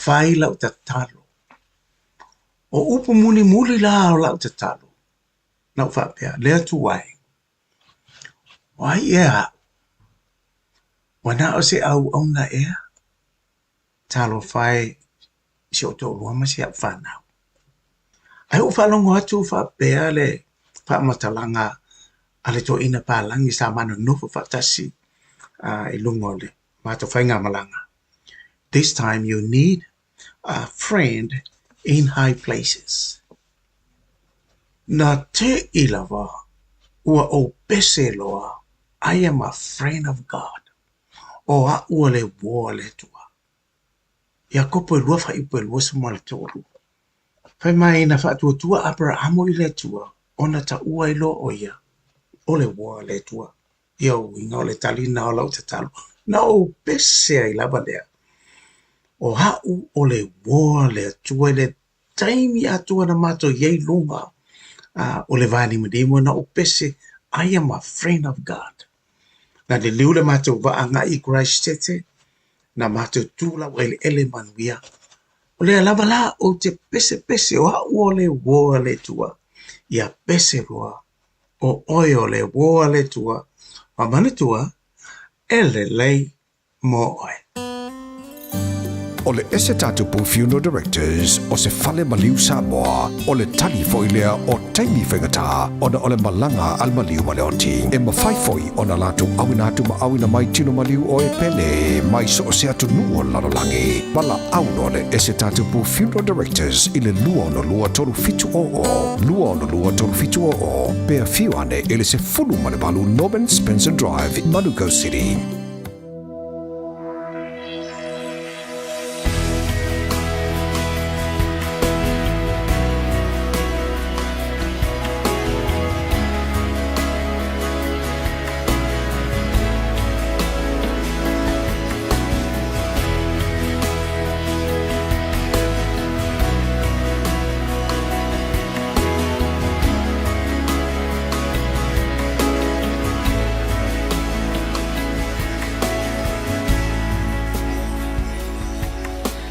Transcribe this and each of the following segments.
Fai lau tatalo. O upu mulimuli la o lau tatalo, na ou faapea, Le Atua e, o ai ea aʻu? Ua na o se auauna ea? Talofa e i si ou toalua ma si au fanau. Ae ou faalogo atu o faapea le faamatalaga a le toeaina palagi sa ma nonofo faatasi i luga o le matou faigamalaga, This time you need a friend in high places. Na teʻi lava ua ou pese loa, I am a friend of God. O aʻu o le uō a le Atua. Iakopo e lua faaiupu e 23. Fai mai na faatuatua Aperaamo i le Atua ona taua ai loa ʻo ia o le uō a le Atua. Ia uiga o le tali lena o lau tatalo. Na ou pese ai lava lea. O aʻu o le uō a le Atua i le taimi atoa na matou i ai i luga o le vanimonimo na ou pese I am a friend of God. Na liliu le matou vaa agai i Christchurch, na matou tu laueleele manuia. O lea lava la ou te pesepese o aʻu o le uō a le Atua. Ia pese loa o ʻoe o le uō a le Atua. Ma manatua, e lelei mo ʻoe. O le Esetatapu Funeral Directors o se fale maliu Samoa, o le tali foi lea o taimi faigata ona o le malaga a le maliu ma le oti. E mafai foi ona latou auina atu ma auina mai tino maliu o e pele mai so o se atunuu o le lalolagi. Valaau loa le Esetatapu Funeral Directors i le 262 3700, 262 3700, pe afio ane i le 18 Norman Spencer Drive, Manukau City.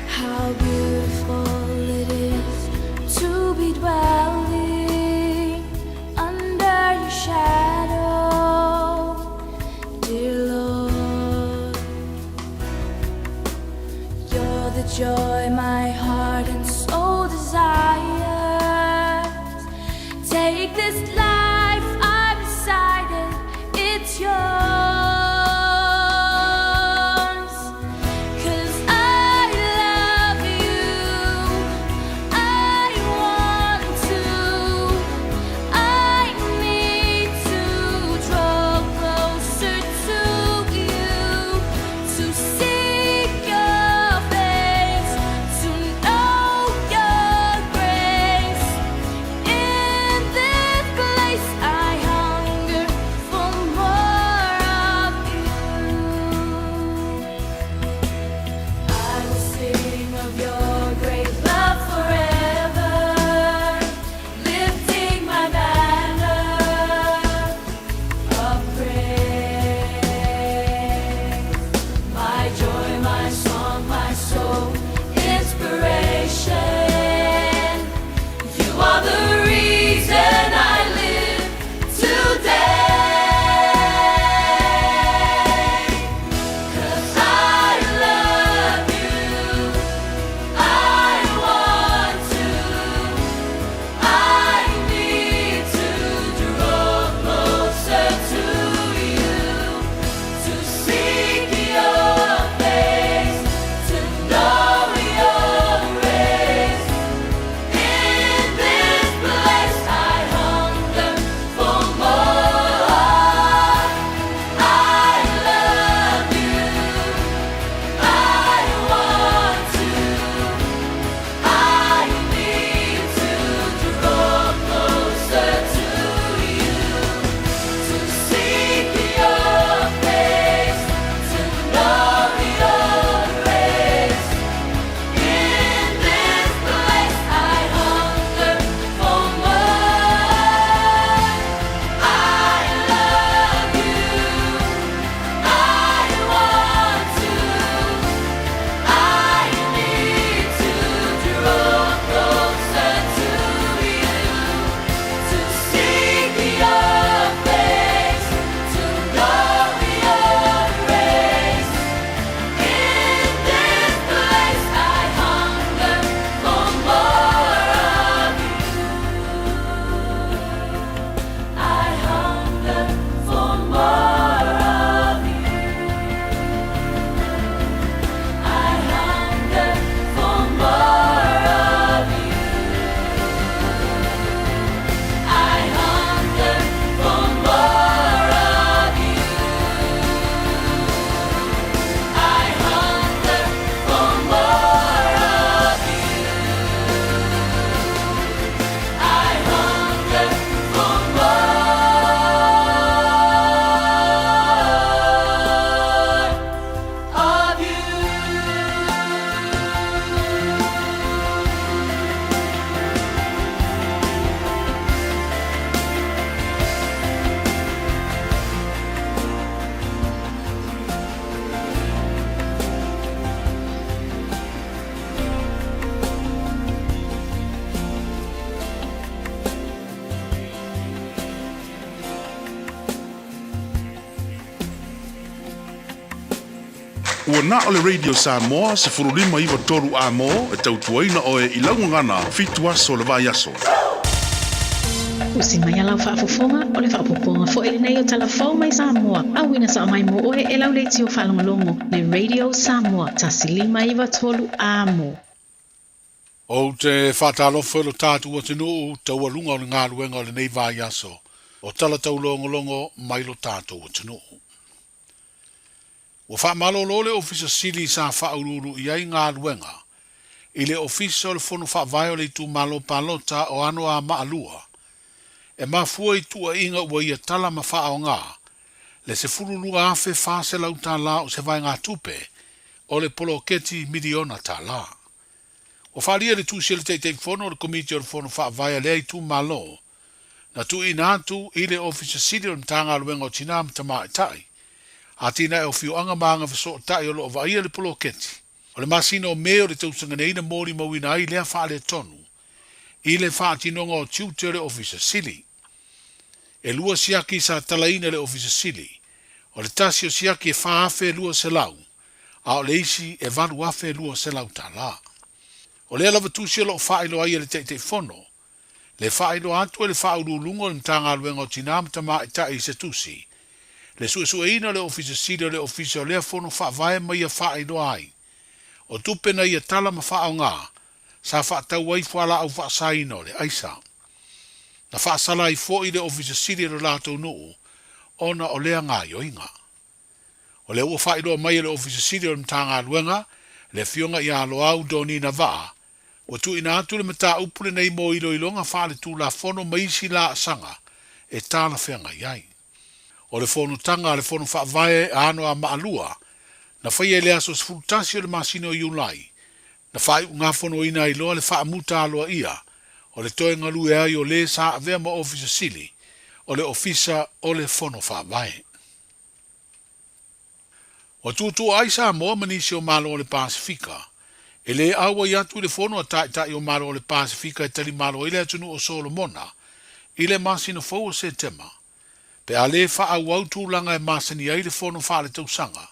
How beautiful it is to be dwelling under your shadow, dear Lord. You're the joy my heart and soul desires. Take this life, I've decided it's yours. 'Cause I love you. I want to. I need to draw closer to you, to seek your face, to know your grace. Ua na o le Radio Samoa 15 93 Amo e tautuaina oe i lau gagana fitu aso o le vaiaso. Usi mai a lau faafofoga, o le faaopoopoga foi lenei o Tala Fou mai Samoa, auina sao mai mo oe e lau leitio faalogologo, le Radio Samoa 1593 Amo. Ou te faatalofa i lo tatou atunuu taualuga o le galuega o lenei vaiaso o tala taulogologo mai lo tatou atunuu. Ua faamalolo le Ofisa Sili sa faauluulu i ai galuega i le Ofisa o le Fono Faavae o le Itumalo Palota o Anoamaa e mafua i tuuaiga ua ia tala ma faaaoga le $12,400 o se vaegatupe o le poloketi miliona tala. Ua faaalia le tusi a le Taitaifono o le Komiti o le Fono Faavae a lea itumalo na tuuina atu i le Ofisa Sili o le Matagaluega o Tinā ma Tamaitai, Atinae o Afioaga ma Agafesootai o lo o vaaia le poloketi o le masina o Me o le tausaga nei na molimauina ai lea faaletonu i le faatinoga o tiute o le Ofisa Sili. E lua siaki sa talaina e le Ofisa Sili, o le tasi o siaki e $4,200 a o le isi e $8,200. O lea lava tusi o lo o faailoa ai e le Taitaifono, le faailoa atu e le Faauluuluga o le Matagaluega o Tinā ma Tamaitai i se tusi, le suesueina o le Ofisa Sili o le Ofisa o lea Fono Faavae ma ia faailoa ai, o tupe na ia tala ma faaaoga sa faatau ai fualaau faasaina o le aisa. Na faasala ai foi le Ofisa Sili o le latou nuu ona o lea gaoioiga. O lea ua faailoa mai e le Ofisa Sili o le Matagaluega, le Afioga ia Loau Donina Vaa, ua tuuina atu le mataupu lenei mo iloiloga faaletulafono ma isi laasaga e talafeagai ai. O le fonotaga a le Fono Faavae a Anoamaa na faia i le aso 11 o le masina o Iulai, na faaiugafonoina ai loa le faamuta aloaia o le toe galue ai o le sa avea ma Ofisa Sili o le Ofisa o le Fono Faavae. Ua tuutuua ai Samoa ma nisi o Malo o le Pasefika e le auai atu i le fono a Taitai o Malo o le Pasefika e talimalo ai le atunuu o Solomona i le masina fou o Setema pe a lē faaauau tulaga e masani ai le fono faaletausaga.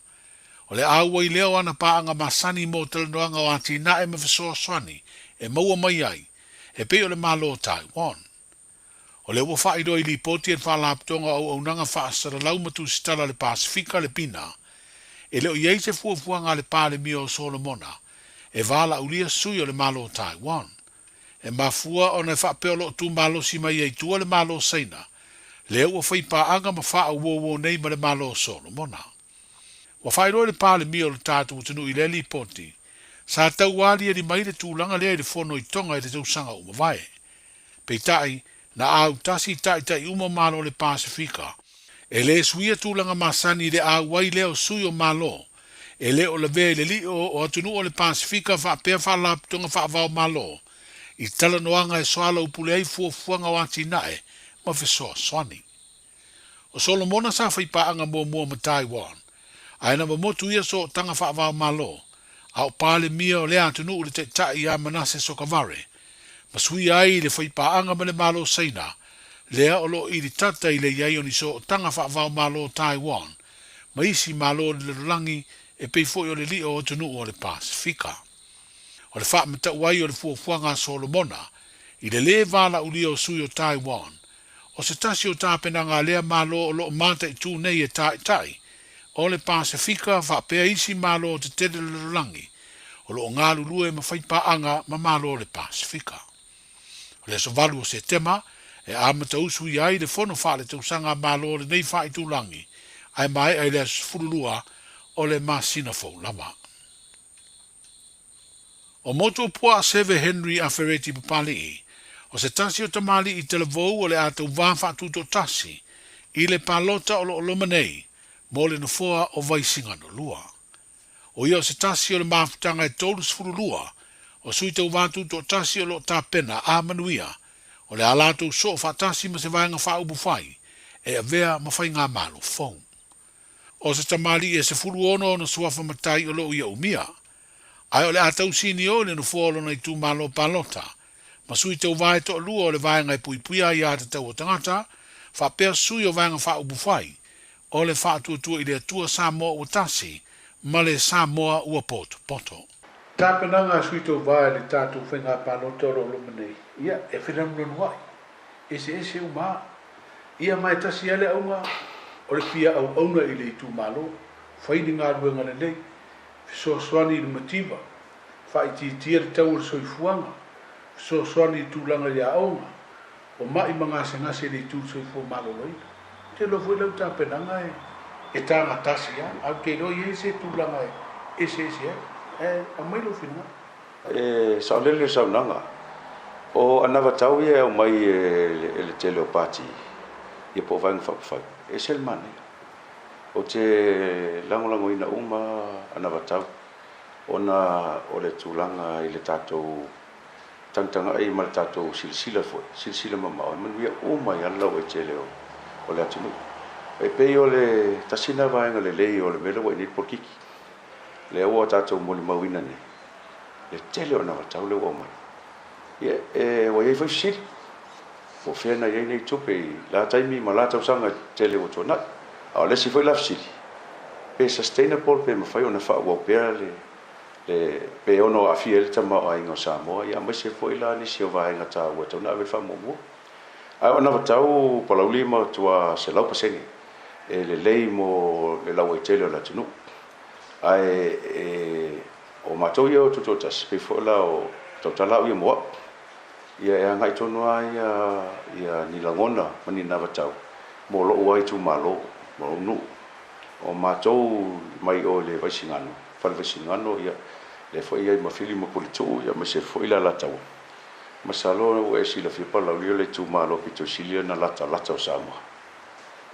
O le auai lea o ana paaga masani mo talanoaga o atinae ma fesoasoani e maua mai ai e pei o le Malo o Taiwan. O lea ua faailoa i lipoti e le Faalapotopotoga o Auaunaga Faasalalau ma Tusitala a le Pasefika le Pina, e le o i ai se fuafuaga a le Palemia o Solomona e valaaulia sui o le Malo o Taiwan. E mafua ona e faapea o lo o tumalosi mai ai tua le Malo o Saina, lea ua fai paaga ma faauouo nei ma le Malo o Solomona. Ua faailoa e le Palemia o le tatou atunuu i lea lipoti, sa taualiali mai le tulaga lea i le fono i Tonga i le tausaga ua mavae. Peitai, na autasi taitai uma Malo o le Pasefika, e lē suia tulaga masani i le auai lea o sui o Malo, e le o lavea i le lio o atunuu o le Pasefika faapea faalapotopotoga faavao Malo i talanoaga e soalaupule ai fuafuaga o atinae ma fesoasoani. O Solomona sa fai paaga muamua ma Taiwan, ae na momotu ia sootaga faavao Malo, a o Palemia o lea atunuu le taitai ia Manase Sogavare, ma suia ai i le fai paaga ma le Malo Saina, lea o lo o ilitata i le i ai o ni sootaga faavao Malo o Taiwan ma isi Malo o le lalolagi e pei foi o le lio o atunuu o le Pasefika. O le faamatau ai o le fuafuaga a Solomona i le lē valaaulia o sui o Taiwan, o se tasi o tapenaga a lea Malo o lo o mataitū nei e taitai o le Pasefika faapea isi Malo tetele o le lalolagi o lo o galulue ma fai paaga ma Malo o le Pasefika. O le aso 8 o Setema e amata usuia ai le fono faaletausaga a Malo o lenei faaitulagi ae maea i le aso 12 o le masina fou lava. O Motuopuaa Seve Henry Afereti Papali'i, o se tasi o tamalii talavou o le a tauvā faatutoatasi i le palota o lo o loma nei mo le nofoa o Vaisigano 2. O ia o se tasi o le mafutaga e 32 o sui tauvā tutoatasi o lo o tapena a manuia o le a latou soo faatasi ma se vaega faaupufai e avea ma faigamalo fou. O se tamalii e 16 ona suafa matai o lo o ia umia, ae o le a tausinio i le nofoa o lona itumalo palota, ma sui tauva e toalua o le vaega e puipuia ai aiatatau a tagata, faapea sui o Vaega Faaupufai o le Faatuatua i le Atua Samoa ua Tasi, ma le Samoa ua potopoto. Tapenaga a Sui Tauva i le tatou faiga palota o lo o loma nei, ia, e felanunanua'i, eseese uma a. Ia ma e tasi a le auga o le fia auauna i le itumalo, fai ni galuega lelei, fesoasoani i le mativa, faaitiitia le tau o le soifuaga, fesoasoani i tulaga i aoga, o ma'i ma gasegase i le itu soifua maloloina. Ou te iloa foi lau tapenaga e taga tasi lava, ae ou te iloa e i ai se tulaga e eseese ai. Ae aumai lou finagalo. E saolele le saunoaga. O anavatau ia e aumai e le tele o pati ia po o Vaega Faaupufai, e ese le manaia. Ou te lagolagoina uma anavatau ona o le tulaga i le tatou tagatagai ma le tatou silasila foi, silasila mamao, e manuia uma ai lava le lauaitele o le atunuu. E pei o le tasi lena vaega lelei o le mea lea ua i ai nei le polokiki, lea ua tatou molimauina nei, le tele o anavatau lea ua aumai. Ia, e, ua i ai foi fesili, po o fea na i ai nei tupe i la taimi ma la tausaga tele ua tuanai. A o le isi foi la fesili, pe sustainable pe mafai ona faaauau pea le le pe ono aafia ai le tamaoaiga o Samoa, ia aemaise foi la nisi o vaega taua e tatau ona ave le faamuamua. Ae o anavatau Palauli ma tua 100% e lelei mo le lauaitele o le atunuu. Ae e, o matou ia o Tutoatasi, pei foi la o tautala au ia mo au. Ia e agai tonu lava ia, ia ni lagona ma ni anavatau mo lou lava itumalo, mo lou nuu. O matou mai o i le Vaisigano, Fale Vaisigano, ia, lea foi e i ai ma Fili ma Puletuu, ia aemaise foi le Alataua. Masalo ua e silafia Palauli o le itumalo pito sili ona latalata o Samoa.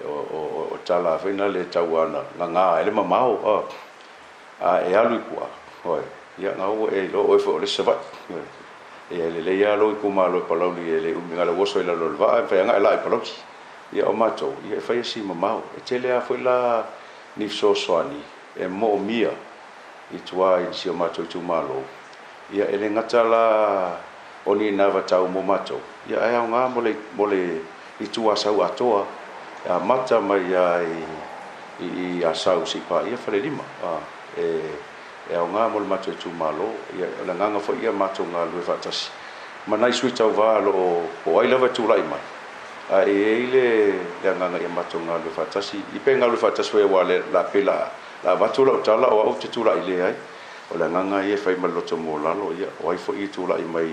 O, o, o tala foi na le tau ana gaga ai le mamao, a, a e alu i tua, oi, ia na ua e iloa oe foi o le isi Savaii. Oi. Ia e lelei lava lou itumalo i Palauli e le umi na o le oso i lalo o le vaa e mafai lava ona e laa i Palauli. Ia o matou, ia e fai si mamao. E tele lava foi la ni fesoasoani e moomia i tua i si o matou itumalo. Ia e le gata la o ni anavatau mo matou, ia ae aoga mo le, mo le itu Asau atoa, e amata mai lava i, i, i Asau seia paia Falelima. A, e, e aoga mo le matou itumalo. Ia, o le agaga foi ia matou galulue faatasi ma nai sui tauva o lo o, po o ai lava e tulai mai, ae e i ai le, le agaga ia matou galulue faatasi, i pe galulue faatasi foi aua le, la, pei la, la avatu lau tala o au ou te tulai le ai. O le agaga ia e fai ma le loto maualalo, ia, o ai foi e tulai mai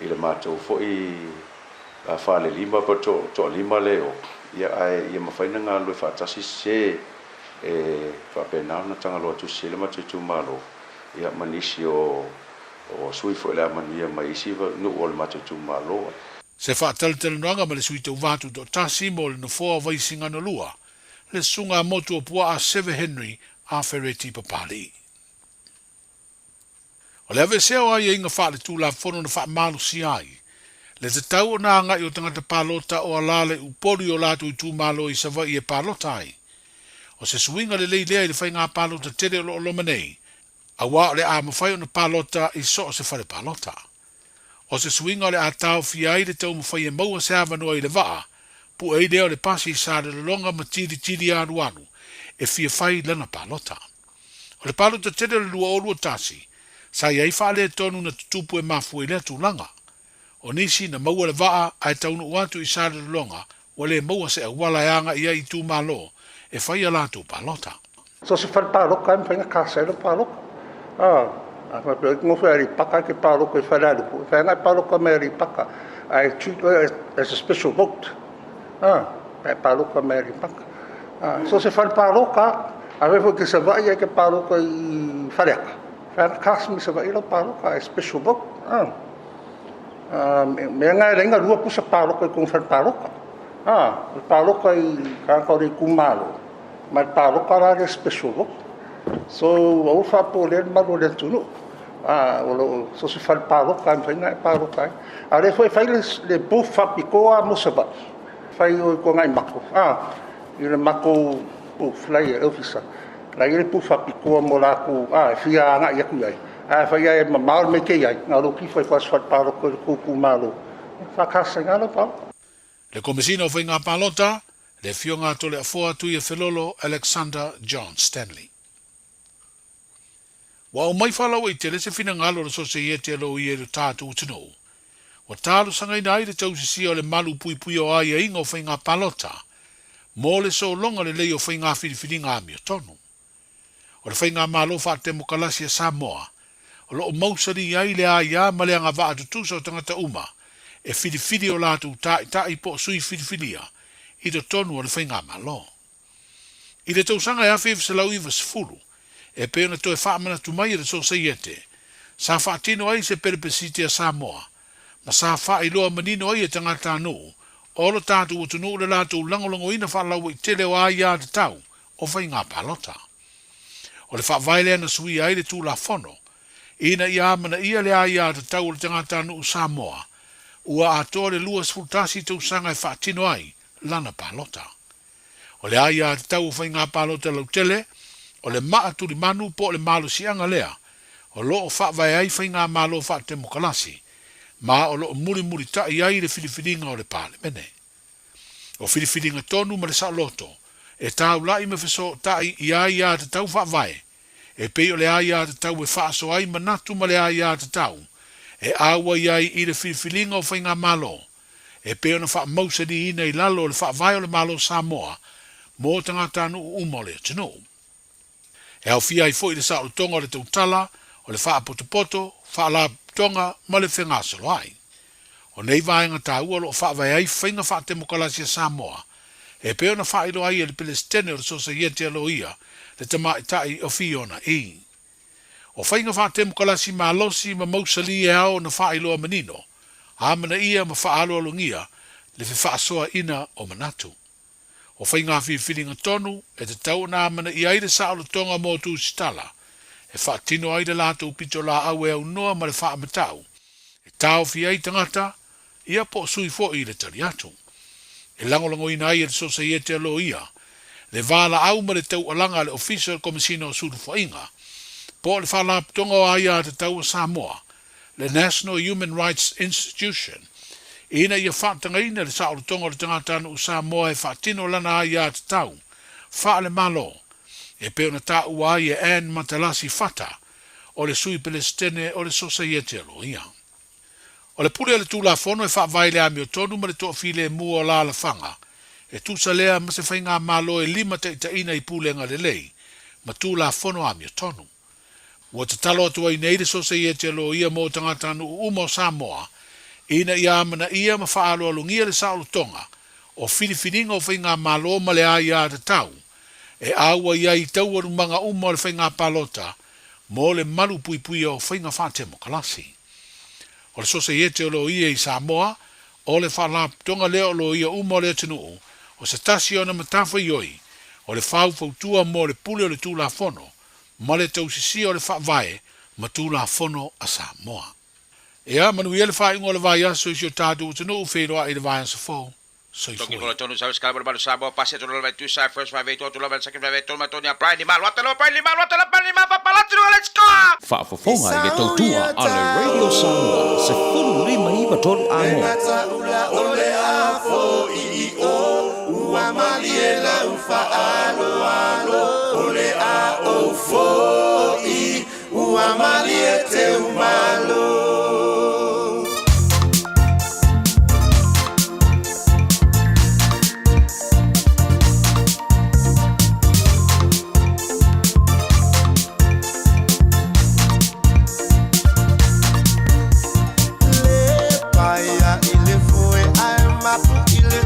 i le matou foi falelima po o toalima lea e o, ia, ae ia mafai ona galulue faatasi se e faapena ona tagaloa tusi ai le matou itumalo, ia, ma nisi o sui foi o le a manuia mai isi nuu o le matou itumalo. Se faatalatalanoaga ma le Sui Tauva Tutoatasi mo le Nofoa o Vaisigano 2, le Susuga a Motuopuaa Seve Henry Afereti Papalii. O le aveesea o aiaiga faaletulafono na faamalosia ai le tatau ona agai o tagata palota o alaala i Upolu i o latou itumalo i Savaii e palota ai. O se suiga lelei lea i le faiga palota tele o lo o loma nei, auā o le a mafai ona palota i so o se fale palota. O se suiga o le a taofia ai le taumafai e maua se avanoa i le vaa, pue ai lea o le pasi i Salelologa ma tilitili alualu e fia fai lana palota. O le palota tele o le 2021, sa i ai faaletonu na tutupu e mafua i lea tulaga. O nisi na maua le vaa ae taunuu atu i Salelologa ua le maua se auala e agai ai i itumalo e fai a latou palota. So se fale paloka e mafai ona kasa ai lau paloka. A, a faapea e nofo i Aleipata ae te paloka i Falealupo, e mafai ona e paloka mai Aleipata ae treat oe as a special vote. A, pe a e paloka mai Aleipata. A, so se fale paloka, afai foi e te Savaii ae te paloka i Faleata, e mafai ona cast mai Savaii lau paloka ae special vote. A, a mea na e leai na lua pusa paloka i totonu o fale paloka. A, o le paloka i tagata o le itumalo, ma le paloka la lea special vote. So, aua le faapolea le malu o le atunuu. A, o lo o, so se fale paloka e mafai ona e paloka ai. A o lea foi e fai le, le booth faapitoa mo Savaii. Fai o i Tuanaimato, a, i le matou booth la i le ofisa. La i ai le booth faapitoa mo latou, a, e fia agai atu i ai. Ae afai lava e mamao le mea e te i ai, na o lou kifo ai foi o se fale paloka i le tou itumalo, e faakasaina lau paloka. Le Komesina o Faiga Palota, le Afioga a Toleafoa Tuiafelolo Alexander John Stanley. Ua aumai faalauaitele se finagalo o le Sosaiete a Loia i lo tatou atunuu, ua talosagaina ai le tausisia o le malu puipuia o aiaiga o faiga palota mo le sologa lelei o faiga filifiliga amiotonu. O le Faigamalo Faatemokalasi a Samoa, o lo o mausali ai le aia ma le agavaa tutusa o tagata uma e filifili o latou taitai po o sui filifilia i totonu o le Faigamalo. I le tausaga e 1990, e pei ona toe faamanatu mai e le Sosaiete, sa faatino ai se Pelepesite a Samoa, ma sa faailoa manino ai e tagatanuu o lo tatou atunuu le latou lagolagoina faalauaitele o aiatatau o faiga palota. O le faavae lea na suia ai le Tulafono, ina ia amanaia le aiatatau o le tagatanuu Samoa, ua atoa le 21 tausaga e faatino ai lana palota. O le aiatatau o faiga palota lautele, o le maa tulimanu po o le malosiaga lea o lo o faavae ai faigamalo faatemokalasi, ma o lo o mulimulitai ai le filifiliga o le Palemene. O filifiliga tonu ma le saoloto e taula'i ma fesootai i aiatatau faavae, e pei o le aiatatau e faasoa ai manatu ma le aiatatau e auai ai i le filifiliga o faigamalo e pei ona faamausaliina i lalo o le Faavae o le Malo o Samoa mo tagatanuu uma o le atunuu. E aofia ai foi le saolotoga o le tautala, o le faapotopoto, faalapotopotoga ma le fegasoloai. O nei vaega taua o lo o faavae ai faiga faatemokalasi a Samoa e pei ona faailoa ai e le Pelesitene o le Sosaiete a Loia, le Tamaitai o Fiona E. O faiga faatemokalasi malosi ma mausali e ao ona faailoa manino, amanaia ma faaaloalogia le fefaasoaina o manatu. O faiga filifiliga tonu e tatau ona amanaia ai le saolotoga mo tusitala e faatino ai le latou pitolaau e aunoa ma le faamatau e taofi ai tagata ia po o sui foi i le tali atu. E lagolagoina ai e le Sosaiete a Loia le valaau ma le taualaga a le Ofisa o le Komesina o Sulufuaiga po o le Faalapotopotoga o Aiatatau a Samoa, le National Human Rights Institution, ina ia faatagaina le saolotoga o le tagatanuu Samoa e faatino lana aiatatau faale-Malo e pei ona taua ai e Anne Matalasi Fata o le Sui Pelesitene o le Sosaiete a Loia. O le pule a le Tulafono e faavae i le amiotonu ma le toafilemu o alaalafaga, e tusa lea ma se faigamalo e limataitaiina i pulega lelei ma Tulafono amiotonu. Ua tatalo atu ai nei le Sosaiete a Loia mo tagatanuu uma o Samoa ina ia amanaia ma faaaloalogia le saolotoga o filifiliga o faigamalo ma le aiatatau e auai ai i taualumaga uma o le faiga palota mo le malupuipuia o faiga faatemokalasi. O le Sosaiete o Loia i Samoa, o le faalapotopotoga lea o loia uma o le atunuu, o se tasi ona matafaioi o le faufautua mo le pule o le Tulafono ma le tausisia o le Faavae ma Tulafono a Samoa. Ia manuia le faaiuga o le vaiaso i si o tatou atunuu feiloai i le vaiaso fou. Soifua. Faafofoga i le tautua a le Radio Samoa 15 93 Amoa. Ua malie teumalo. Le paia i le foe ae mapu i le.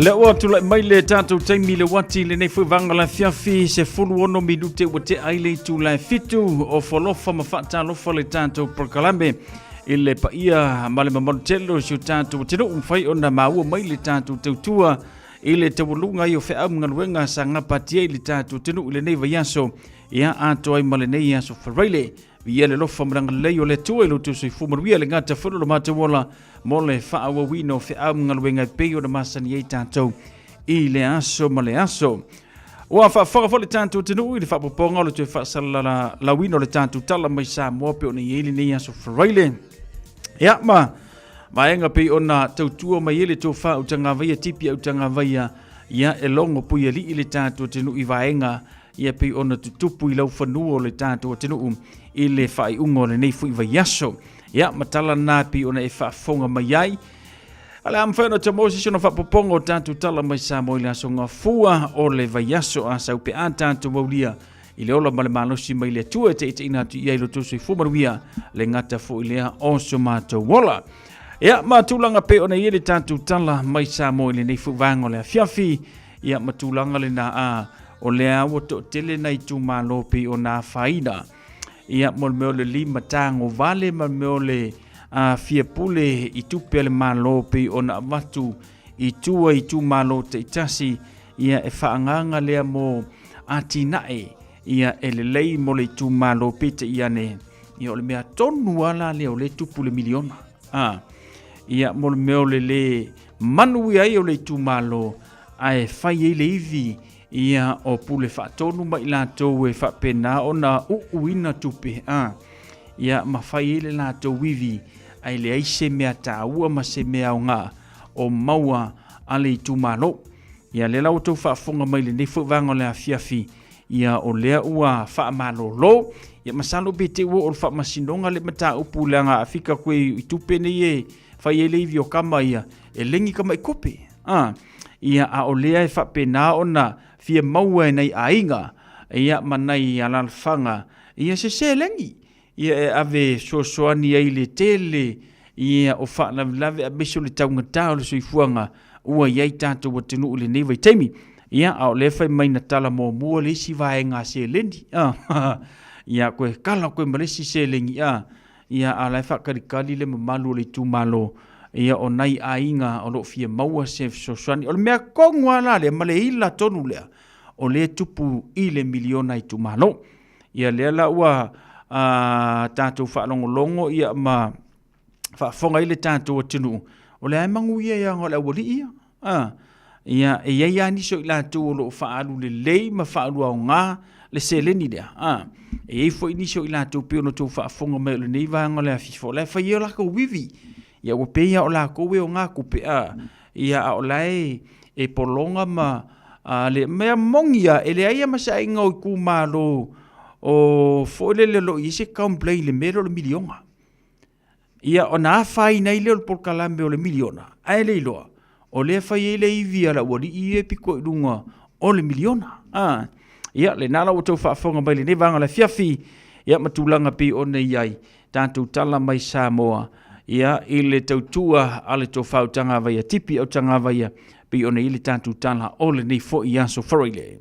Lea ua tulai mai le tatou taimi i le uati i lenei foi vaega o le afiafi, 16 minute ua tea ai le itula e 7 o folofa ma faatalofa le tatou polokalame i le paia ma le mamalu tele o si o tatou atunuu mafai ona maua mai le tatou tautua i le taualuga ai o feau ma galuega sa gapatia i le tatou atunuu i lenei vaiaso ia atoa ai ma lenei aso Faraile. Viia le alofa ma le agalelei o le Atua i lo outou soifua manuia le gata foi o lo matou ola mo le faaauauina o feau ma galuega e pei ona masani ai tatou i le aso ma le aso. Ua faafofoga foi le tatou atunuu i le faapopoga o le toe faasalalauina o le tatou tala mai Samoa pei ona i ai lenei aso Faraile. Ia ma vaega pei ona tautua mai ai le tofa Utagavaia Tipi Utagavaia ia e logo puialii le tatou atunuu i vaega ia pei ona tutupu i laufanua o le tatou atunuu i le faaiuga o lenei foi vaiaso. Ia, ma tala na pei ona e faafofoga mai ai. A le a mafai ona tau se isi ona faapopoga o tatou tala mai Samoa i le aso gafua o le vaiaso a sau pe a tatou aulia i le ola ma le malosi mai le Atua e taitaiina atu i ai lo outou soifua manuia le gata foi lea o so matou ola. Ia, ma tulaga pei ona i ai le tatou tala mai Samoa i lenei foi vaega o le afiafi, ia ma tulaga lena a o lea ua toatele nai itumalo pei ona afaina. Ia, mo le mea o le lima tago vale ma le mea o le fia pule i tupe a le Malo pei ona avatu i tua i itumalo taitasi, ia e faaagaaga lea mo atinae ia e lelei mo le itumalo peitai ane, ia o le mea tonu lava la lea o lea e tupu le miliona. A, ia mo le mea o le lē manuia ai o le itumalo ae fai ai le ivi ia o pule faatonu ma i latou e faapena ona uuina tupe a ia ma fai ai le latou ivi ae leai se mea taua ma se mea aoga o maua a le itumalo. Ia lea la ua outou faafofoga mai lenei foi vaega o le afiafi ia o lea ua faamalolo. Ia masalo pe te ua o le faamasinoga le mataupu leaga a fika koe i tupe nei e fai ai le ivi o kama ia e legi ka mai kope. A, ia a o lea e faapena ona fia maua e nai aiga ia ma nai alaalafaga ia se seleni ia e ave fesoasoani ai i le tele ia o faalavelave aemaise o le taugata o le soifuaga ua i ai tatou atunuu i lenei vaitaimi. Ia, a o lea e fai mai na tala muamua le isi vaega seleni. Ia, koe kala koe ma le isi seleni. Ia, a o la e faakalikali le mamalu o le itumalo ia o nai aiga o lo o fia maua se fesoasoani. O le mea tonu lava la lea ma le ila tonu lea, o lea e tupu i le miliona itumalo. Ia lea la ua tatou faalogologo ia ma faafofoga ai le tatou atunuu, o lea e manuia ia o le aualii ia. Ia, e i ai lava nisi o i latou o lo o faaalu lelei ma faaalu aoga le seleni lea. E i ai foi nisi o i latou pei ona outou faafofoga mai o lenei vaega o le afifa, o la e fai ai o latou ivi. Ia ua pei lava o latou e oga tupe, ia a o la e pologa ma le mea moni lava, e leai lava ma se aiga o itumalo o foi lele o lo o i ai se complain i le mea lea o le miliona. Ia ona afaina ai lea o le polokalame o le miliona, ae le iloa, o lea e fai ai le ivi a le aualii ia e pito i luga o le miliona. Ia, lena la ua outou faafofoga mai i lenei vaega o le afiafi, ia ma tulaga pei ona i ai tatou tala mai Samoa, ia, i le tautua a le Tofa Autagavaia, Tipi Autagavaia, pei ona i ai le tatou tala o lenei foi aso Faraile.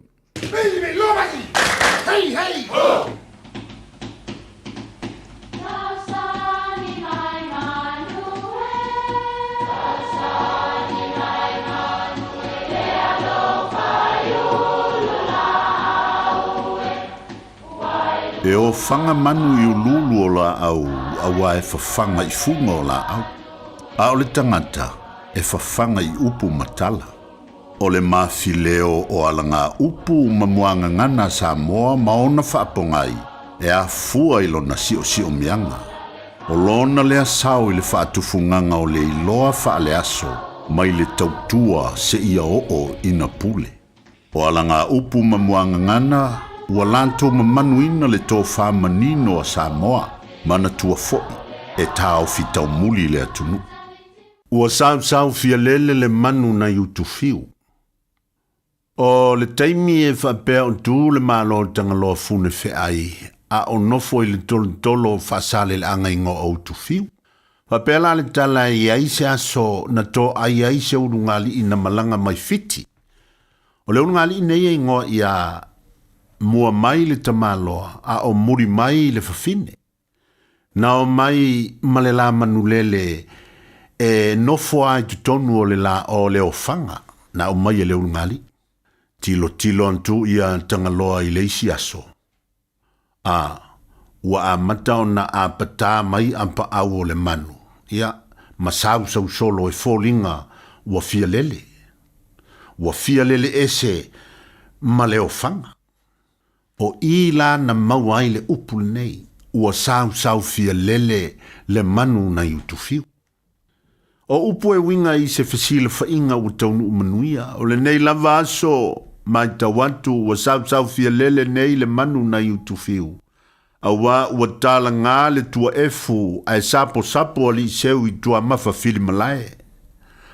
E ofaga manu i uluulu o laau auā e fafaga i fuga o laau, a o le tagata e fafaga i upu ma tala. O le mafileo o alagaupu ma muagagana a Samoa ma ona faapogai e afua i lona siosiomiaga. O lona lea sao i le faatufugaga o le iloa faaleaso mai le tautua seia oo ina pule. O alagaupu ma muagagana ua latou mamanuina le tofa manino a Samoa, manatua foi e taofi taumuli le atunuu. Ua sausau fialele le manu nai Utufiu. O le taimi e faapea o tu le Malo o Tagaloa Fune Feai a o nofo i le tolotolo o Faasaleleaga i Goa o Utufiu. Faapea la le tala e i ai se aso na toai ai se ulugalii na malaga mai Fiti. O le ulugalii nei e igoa ia Muamai le tamaloa a o Muli mai le fafine. Na omai ma le la manulele e nofo a i totonu o le la o le ofaga na aumai e le ulugalii. Tilotilo atu ia Tagaloa i le isi aso, a ua amata ona apatā mai apaau o le manu, ia, ma sausausolo e foliga ua fia lele. Ua fia lele ese ma le ofaga. O i la na maua ai le upu lenei, ua sausau fia lele le manu nai Utufiu. O upu e uiga i se fesilafaiga ua taunuu manuia, o lenei lava aso, matau atu ua sausau fia lele nei le manu nai Utufiu, auā ua talagā le tuaefu ae saposapo Aliiseu i tuamafa filimalae.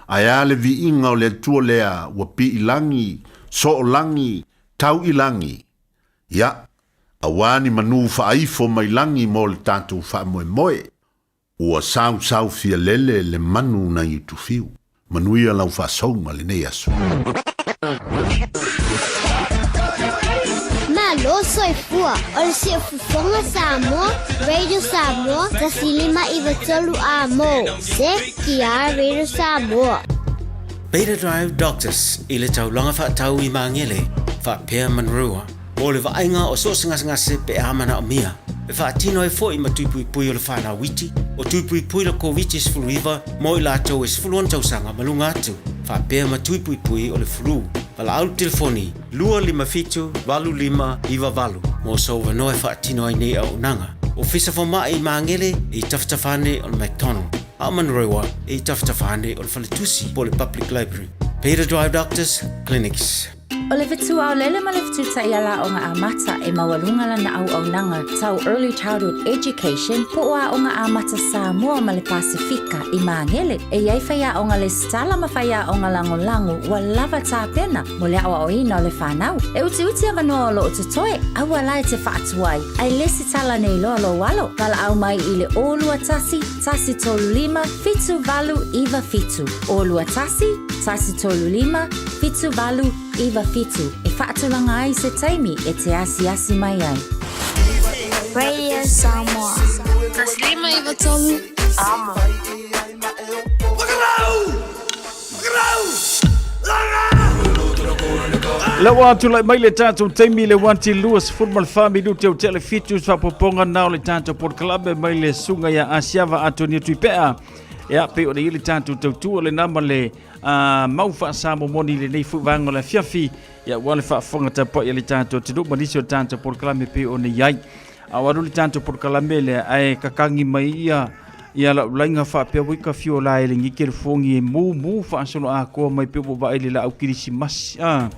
Ae a le viiga o le Atua lea ua piilagi, soolagi, tau i lagi, ia, auā ni manū faaifo mai lagi mo le tatou faamoemoe. Ua sausau fia lele le manu nai Utufiu. Manuia lau faasouga lenei aso. Malo soifua, o le siufofoga Samoa, Radio Samoa, 1593 amo. CKR Radio Samoa. Beta Drive Doctors i le taulaga faatau i Magele, faapea Manurewa, mo le vaaiga o so o se gasegase pe a manaomia. E faatino ai foi ma tui puipui o le whanau iti, o tui puipui le Koviti-19 mo i latou e 16 tausaga ma luga atu, faapea ma tui puipui o le flu. Valaau le telefoni 257 8598 mo sou avanoa e faatino ai nei auaunaga. Ofisa Fomai i Magele i tafatafa ane o le McDonald, a o Manurewa i tafatafa ane o le Faletusi po o le Public Library. Beta Drive Doctors Clinics. O le fetu aolele ma le fetu taiala aoga amata e maualuga lana auaunaga tau Early Childhood Education po o Aoga Amata Samoa ma le Pasefika i Magele. E i ai faiaoga lesitala ma faiaoga lagolago ua lava tapena mo le aoaoina o le fanau. E utiuti avanoa o loo totoe, aua la e te faatuai, ae lesitala nei loa lou alo. Valaau mai i le 021 135 7897. 021 135 7897 e faatulaga ai se taimi e te asiasi mai ai. Radio Samoa. 1593 Amo. La ua tulai mai le tatou taimi le uati 24 minute o tele fitu faapopoga na o le tatou polokalame mai le suga ia Asiava Antonio Tuipea. Ia pei ona i ai le tatou tautua lena ma le mau faasamomoni i lenei foi vaega o le afiafi ia ua le faafofoga tapuai a le tatou atunuu ma nisi o tatou polokalame pei ona i ai. A o alu le tatou polokalame lea ae kakagi mai ia ia lau laiga faapea ua ka fio la e le ngike le fongi e mu mu faasolo atoa mai pe ua vaai le laau kirisimasi. Ah.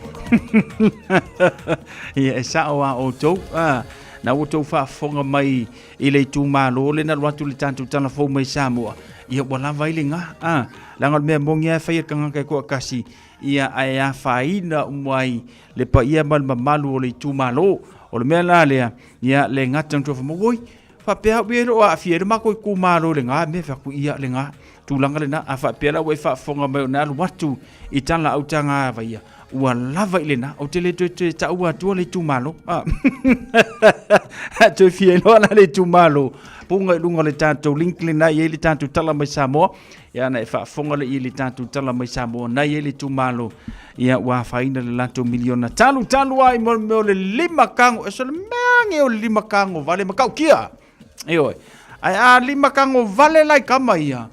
Ia e sao a outou. Ah. Na ua tou faafofoga mai i le itumalo le na alu atu le tatou tala fou mai Samoa. Ia ua lava ai le gā. Ah. Leaga o le mea moni lava e fai e le tagata e toatasi, ia ae afaina uma ai le paia ma le mamalu o le itumalo. O le mea la lea, ia le gata na tofa mai, oi, faapea au ia e le o aafia ai le matou itumalo i lena mea, fai atu, ia lena tulaga lena. A faapea la ua e faafofoga mai o na alu atu i tala autaga vaia, ua lava i lena, ou te le toe toe taua atua le itumalo. Ah. Toe fia iloa la le itumalo, puga i luga o le tatou link lena e i ai le tatou tala mai Samoa. Ia na e faafofoga le i le tatou tala mai Samoa na i ai le itumalo ia ua afaina le latou miliona talu talu ai mo le mea o le lima kago e so le mea age o le lima kago vale ma kaukia e oe ae a lima kago vale lai kama ia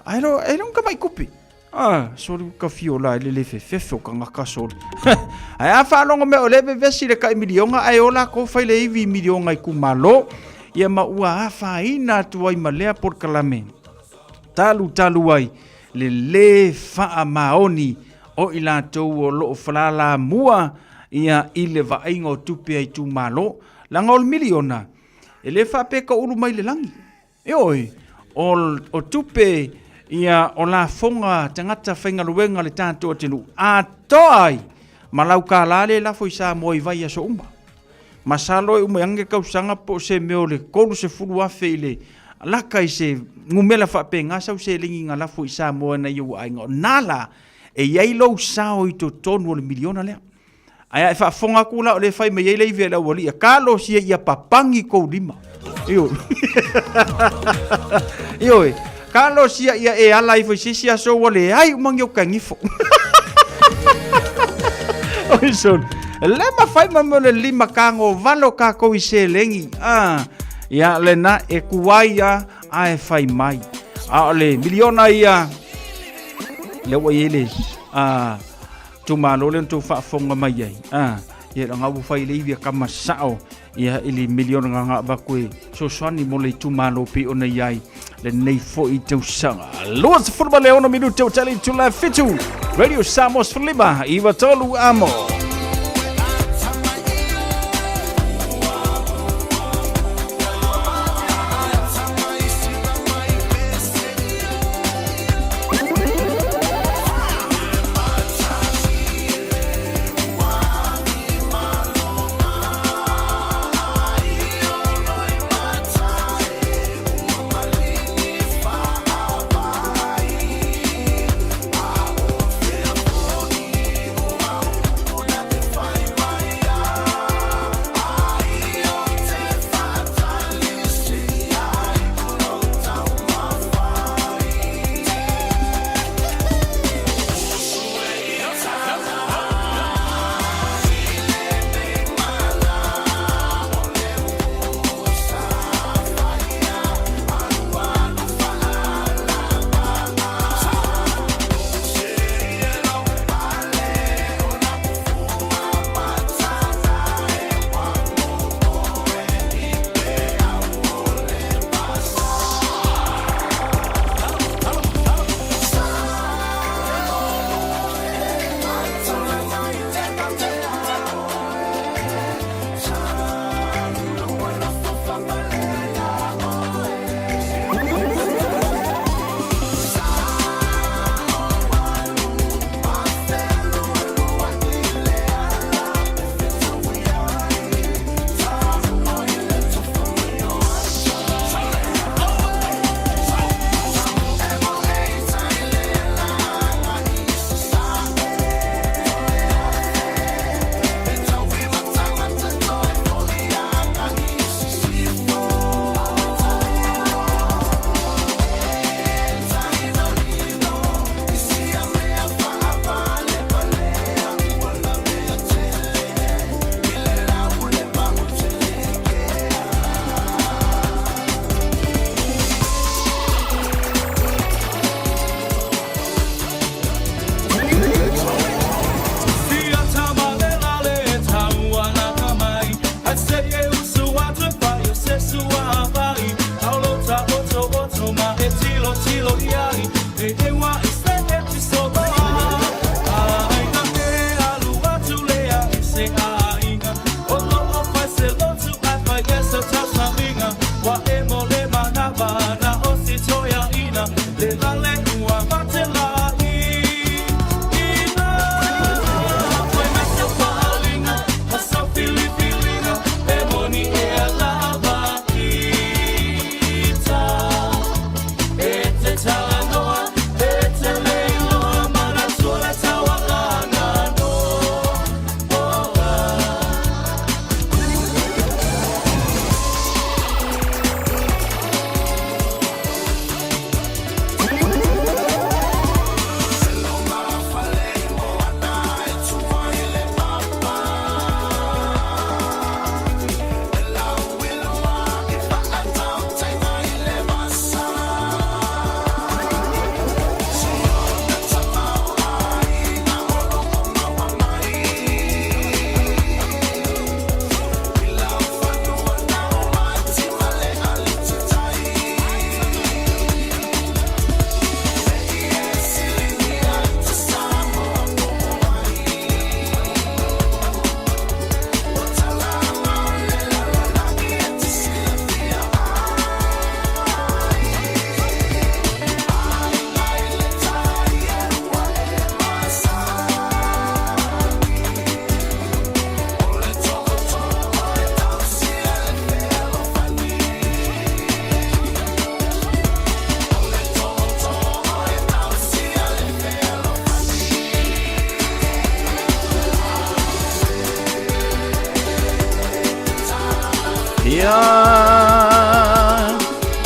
ae lo e lo kama i kupi Ah, soli ka fio la le le fefefe o kangaka soli. Ae a faalogo mea o le vevesi le kai milionga ae ola ko fai le ivi milionga i kumalo. Ia ma ua afaina atu ai ma lea polokalame. Talu talu ai le lē faamaoni o i latou o lo o falalamua ia i le vaaiga o tupe a itumalo, leaga o le miliona e le faapea e taulu mai le lagi. Ioe, o tupe ia o lafoga tagata faigaluega a le tatou atunuu atoa ai ma lau kālā lea e lafo i Samoa i vaiaso uma. Masalo e uma ai le tausaga po o se mea o le 30,000 i le laka i se numela faapena sau seleni na lafo i Samoa e nai ou aiga. O na la e i ai lou sao i totonu o le miliona lea. Ae a e faafofoga atu la o lea e fai mai ai le ivi a le aualii, kalosia ia papangi kou lima. Ioe. Ioe. Kalosia ia e ala ifo i se isi aso ua leai uma ni ou kagifo. Oi son. Le mafai ma mea o le lima kago valo kākou i seleni. Ah, ia lena e kuai ia a e fai mai. A o le miliona ia lea ua i ai le itumalo lea na tou faafofoga mai ai. Ah, ia langa ua fai le ivi a kama sao ia i le miliona nga nga avatu e fesoasoani mo le itumalo pei ona i ai lenei foi tausaga. 26 minute o tali tula fitu. Radio Samoa 15 93 amo.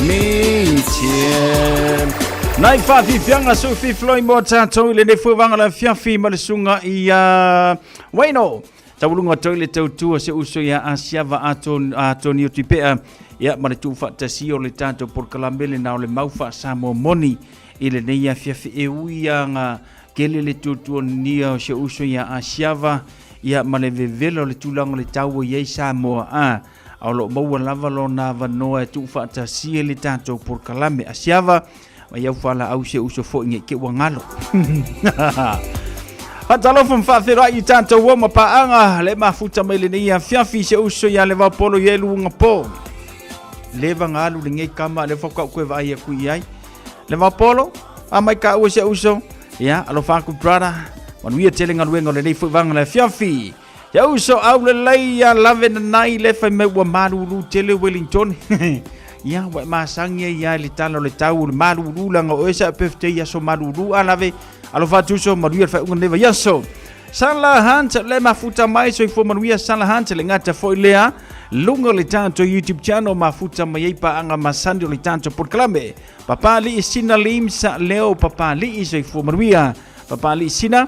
面前。Nai faafiafiaga soififiloi mo tatou i lenei fuevaga le afiafi ma le suga ia Waino. Tauluga toi le tautua se uso ia Asiava Atonio Tuipea ia ma le tuufaatasia o le tatou polokalame lena o le mau faa-Samoa moni i lenei afiafi e ui aga tele le tuatuania o se uso ia Asiava ia ma le vevela o le tulaga o le tau o i ai Samoa a a o lo o maua lava lona avanoa e tuufaatasia le tatou polokalame. Asiava mai au faalaau se uso foi nei te ua galo. Faatalofa ma faafeiloai i tatou o ma paaga le mafuta mai lenei afiafi se uso ia le vaopolo i elu uga po. Le vaga alu lenei kama le faukau koe vaai aku i ai. Le vaopolo, a mai ka ua se uso. Ia, alofa aku brother. Manuia tele galuega o lenei foi vaga le afiafi. Ia uso au lelei ia lave nanai le fai mai ua malulu tele Wellington. Ia, ua e masangi ai ia i le tala o le tau o le malulu langa o esa birthday aso malulu a lave. Alofa atu uso, manuia le faaiuga lenei vaiaso. Sala Hunt le mafuta mai soifua manuia Sala Hunt le gata foi lea luga o le tatou YouTube channel mafuta mai ai paaga masani o le tatou polokalame. Papali'i Sina Limsa Leo Papali'i soifua manuia. Papali'i Sina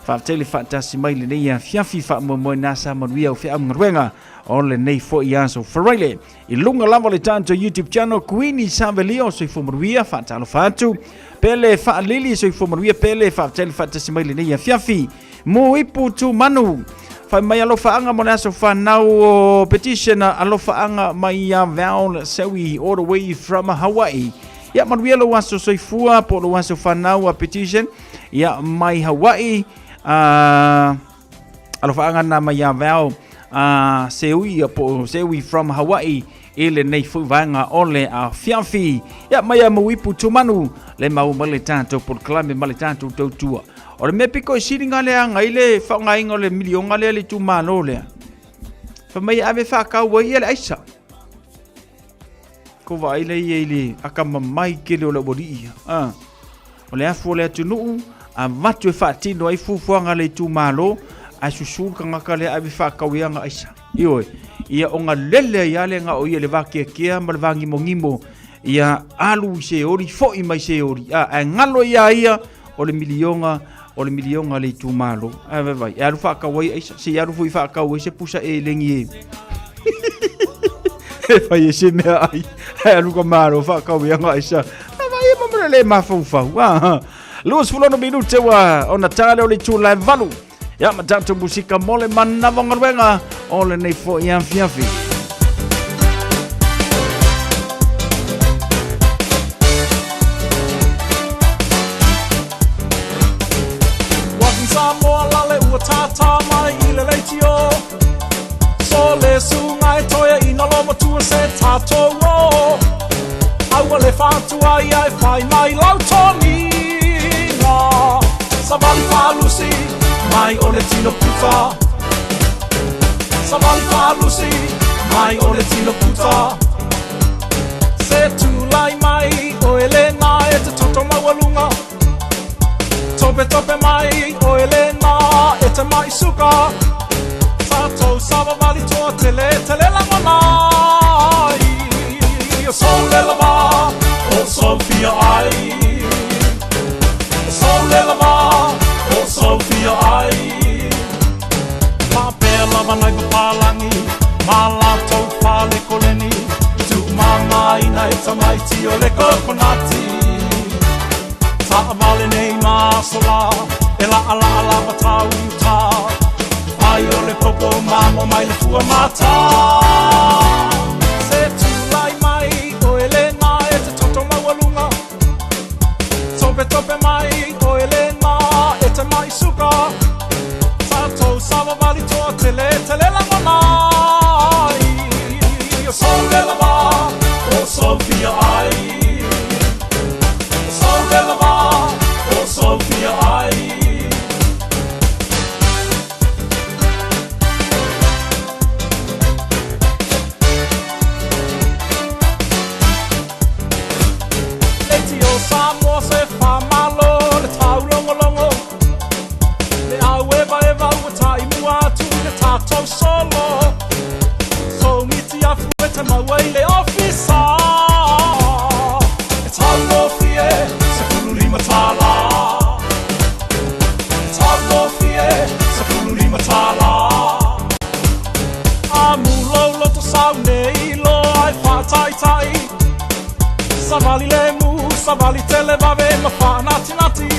Faafetai le faatasi mai lenei afiafi faamoemoe na sa manuia au feau galuega o lenei foi aso Friday. I luga lava o le tatou YouTube channel Queenie Savelio soifua manuia faatalofa atu. Pele Faalili soifua manuia Pele faafetai le faatasi mai lenei afiafi. Muipu Tumanu fai mai alofaaga mo le aso fanau o petition alofaaga mai ia Val Sewi all the way from Hawaii. Ia manuia lou aso soifua po o lou aso fanau a petition ia mai Hawaii a alofaaga na mai ia Val a Seui ia po Seui from Hawaii i lenei foi vaega o le afiafi. Ia mai a Muipu Tumanu le mau mai le tatou polokalame ma le tatou tautua. O le mea pito i sili ngā le anga i le whaongainga o le milionga lea le itumalo lea. Fa mai ave whakau ai ia le aisa. Ko vaai lea ia i le akamamai tele o le aualii ia. A, o le afu o le atunuu, avatu e faatino ai fuafuaga a le itumalo, ae susu le tagata lea ave faatau ai ana aisa. Ioe, ia ona lele ai lava le na o ia i le vakeakea ma le vagimogimo, ia alu i Seoli, foi mai Seoli, a, ae galo ia ia o le miliona, o le miliona a le itumalo. Ae vaivai, e alu faatau ai aisa, se i alu foi faatau ai se pusa elegi e e fai e se mea ai, ae alu ka malo faatau ai ana aisa. Ae vai e mamana le mafaufau. Ah, 26 minute ua ona tale o le itula e valu. Ia ma tatou musika mo le manawa o galuega o lenei foi afiafi. Walking Samoa lale ua tātā mai i le leitio So le sunga e toe ina lo matua se tātou o Aua le whātua ia e whai mai lau toniga Savali whalusi mai o le tino puta Savali whalusi mai o le tino puta Se tūlai mai o Elena e te toto maualunga Tope tope mai o Elena e te mai suka Tātou savavali toa tele tele langona ai O sole lava o Sofia ai O sole lava o Sofia ai Pāpea lava nai papalangi Mā lātou pale koleni Tūmāmāina e tamaiti o le kokonati Taavale nei ma aso la E laa laa lava tau i uta Ai o le popo mamo mai le fua mata Se tūlai mai o Elena e te toto maualunga Tope tope mai o Elena e te mai suka Tātou savavali toa tele tele langona ai O sole lava o Sofia ai O sole lava o Sofia ai sau nei loa e faataitai. Savali le mu, savali tele vave ma faanatinati.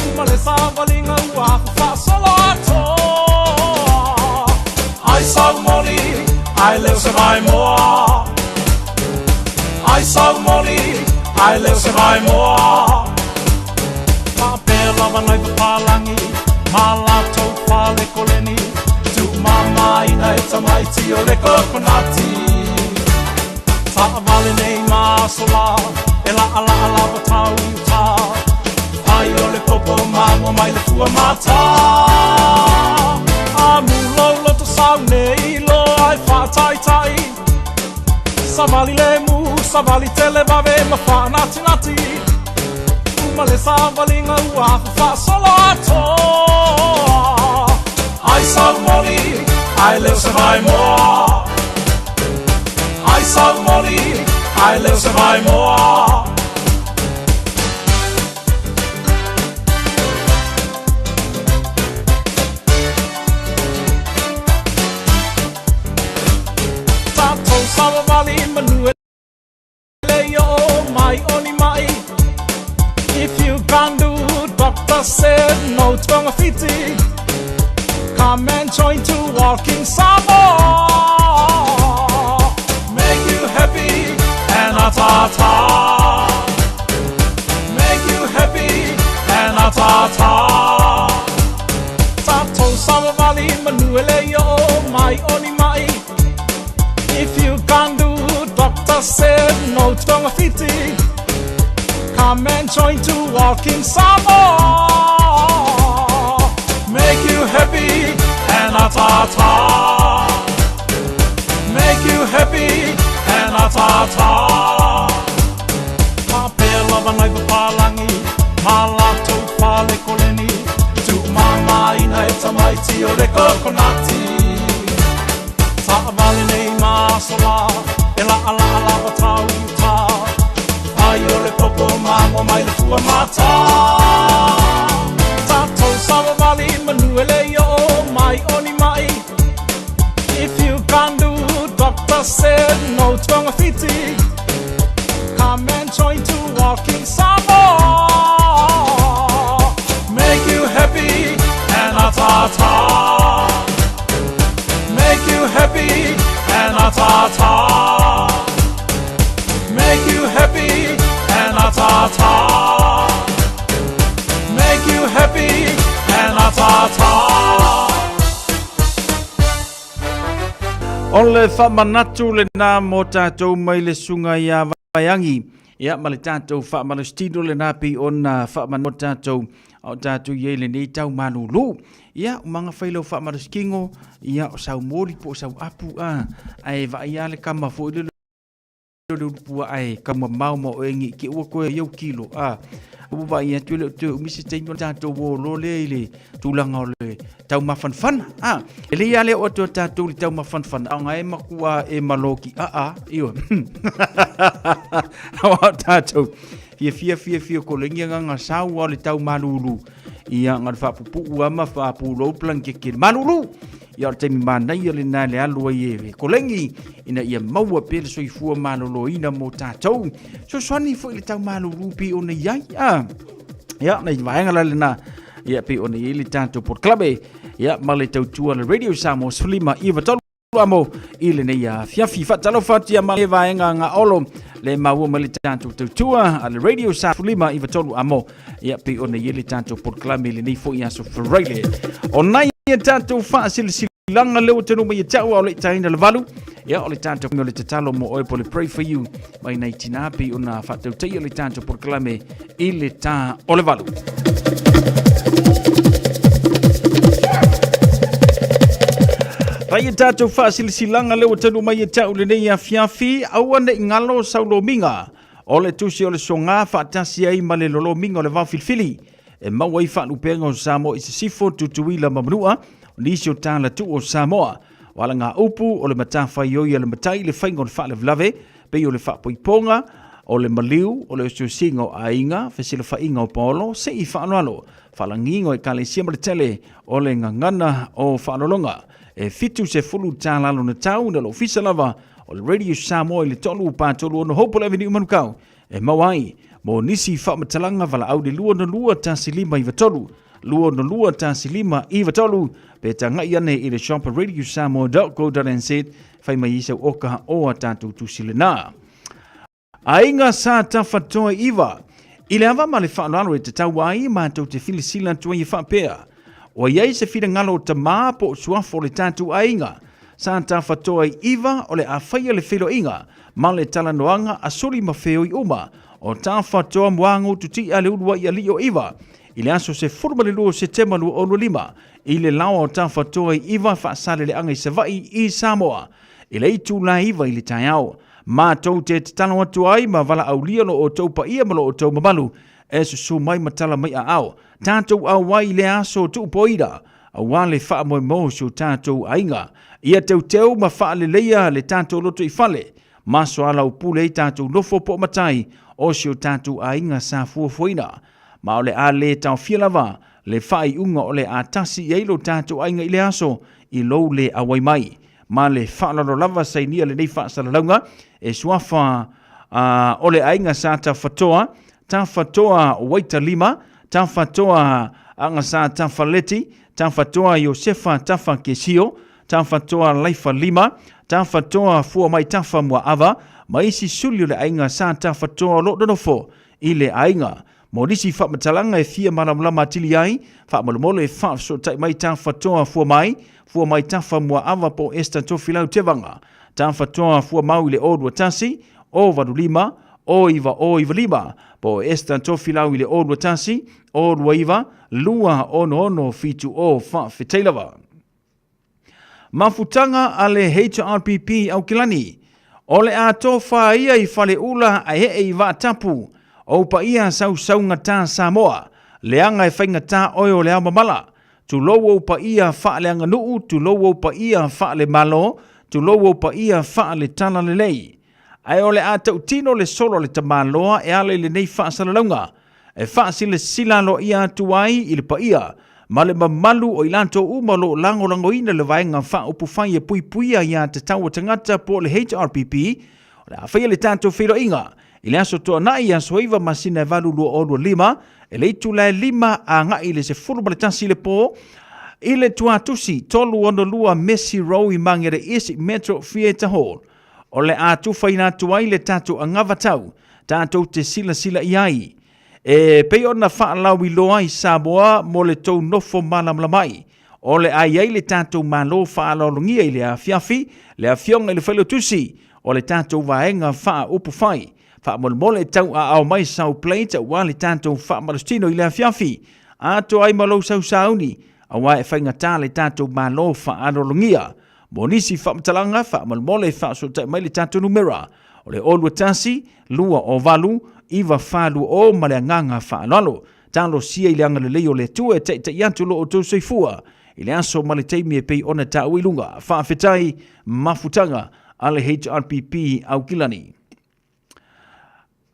Uma le savaliga ua afu faasolo atoa. Ai sau moli, ai leo se vaimoa. Ai sau moli, ai leo se vaimoa. Faapea lava nai papalagi ma latou fale koleni tuumamaina e tamaiti o le kokonati. Taavale nei ma aso la e laalaa lava tau i uta. Ai o le popo mamoa mai le fua mata. Amu lou loto sau nei loa e faataitai. Savali le mu, savali tele vave ma faanatinati. Uma le savaliga ua afu faasolo atoa. Ai sau moli, ai leo se vaimoa. Ai sau moli, ai leo se vaimoa. Tatou savavali manu e le oo mai o ni mai. If you can't do, doctor said no togafiti. Come and join to walking Samoa. Make you happy and atata. Make you happy and atata. Tatou savavali manu e le oo mai o ni mai. If you can't do, doctor said no togafiti. Come and join to walking Samoa. Make you happy and atata. Make you happy and atata. Faapea lava nai papalagi ma latou fale koleni tuumamaina e tamaiti o le kokonati. Taavale nei ma aso la e laalaa lava tau i uta. Ai o le popo mamoa mai le fua mata. Tatou savavali manu e le oo mai o ni mai. If you can't do, doctor said no togafiti. Come and join to walking Samoa. Make you happy and atata. Make you happy and atata. Make you happy and atata. Make you happy and atata. O le faamanatu lenā mo tatou mai le susuga ia Vaiangi, ia ma le tatou faamalositino lenā pei ona faamanatu tatou a o tatou i ai i lenei tau malulu. Ia, o maga fai lau faamalosikino, ia o sau moli po o sau apu a, ae vaai lava le kama foi lele o le ulupua ae kaumamao ma oe ngi ke ua koe iau kilo a. Ua vaai atu e le o toe umi se taimi ona tatou o loa lea i le tulaga o le taumafanafana. A, e lei lava le oo atu a tatou i le taumafanafana, a o nga e makua e maloki a a, ioe. Aua o tatou, fia fia fia fia kolengi agaga sau o le tau malulu. Ia, nga le faapupuu ama faapulou plankeke le malulu. Ia, o le taimi manaia lena le alu ai e kolengi ina ia maua pea le soifua maloloina mo tatou. Sosoani foi le tau malulu pei ona i ai. A, ia, nai vaega la lena. Ia, pei ona i ai le tatou polokalame. Ia, ma le tautua le Radio Samoa 15 93 amo i lenei afiafi. Faatalofa atu ia ma le vaega gaolo le maua mai le tatou tautua a le Radio Sa 5 93 amo. Ia, pei ona i ai le tatou polokalame i lenei foi aso Friday. O nai ia tatou faasilasilaga lea ua tanu mai ia te au a o le i taina le valu. Ia, o le tatou o le tatalo mo oe po le pray for you mai nai tina pei ona faatautaia le tatou polokalame i le tā o le valu. Rai e tātou faasilasilaga lea ua talu mai e te au lenei afiafi, aua ne i galo sau lomiga o le tusi o le soga faatasi ai ma le lolomiga o le vao filifili e maua ai faalupega o Samoa i Sisifo, Tutuila ma Manua, o nisi o tala tuu o Samoa. O alaga upu o le matafaioi a le matai le faiga o le faalavelave, pei o le faapoipoga, o le maliu, o le osiosiga o aiga, fesilafaiga o paolo, se i faaaloalo. Faalagiga o Ekalesia ma le tele o le gagana o faaaloaloga. E $70 lona tau na le ofisa lava o le Radio Samoa i le 3 4 3 6 Hopewell Avenue Manukau e maua ai mo nisi faamatalaga valaau i le 262 1593 262 1593 pe tagai ane i le shop radiosamoa.co.nz fai mai ai sau oka o a tatou tusi lena. Aiga Sa Tafatoa Iva I le ava ma le faaaloalo e tatau ai matou te silasila atu ai e faapea, ua i ai se finagalo o tamā po o suafa o le tatou aiga sa tafatoa i iva o le a faia le feiloaiga ma le talanoaga a suli ma feoi uma o Tafatoa Muagu Tuti'a le Uluai Alii o Iva i le aso 12 o Setema 2025 i le laoa o Tafatoa i Iva Faasaleleaga i Savaii i Samoa i le itula e 9 i le taeao. Matou te tatalo atu ai ma valaaulia lo outou paia ma lo outou mamalu e susu mai ma tala mai aao tatou auai i lea aso tuupoira aua le faamoemoe o si o tatou aiga. Ia teuteu ma faaleleia le tatou lotoifale ma soalaupule ai tatou nofo po o matai o si o tatou aiga sa fuafuaina. Ma o le a le taofia lava le faaiuga o le a tasi i ai lo tatou aiga i lea aso i lou le auai mai. Ma le faaaloalo lava sainia lenei faasalalauga e suafa o le aiga sa Tafatoa, Tafatoa Waitalima, Tafatoa Agasa Tafaleti, Tafatoa Iosefa Tafa Kesio, Tafatoa Laifa Lima, Tafatoa Fuamai Tafa Muaava, ma isi suli o le aiga sa Tafatoa o lo o nonofo i le aiga. Mo nisi faamatalaga e fia malamalama atili ai, faamolemole faafesootai mai Tafatoa Fuamai, Fuamai Tafa Muaava po o Esther Tofilau Tevaga. Tafatoa Fuamau i le 021 085 0995 po o Esther Tofilau i le 021 029 266 70. Faafetai lava. Mafutaga a le HRPP Aukilani. O le a tofa ia i Faleula ae ee i Vaatapu. Ou paia sausaugata Samoa. Leaga e faigata oe o le ao mamala. Tulou ou paia faaleaganuu, tulou ou paia faalemalo, tulou ou paia faaletalalelei. Ae o le a tautino le solo a le tamaloa e ala i lenei faasalalauga, e faasilasila aloaia atu ai i le paia ma le mamalu o i latou uma o lo o lagolagoina le Vaega Faaupufai e Puipuia Aia Tatau a Tagata po o le HRPP, o le a faia le tatou feiloaiga i le aso Toonai, aso 9 masina e 8 2025, e le itula e 5 agai i le 11 i le po, i le Tuatusi 362 Messi Row i Mangere East Metro Theatre Hall. O le a tufaina atu ai le tatou anavatau tatou te silasila i ai. E pei ona faalauiloa i Samoa mo le tou nofo malamalama ai. O le a i ai le tatou Malo faaaloalogia i le afiafi, le Afioga i le Failautusi o le tatou Vaega Faaupufai. Faamolemole tauaao mai sau plate aua le tatou faamalositino i le afiafi. Atoa ai ma lou sausauni, aua e faigata le tatou Malo faaaloalogia. Mo nisi faamatalaga, faamolemole faasootai mai le tatou numera o le 021 208 9420 ma le agaga faaaloalo. Talosia i le agalelei o le Atua e taitai atu lo outou soifua i le aso ma le taimi e pei ona taua i luga. Faafetai mafutaga a le HRPP Aukilani.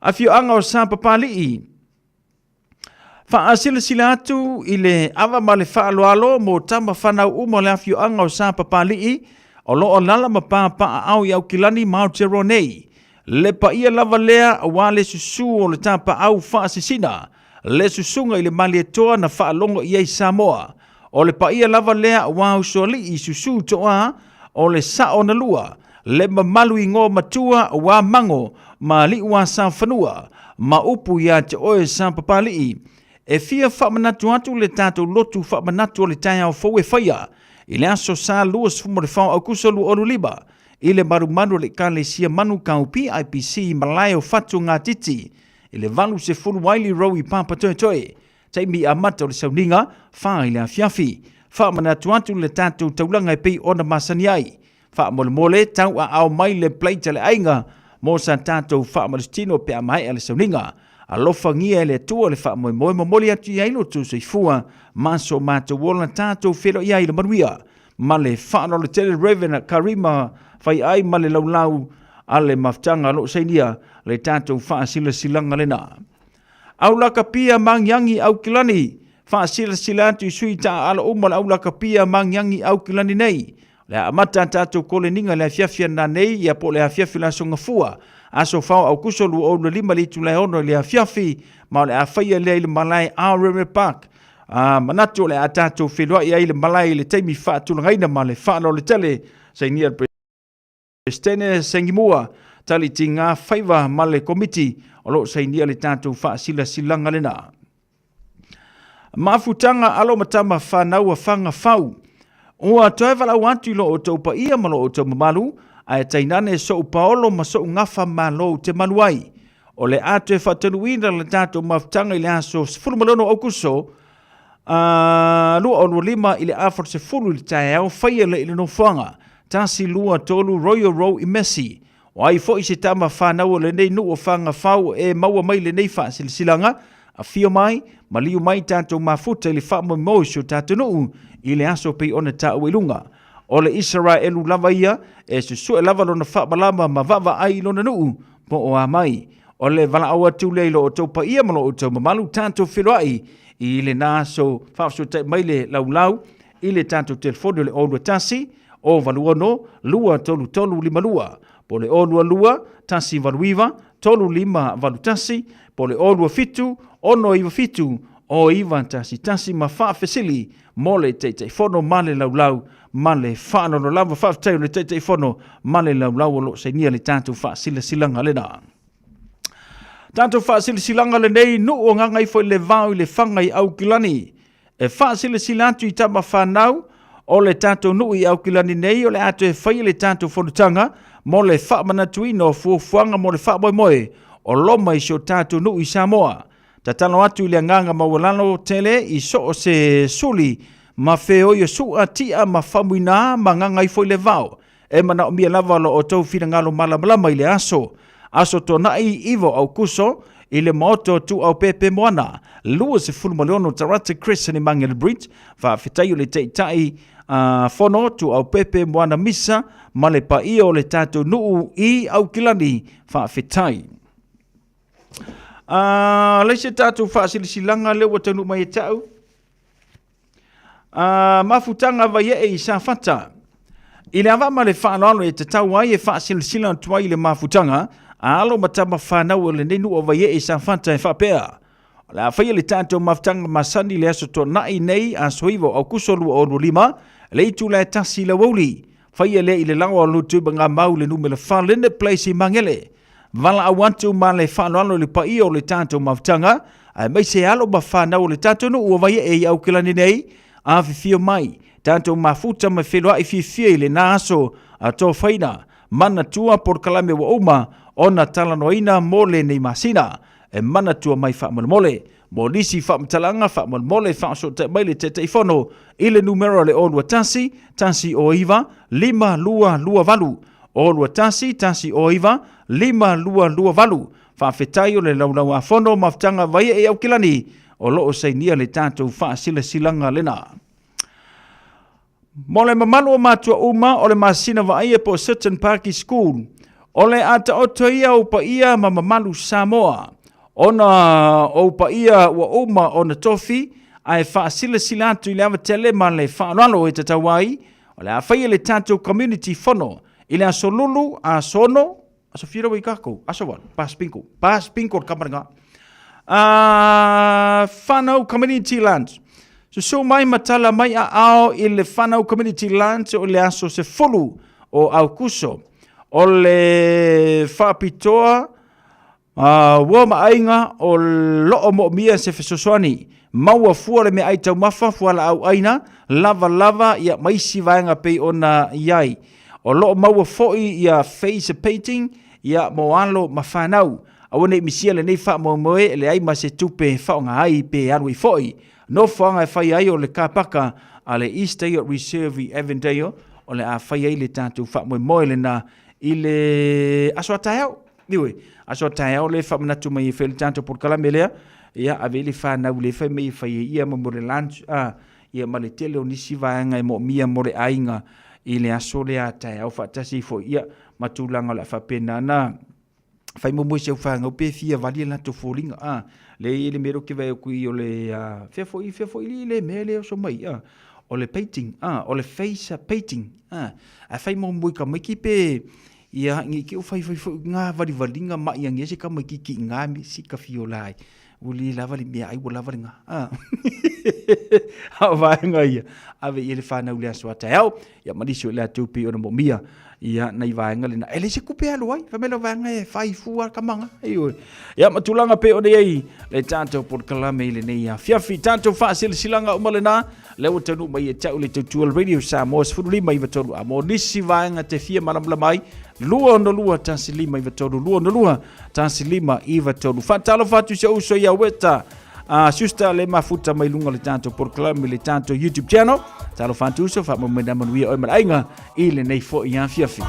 Afioaga o Sapapalii. Faasilasila atu i le ava ma le faaaloalo mo tama fanau uma o le afioaga o Sapapalii o lo o alaala ma papaaao i Aukilani ma Aotearoa nei. Le paia lava lea aua le susu o le tapaau faasisina, le susuga i le Malietoa na faalogo i ai Samoa. O le paia lava lea aua usoalii susu toa o le sao na lua, le mamalu igoa matua aua mago ma aliuasafanua ma upu ia te oe Sapapalii. E fia faamanatu atu le tatou lotu faamanatu o le taeao fou e faia i le aso Sa 24 o Aukuso 2025 i le malumalu o le Ekalesia Manukau PIPC i malae o Fatu Ngatiti i le 80 Wiley Road i Papatoetoe. Taimi amata o le sauniga, fa i le afiafi. Faamanatu atu le tatou taulaga e pei ona masani ai. Faamolemole, tauaao mai le plate a le aiga mo sa tatou faamalositino pe a maea le sauniga. Alofagia e le Atua le faamoemoe momoli atu i ai lo outou soifua ma so matou ola tatou feiloai ai i le manuia ma le faaaloalo tele Rev Karima Faiai ma le laulau a le mafutaga o lo o sainia le tatou faasilasilaga lena. Aulakapia Magiagi Aukilani. Faasilasila atu i sui taaalo uma o le au lakapia ma agiagi Aukilani nei. O le a amata a tatou koleniga i le afiafi ananei, ia po o le afiafi o le Aso Gafua, aso 4 o Aukuso 2025 i le itula e 6 i le afiafi, ma o le a faia lea i le malae Aorere Park. A manatu o le a tatou feiloai ai i le malae i le taimi faatulagaina ma le faaaloalo tele, sainia le Peresetene Sengimua, Tali Tiga Faiva ma le Komiti o lo o sainia le tatou faasilasilaga lena. Mafutaga alo ma tama fanau a Faga Fau. Ua toe valaau atu i lo outou paia ma lo outou mamalu, ae tainane sou paolo ma sou gafa malo ou te malu ai. O le a toe faatanuuina le tatou mafutaga i le aso 16 Aukuso 2025 i le afa o le 10 i le taeao, faia lea i le nofoaga 123 Royal Row i Massey. O ai foi se tama fanau o lenei nuu o Fagafau e maua mai lenei faasilasilaga, afio mai, maliu mai tatou mafuta i le faamoemoe o si o tatou nuu i le aso pei ona taua i luga. O le Isaraelu lava ia e susue lava lona faamalama ma vaavaai i lona nuu po o a mai. O le valaau atu lea i lo outou paia ma lo outou mamalu, tatou feiloai i lena aso faafesootai mai le laulau i le tatou telefoni o le 021 086 23352 po o le 022 189 3581 po o le 027 697 0911 ma faafesili mo le Taitaifono ma le Laulau ma le faaaloalo lava. Faafetai o le Taitaifono ma le Laulau o lo o sainia le tatou faasilasilaga lena. Tatou faasilasilaga lenei nuu o Gagaifo i le vao i le faga i Aukilani. E faasilasila atu i tama fanau o le tatou nuu i Aukilani nei o le a toe faia le tatou fonotaga mo le faamanatuina o fuafuaga mo le faamoemoe o loma i si o tatou nuu i Samoa. Tatalo atu i le agaga maualalo tele i so o se suli ma feoi o su'a, ti'a ma famuina ma gagaifo i le vao. E manaomia lava lo outou finagalo malamalama i le aso. Aso Toonai 9 o Aukuso i le Maota o Tuuaupepe Moana, 26 Tarata Crescent i Mangere Bridge. Faafetai o le Taitai Fono Tuuaupepe Moana Misa ma le paia o le tatou nuu i Aukilani. Faafetai. Le isi tatou faasilasilaga lea ua taunuu mai e ta'u. Mafutaga Vaiee i Safata. I le ava ma le faaaloalo e tatau ai e faasilasila atu ai le mafutaga a alo ma tama fanau o lenei nuu o Vaiee i Safata e faapea, O le a faia le tatou mafutaga masani i le aso Toonai nei, aso 9 o Aukuso 2025, le itula e 1 i le aoauli. Faia lea i le laoa o Lotu ma ngā mau le numera 4 Linnet Place i Magele. Valaau atu ma le faaaloalo i le paia o le tatou mafutaga, aemaise alo ma fanau o le tatou nuu o Vaiee i Aukilani nei, afifio mai, tatou mafuta ma feiloai fiafia i lena aso a Tofaina, manatua polokalame ua uma ona talanoaina mo lenei masina. E manatua mai faamolemole. Mo nisi faamatalaga faamolemole faasootai mai le Taitaifono i le numera o le 021 109 5228. 021 109 5228. Faafetai o le Laulau-a-Fono Mafutaga Vaiee Aukilani o lo o sainia le tatou faasilasilaga lena. Mo le mamalu o matua uma o le masina vaaia po o Seton Parky School, o le a taoto ia ou paia ma mamalu Samoa, ona ou paia ua uma ona tofi, ae faasilasila atu i le ava tele ma le faaaloalo e tatau ai, o le a faia le tatou community fono i le aso Lulu, aso 6, aso fia i kākou, aso 8, pas bingo, pas bingo le kamaraga. Whanau Community Lunch. Susu mai ma tala mai a ao i le Whanau Community Lunch o le aso se fulu o Aukuso. O le whaapitoa ua ma aiga o loo moomia se fesoasoani. Maua fua le meaai taumafa, fualaau aina, lavalava ia ma isi vaega pei ona i ai. O loo maua foi ia face painting ia mo alo ma fanau. Aua nei misia lenei faamoemoe e leai ma se tupe e faaaoga ai pe alu ai foi. Nofoaga e fai ai o le kapaka a le East Dale Reserve i Avondale o le a fai ai le tatou faamoemoe lena i le aso a taeao. Anyway, aso a taeao le faamanatu mai e fai le tatou polokalame lea, ia ave i le fanau le fai mai e fai ai ia ma mo le lunch, ia ma le tele o nisi vaega e moomia mo le aiga i le aso lea a taeao faatasi foi ia ma tulaga o le a faapena na. Fai muamua i si au fanau pe fia vali a latou foliga a. Lea e i ai le mea lea ou te vaai atu i o le fea foi fea foi le mea lea e oso mai a. O le painting a, o le face painting a. Ae fai muamua i tamaiti pe ia ne i te i ua fai fai foi na valivaliga mai ane ai se tamaititi i na mea si tafiola ai. Ua le lava le meaai ua lava lena. A. A o vaega ia, ave i ai le fanau i le aso a taeao, ia ma nisi o i latou pei ona moomia ia nai vaega lena. E leai se tupe e alu ai, fai mai lau vaega e fai fua le tamaga. Ioe. Ia ma tulaga pei ona i ai le tatou polokalame i lenei afiafi. Tatou faasilasilaga uma lena, lea ua taunuu mai ia te au le tautua le Radio Samoa 15 93 a mo nisi vaega te fia malamalama ai 262 1593 262 1593. Faatalofa atu i si ou uso ia Weta. Sister le mafuta mai luga o le tatou polokalame i le tatou YouTube channel. Talofa atu uso, faamaumau manuia oe ma le aiga i lenei foi afiafi.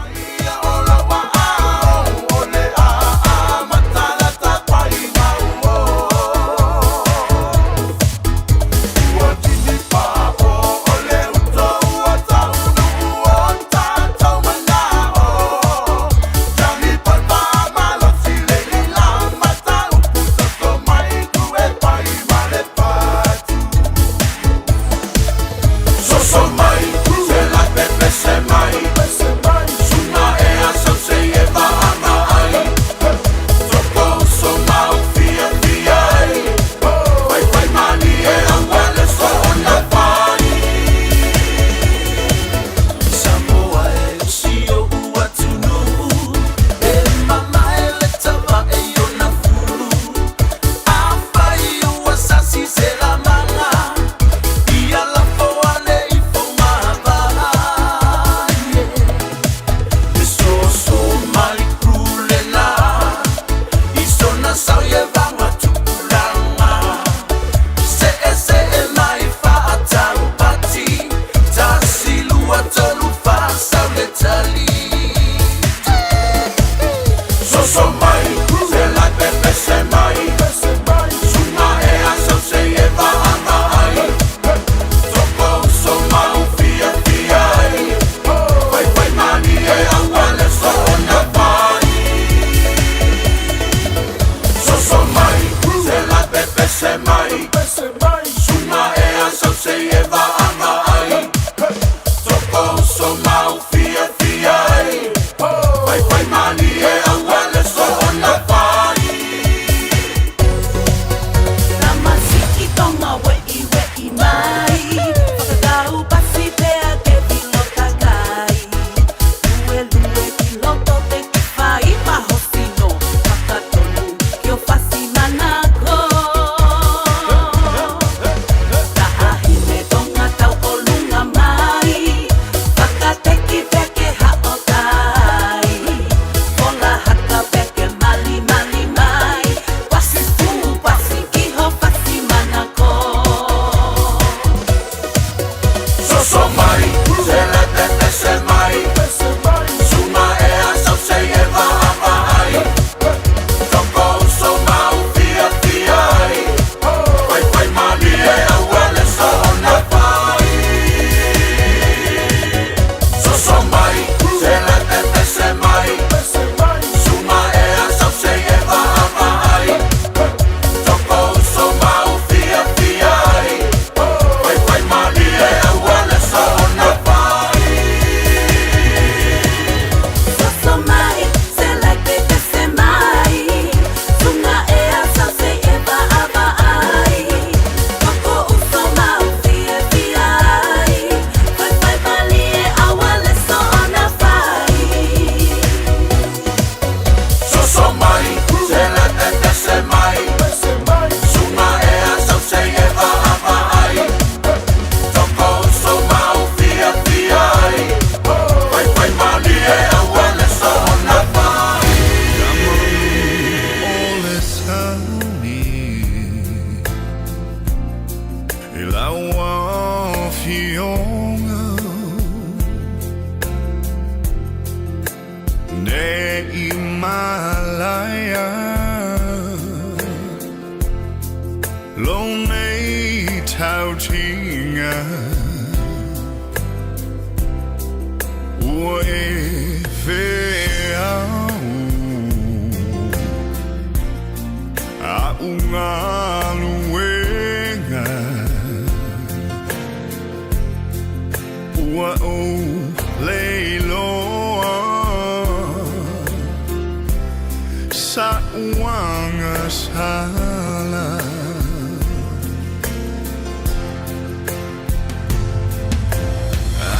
sa'uaga sala.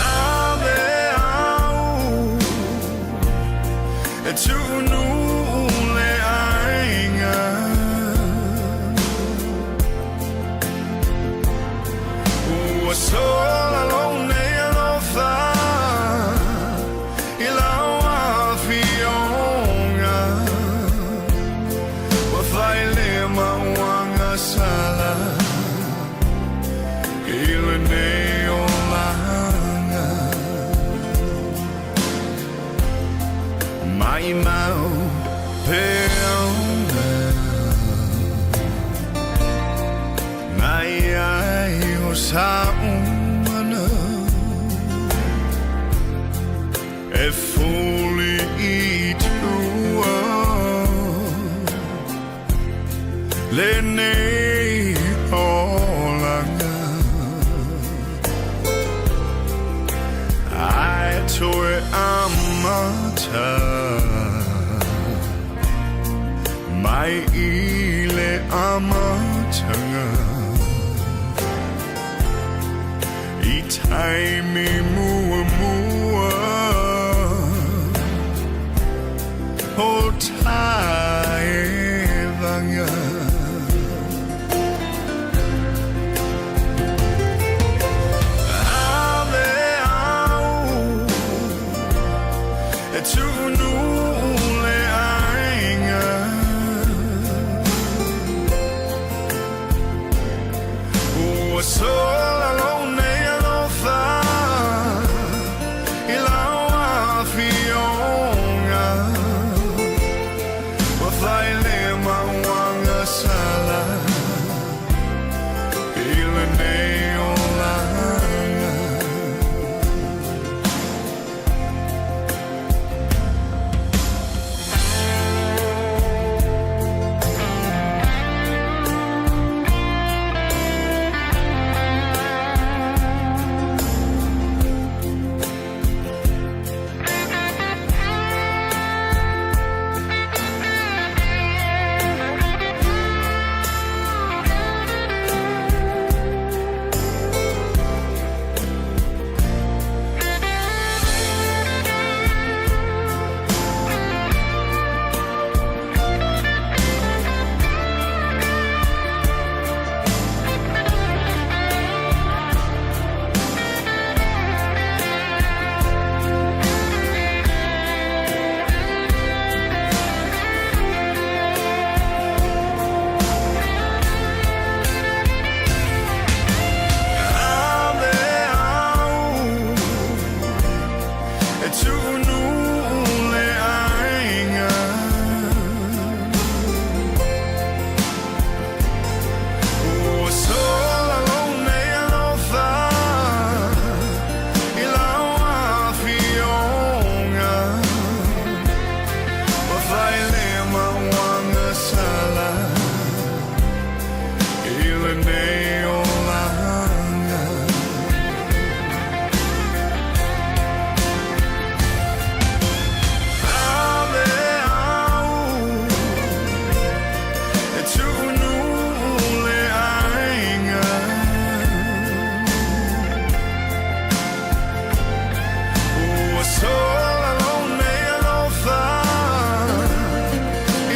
Ave au e tuunuu le aiga. Ua sola lou nei alofa i lau afioga. Ua fai le mauaga sala i lenei olaga. Maimau peaoga na i ai o sa'u mana e fuli i tua lenei olaga. Ae toe amata mai i le amataga i taimi muamua o taevaga. Ave au e tuunuu le aiga. Ua sola lou nei alofa i lau afioga. Ua fai le mauaga sala i lenei olaga. Ave au e tuunuu le aiga. Ua sola lou nei alofa i lau afioga. Ua fai le mauaga sala i lenei olaga. Ave au e tuunuu le aiga. Ua sola lou nei alofa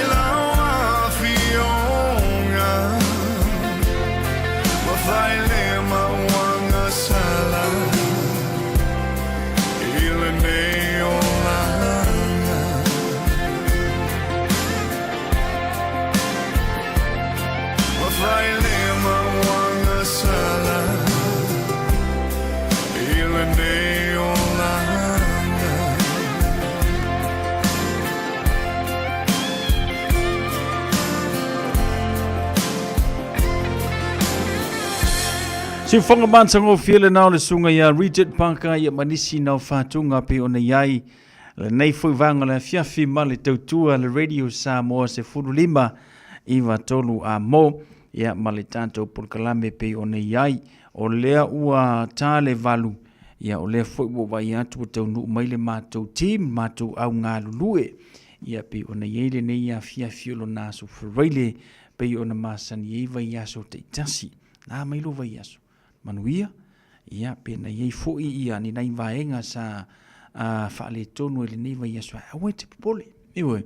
i lau afioga. Ua fai le mauaga sala i lenei olaga. Ua fai le mauaga sala i lenei olaga. Siufoga matagofie lena o le susuga ia Richard Parker ia ma nisi nao fatuga pei ona i ai lenei foi vaega o le afiafi ma le tautua le Radio Samoa 15 93 a mo ia ma le tatou polokalame pei ona i ai o lea ua ta le valu ia o lea foi ua vaai atu ua taunuu mai le matou team matou au galulue. Ia pei ona i ai lenei afiafi o lona aso Faraile, pei ona masani ai vaiaso taitasi. Na mai lo vaiaso. Manuia, ia pe na i ai foi ia ni nai vaega sa faaletonu i lenei vaiaso, ae aua e te popole. Ioe.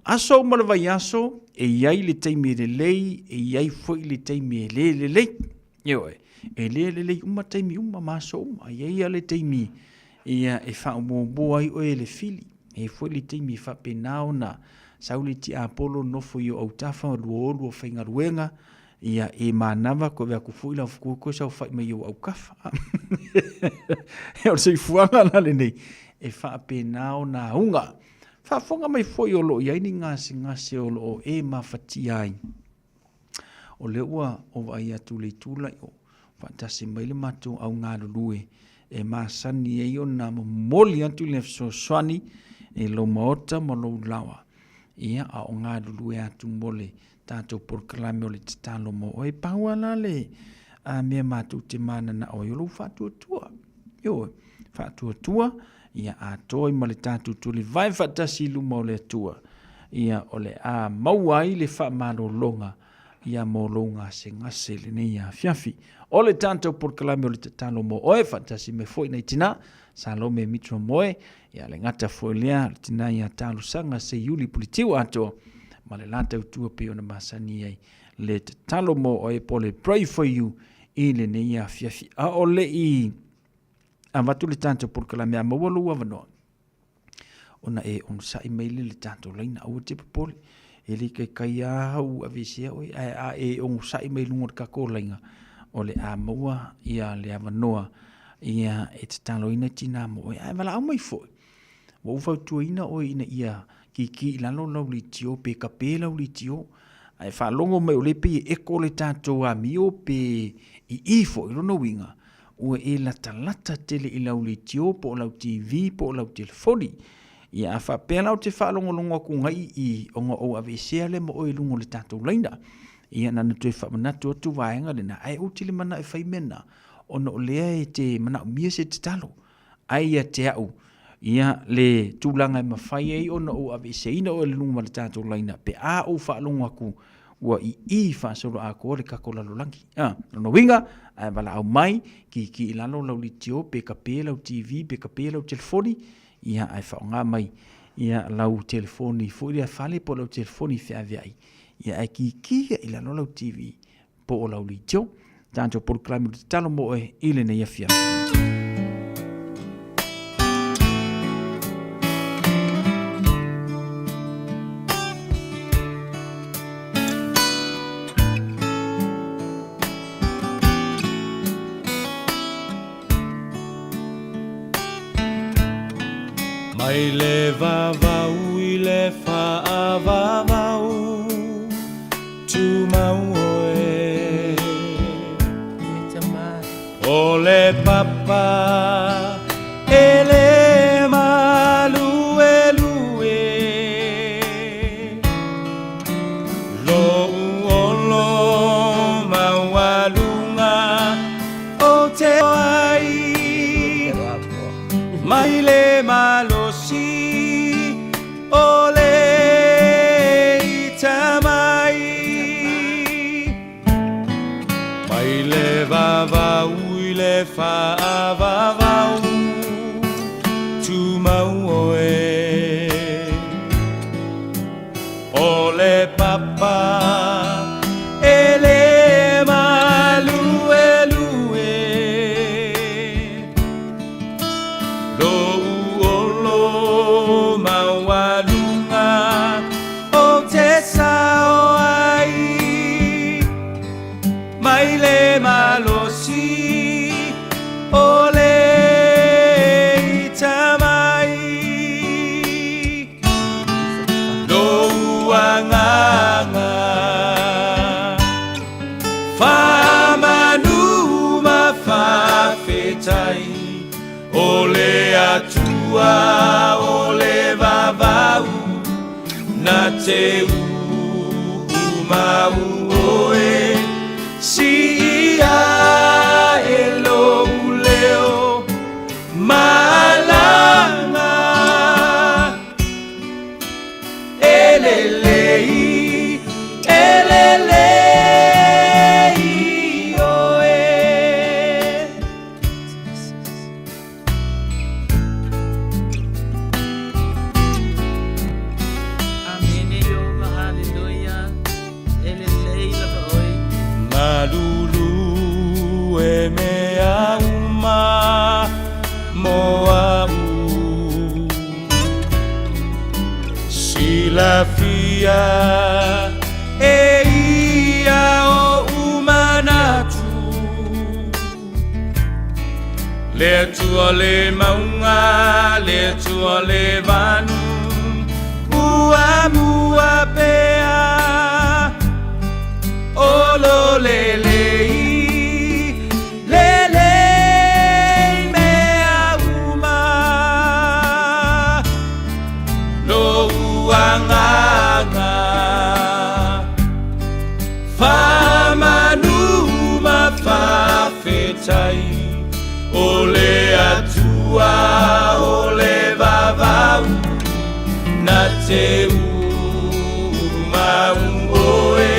Aso uma le vaiaso, e i ai le taimi e lelei, e i ai foi le taimi e le lelei. Ioe. E le lelei uma taimi uma ma aso uma. E i ai lava le taimi ia e faamuamua ai oe e le fili. E i ai foi le taimi e faapena ona sau le tiapolo nofo i ou autafa luaolu faigaluega, ia e manava koe avea atu foi lau fukui koe saofai mai i ou aukafa. O le soifuaga la lenei e faapena ona auga. Faafofoga mai foi o lo o i ai ni gasegase o lo o e mafatia ai. O lea ua ou vaai atu i le itu la i o, faatasi mai le matou au galulue e masani ai ona momoli atu le fesoasoani i lou maota ma lou laoa. Ia, a o galulue atu mo le tatou polokalame o le tatalo mo oe. Pau lava la le a mea matou te mananao ai o lou faatuatua. Ioe, faatuatua, ia atoa ai ma le tatou tulivae faatasi i luma o le Atua. Ia, o le a maua ai le faamalologa ia mo lou gasegase i lenei afiafi. O le tatou polokalame o le tatalo mo oe, faatasi mai foi nai tina, Salome Mitchell Moe, ia le gata foi lea, le tina ia Talosaga Seiuli Puletiu atoa, ma le la tautua pei ona masani ai le tatalo mo oe po o le pray for you i lenei afiafi. A o le i avatu le tatou polokalame a maua lou avanoa, ona e onosai mai lea i le tatou laina, aua te popole, e le kaikai lava au aveesea oe, ae a e onosai mai luga o le tatou laina, o le a maua ia le avanoa ia e tataloina tinā mo oe. Ae valaau mai foi, ua ou fautuaina oe ina ia kiki i lalo lau leitio pe kape lau leitio, ae faalogo mai o lea e pei e eko le tatou amio pe ii foi, o lona uiga, ua e latalata tele i lau leitio po o lau TV po o lau telefoni. Ia a faapea la ou te faalogologo atu ngai i i ona ou aveesea lea ma oe i luga o le tatou laina. Ia na ona toe faamanatu atu vaega lena, ae ou te le manao e fai mea na, ona o lea e te manaomia se tatalo. Ae ia te au, ia le tulaga e mafai ai ona ou aveeseina oe i luga o le tatou laina pe a ou faalogo atu ua ii faasoloatoa le tatou lalolagi. A, lona uiga, a e valaau mai, kiki i lalo lau leitio, pe kape lau TV, pe kape lau telefoni, ia ae faaaoga mai ia lau telefoni foi lea fale po o lau telefoni feaveai, ia ae kiki i lalo lau TV po o lau leitio. Tatou polokalame o le tatalo mo oe i lenei afiafi. Mai le vavau i le faavavau Tumau oe O le papa e le maluelue Lou olo maualuga o te ai Mai le malosi O le ita mai Mai le vavau i le faavavau Tumau oe O le papa e le maluelue Lou olo maualuga o te sao ai Mai le malosi o le ita mai Lou agaga Faamanu ma faafetai O le Atua o le vavau Na te uumau oe Siia e lou leo malaga. Elelei, elelei oe. Amene Iova, haleluia. E lelei lava oe. Malulu e mea uma mo a'u Silafia e ia oʻu manatu Le Atua le mauga, le Atua le vanu Muamua pea O lo lelei, lelei mea uma Lou agaga Faamanu ma faafetai O le Atua o le vavau Na te umau oe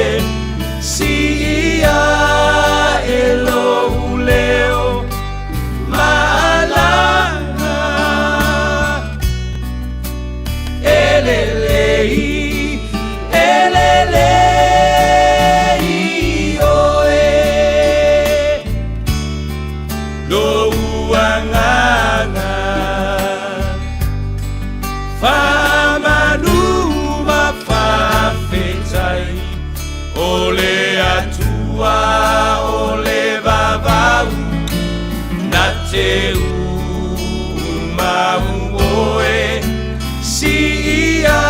Siia e lou leo Maalaga E lelei, e lelei oe Lou agaga Faamanu ma faafetai O le Atua o le vavau Na te umau oe Siia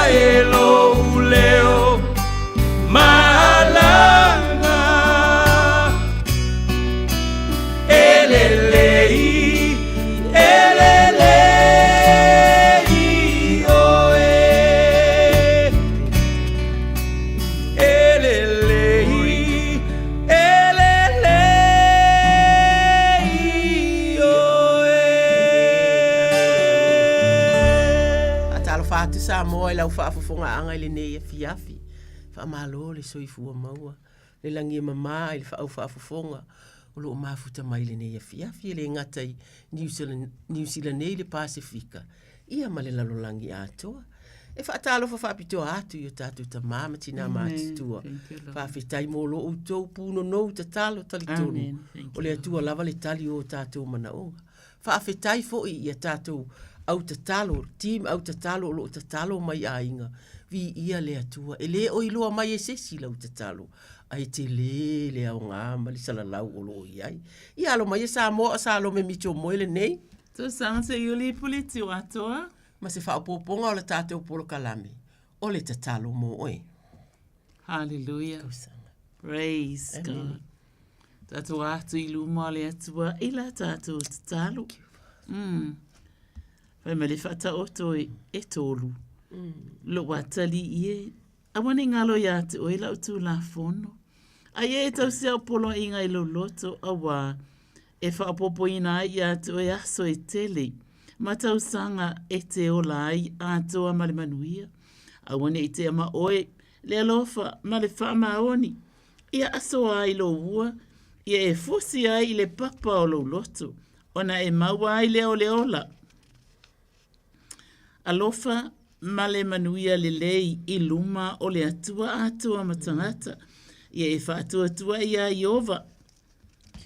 e lou leo Maalaga E lelei, e lelei oe E lelei, e lelei oe. Faatalofa atu Samoa i lau faafofogaaga i lenei afiafi. Faamalo le soifua maua, le lagi e mama i le faau faafofoga o lo o mafuta mai i lenei afiafi e le gata i Niu Sila nei le Pasefika, ia ma le lalolagi atoa. E faatalofa faapitoa atu i o tatou tamā ma tinā matutua. Faafetai mo lo outou pūnonou tatalo talitonu. O le Atua lava le tali o o tatou manaoga. Faafetai foi i a tatou au tatalo, team au tatalo o lo o tatalo mai aiga. Viia le Atua. E le o iloa mai e se isi lau tatalo, ae tele le aoga ma le salalau o lo o i ai. Ia alo maia Samoa o Salome Mitchell Moe lenei. Tausaga Seiuli Puleti o Atoa. Ma se faaopoopoga o le tatou polokalame, o le tatalo mo oe. Hallelujah. Praise Amen. God. Tatou atu i luma o le Atua i la tatou tatalo. Mm. Fai mai le faataoto e, e tolu. Mm. Lou atali i e Aua ne i ngalo iā te oe lau Tulafono. A ia e tausia o poloaiga i lou loto, auā, e faaopoopoina ai iā te oe aso e tele, ma tausaga e te ola ai atoa ma le manuia. Aua ne i tea ma oe le alofa ma le faamaoni, ia asoa ai lou ua, ia e fusi ai i le papa o lou loto, ona e maua ai lea o le ola. Alofa ma le manuia lelei i luma o le Atua atoa ma tagata, ia e faatuatua iā Ieova.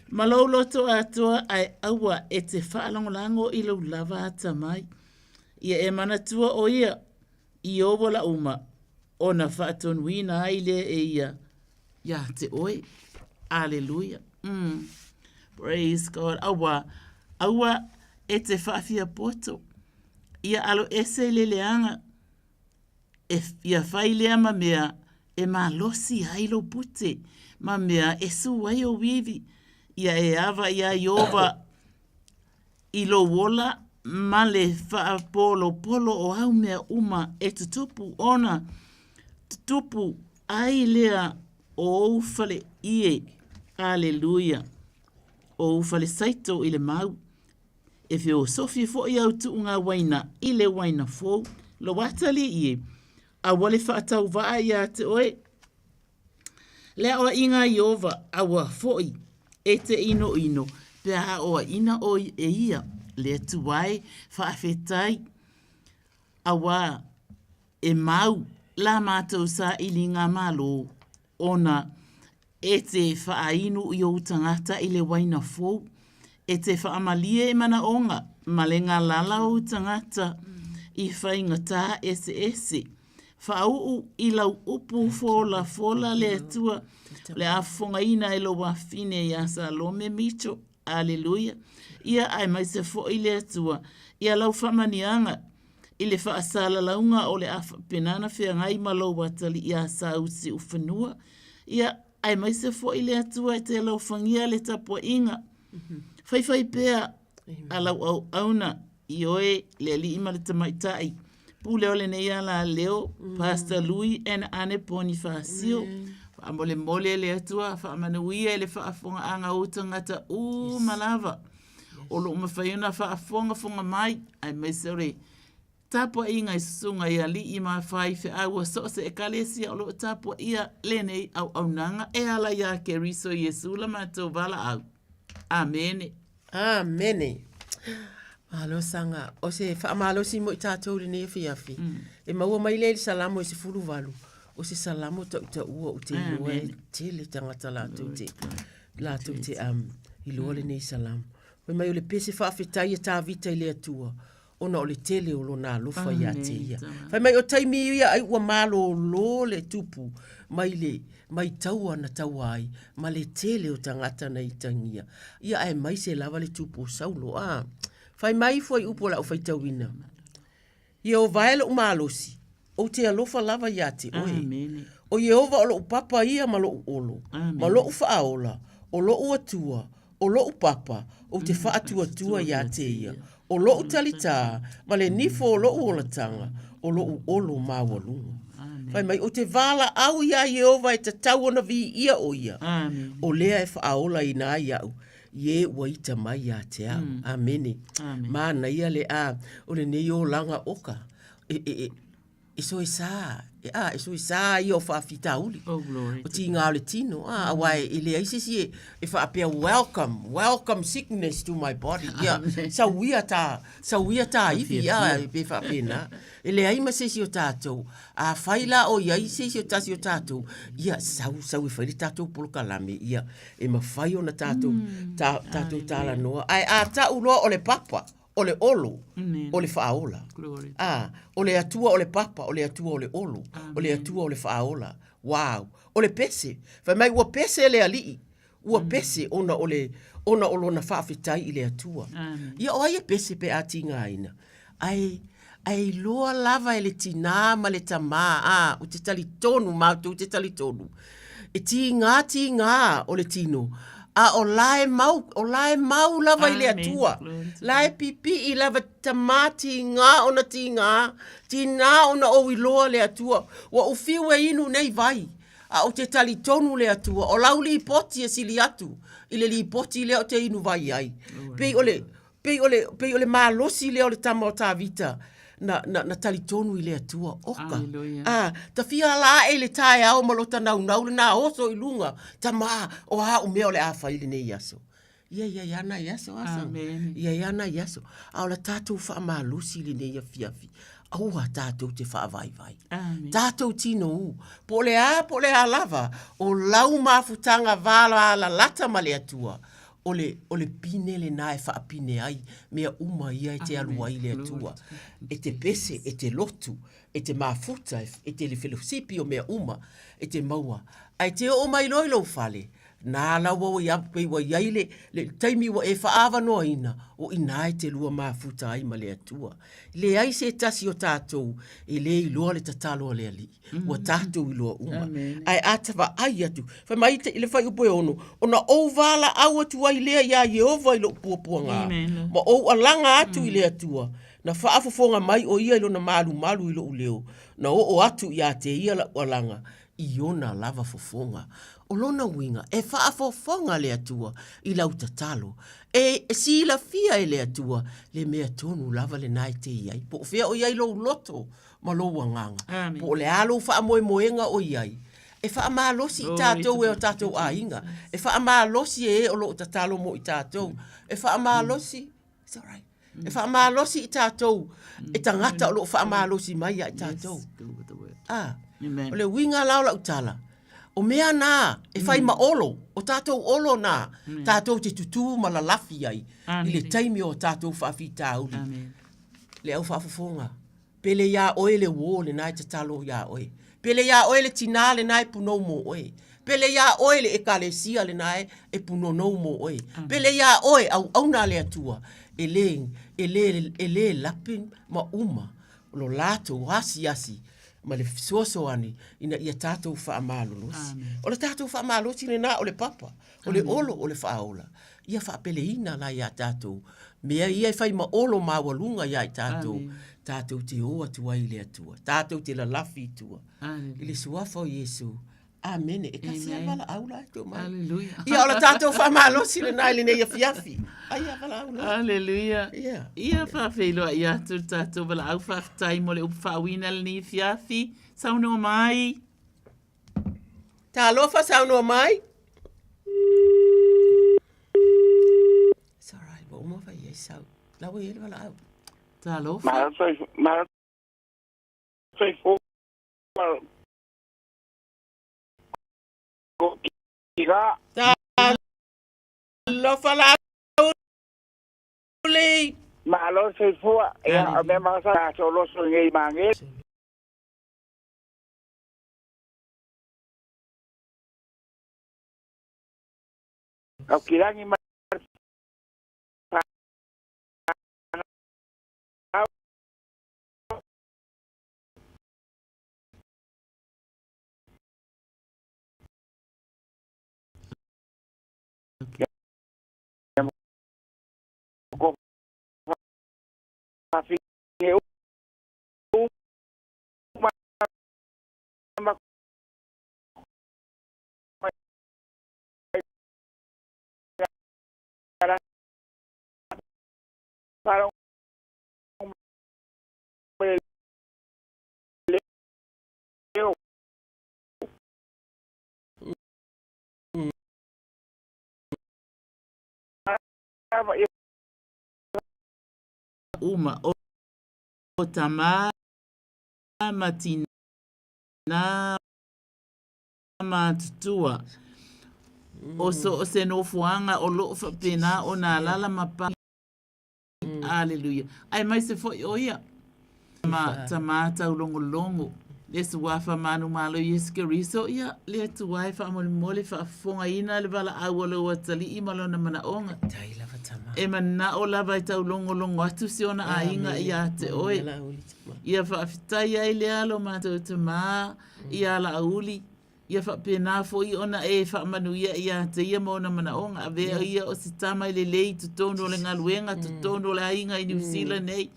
Ma lou loto atoa ae aua e te faalagolago i lou lava atamai. Ia e manatua o ia i ou ola uma, ona faatonuina ai lea e ia iā te oe. Aleluia. Mm. Praise God. Aua, aua e te faafiapoto. Ia alo ese i le leaga, e, ia fai lea ma mea e malosi ai lou pute, ma mea e sū ai ou ivi. Ia e ava iā Ieova i lou ola ma le faapolopolo o au mea uma e tutupu ona tutupu ai lea o ou fale ie. Aleluia. O ou fale saito i le mau. E feosofi foi au tuuga uaina i le uaina fou. Lou atalii e. Aua le faatauvaa iā te oe. Le aoaiga a Ieova, aua foi e te inoino pe a aoaina oe e ia, le Atua e, faafetai, auā e mau la matou sailiga malo, ona e te faainu i ou tagata i le waina fou, e te faamalie i manaoga ma le galala o ou tagata i faigata eseese. Faauu i lau upu folafola le Atua, o le a fofogaina e lou afafine ia Salome Mitchell. Aleluia. Ia aemaise foi le Atua ia lau faamaniaga i le faasalalauga o le a faapena ona feagai ma lou atalii ia Sau Siufanua. Ia aemaise foi le Atua e te alofagia le tapuaiga. Faifai pea a lau auauna i oe le alii ma le tamaitai. Pule o lenei alaleo, Pastor Lui and Ane Ponifasio. Faamolemole le Atua, faamanuia i le faafofogaaga o ou tagata uma lava. O lo o mafai ona faafogafoga mai, aemaise o le tapuaiga i susuga i alii ma faifeau o so o se ekalesia o lo o tapuaia lenei auaunaga e ala iā Keriso Iesu la matou valaau. Amene. Amene. Malo saga. O se faamalosi mo i tatou i lenei afiafi. E maua mai lea i le Salamo e 18, o se Salamo tautaua ou te iloa e tele tagata latou te, latou te um, iloa lenei Salamo. Fai mai o le pese faafetai a Tavita i le Atua, ona o le tele o lona alofa ia te ia. Fai mai o taimi ia ai ua malōlō le tupu mai le mai taua na taua ai ma le tele o tagata na itagia. Ia aemaise lava le tupu o Saulo. A, fai mai ifo i upu o lau faitauina. Ieova e loʻu malosi, ou te alofa lava iā te oe. O Ieova o loʻu papa ia ma loʻu olo, ma loʻu faaola, o loʻu Atua, o loʻu papa, ou te faatuatua iā te ia, o loʻu talitā, ma le nifo o loʻu olataga, o loʻu olo maualuga. Fai mai, ou te valaau iā Ieova e tatau ona viia ʻo ia, o lea e faaolaina ai iaʻu i e ua ita mai iā te au. Amene. Manaia le a, o lenei olaga oka, e, e, e, e soesa, e, a, e soesa ia o faafitauli. Oh, glory. O tīgā o le tino, a, auā e, e leai se isi e, e faapea welcome, welcome sickness to my body. Ia, sauia tā, sauia tā iwi, a, e pe faapena. E leai ma se isi o tātou. Afai la o i ai se isi o tasi o tātou, ia, sau, sau e fai le tātou polokalame, ia, e mafai ona tātou, tā, tātou talanoa. Ae a ta'u loa o le papa, o le olo, o le faaola. A, o le Atua o le papa, o le Atua o le olo, o le Atua o le faaola. Wow! O le pese. Fai mai ua pese le alii, ua pese ona o le, ona o lona faafetai i le Atua. Ia o ai e pese pe a tigaina? Ae, ae iloa lava e le tinā ma le tamā, ā, ou te talitonu, matou te talitonu, e tīgā tīgā o le tino, a o la e mau, o la e mau lava i le Atua. La e pipii lava tamā tīgā ona tīgā, tinā ona ou iloa le Atua. Ua ou fiu e inu nei vai, a ou te talitonu le Atua, o lau lipoti e sili atu i le lipoti lea ou te inu vai ai. Pei o le, Pei o le, pei o le malosi lea o le tama o Tavita na, na, na talitonu i le Atua. Oka. Aleluia. A, ta fia ala aʻe i le taeao ma lota naunau lenā oso i luga, tamā, o a au mea o le a fai i lenei aso. Ia ia ia nai aso, asa. Amene. Ia ia nai aso. A o la tātou faamalosi i lenei afiafi, aua tātou te faavaivai. Amene. Tātou tino u. Po o le a, po o le a lava, o lau mafutaga valalalata ma le Atua, o le, o le pine lenā e faapine ai mea uma ia e te alu ai le Atua. E te pese, e te lotu, e te mafuta, e te le felosipi o mea uma, e te maua. Ae te oo mai loa i lou fale, nā laua ua ia, pei ua i ai le, le taimi ua e faaavanoaina, o i inā e te lua mafuta ai ma le Atua. Leai se tasi o tātou e le iloa le tatalo a le Alii. ua tatou iloa uma. Ae a ta vaai atu, fai mai i le fuaiupu e ono, ona ou valaau atu ai lea iā Ieova i lou puapuaga, ma ou alaga atu i le Atua, na faafofoga mai ʻo ia i lona malumalu i loʻu leo, na oo atu iā te ia lau alaga i ona lava fofoga. O lona uiga, e faafofoga le Atua i lau tatalo. E silafia e le Atua le mea tonu lava lena e te i ai, po o fea o i ai lou loto ma lou agaga, po o le a lou faamoemoega o i ai. E faamalosi i tatou e o tatou aiga, e faamalosi e e o lo o tatalo mo i tatou, e faamalosi, it's alright, e faamalosi i tatou e tagata o lo o faamalosi mai ia i tatou. Ah, o le uiga la o lau tala, o mea na e fai ma olo, o tatou olo na, tatou te tutū ma lalafi ai i le taimi o tatou faafitauli. Le au faafofoga, Pele iā oe le uō lena e tatalo iā oe. Pele iā oe le tinā lena e punou mō oe. Pele iā oe le Ekalesia lena e punonou mō oe. Pele iā oe auauna a le Atua e lē, e lē, e lē lape ma uma lo latou asiasi ma le fesoasoani ina ia tatou faamalolosi. O le tatou faamalosi lena o le papa, o le olo, o le faaola. Ia faapeleina la iā tatou mea ia e fai ma olo maualuga iā i tatou, tatou te o atu ai i le Atua, tatou te lalafi i tua i le Suafa o Iesu. Amene. E tasi lava valaau la e tuu mai. Aleluia. Ia, o le tatou faamalosi lena i lenei afiafi. Aia valaau loa. Aleluia. Ia. Ia faafeiloai atu le tatou valaau faafetai mo le upu faauiina lenei afiafi. Saunoa mai. Talofa saunoa mai. It's all right, ua uma fai ai sau. La ua i ai le valaau. Talofa. Malo soifua, malo soifua, ko kira. Talofa Laauli. Malo soifua, ia o mea makasa tatou loso i nei mange. Au ki rangi ma Uma o tama ma tinā matutua. O so o se nofoaga o loo faapena ona alala ma pa. Aleluia. Aemaise foi o ia ma tama taulogologo le suafa manumalo Iesu Keriso, ia, le Atua e faamolemole faafofogaina le valaau a lou atalii ma lona manaoga. E manao lava e taulogologo atu si ona aiga ia te oe. Ia faafetai ai le alo matou tama ia Laauli, Ia faapena foi ona e faamanuia ia te ia ma ona manaoga. Avea ia o se tama e lelei i totonu o le galuega, totonu o le aiga i Niu Sila nei.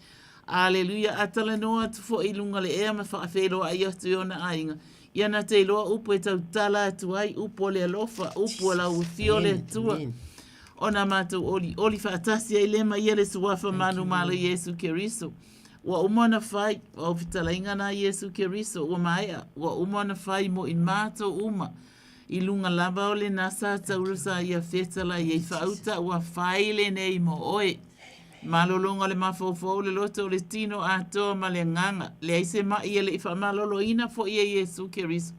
Aleluia! A talanoa atu foi i luga o le ea ma faafeiloai atu i ona aiga, ia na te iloa upu e tautala atu ai, upu o le alofa, upu o lau afio o le Atua. Ona matou olioli faatasi ai lea ma ia le Suafa manumalo Iesu Keriso. Ua uma ona fai, o au fetalaiga na Iesu Keriso, ua maea, ua uma ona fai mo i matou uma. I luga lava o lena sa taura sa ia fetalai ai faauta ua fai lenei mo oe. Malologa o le mafaufau, le loto, o le tino atoa ma le agaga. Leai se ma'i e le i faamaloloina foi e Iesu Keriso,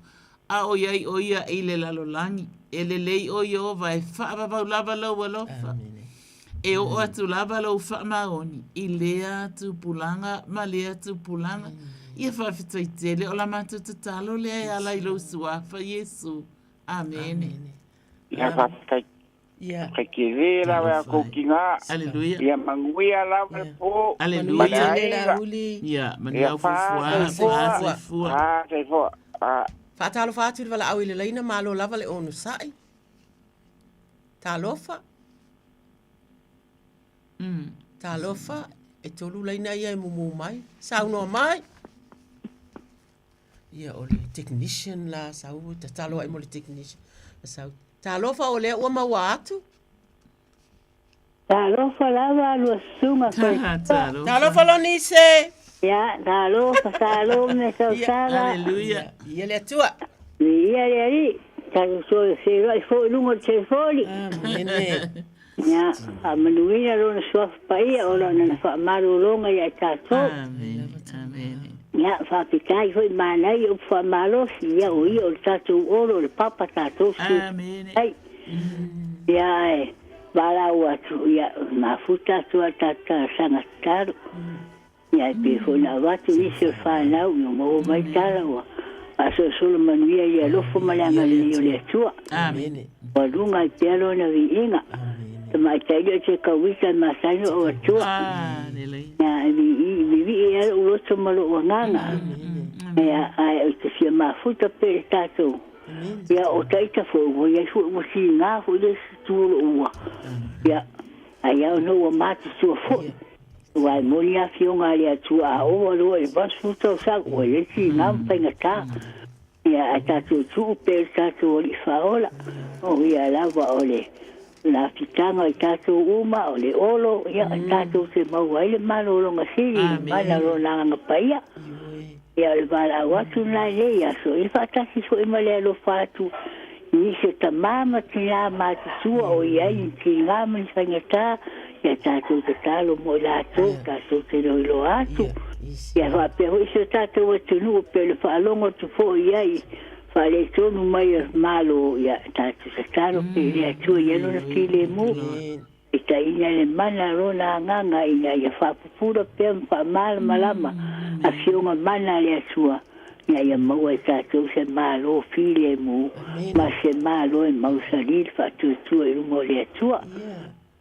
a o i ai ʻo ia i le lalolagi. E lelei ʻo Ieova e faavavau lava lou alofa. E oo atu lava lou faamaoni i lea tupulaga ma lea tupulaga. Ia faafetai tele o la matou tatalo lea e ala i lou suafa Iesu. Amene. Ia faafetai. Ia. Faafetai tele lava ia kou tina. Aleluia. Ia manuia lava le po. Aleluia. Ma le aiga. Ia, manuia au fuafuaga, soifua. Fa soifua. Fa. Faatalofa atu i le valaau i le laina, malo lava le onosai. Talofa. Talofa, e tolu laina ia e mumu mai. Saunoa mai. Ia o le technician la sau tatalo ai mo le technician. Sau. Talofa o lea ua maua atu. Talofa lava lua susuga Talofa. Talofa Lonise. Ia, talofa, salome, tausaga. Hallelujah. Ia le Atua. Ia le Alii. Tatou toe feiloai foi i luga o le telefoni. Amene. Ia, faamanuina Lona Suafa Paia o Lana faamalologa ia i tatou. Amene. Amene. Ia, faafetai foi manaia upu faamalosi, ia o ia o le tatou olo o le papa tatou su. Amene. Ai. Ia, ae valaau atu, ia, mafuta atu a tatou talosaga tatalo. Ia, e pei foi ona avatu nisi o fanau, ia maua mai tala ua faasolosolo manuia i le alofa ma le agalelei o le Atua. Amene. Ua luga ai pea lona viiga. Tamaitai lea o te kauita e masani o Atua. Ia, e vivii ai lou loto ma lou agaga. Ia, ae ou te fia mafuta pea i le tatou. Ia, o taita foi, ua i ai foi, ua siga foi le isi itu o lou ua. Ia, ai lava ona ua matutua foi. Aua e moni lava afioga a le Atua a ova loa i le 80 tausaga, ua i ai siga ma faigata. Ia, ae tatou tuu pea i le tatou Alii Faaola, o Ia lava o le lafitaga i tatou uma, o le olo, ia, tatou te maua ai le malologa sili i le mana o Lona Agaga Paia. Ia, o le valaau atu lena i lenei aso, ia faatasi foi ma le alofa atu i nisi o tamā ma tinā matutua o i ai ni tiga ma ni faigata, ia tatou tatalo mo i latou, tatou te loiloa atu. Ia faapea foi si o tatou atunuu pei o le faalogo atu foi i ai i faaletonu mai o Malo, ia tatou tatalo pea i le Atua i ai Lona filemu, e taina le mana o Lona Agaga ina ia faapupula pea ma faamalamalama afioga mana a le Atua ina ia maua e tatou se Malo filemu ma se Malo e mausali le faatuatua i luma o le Atua.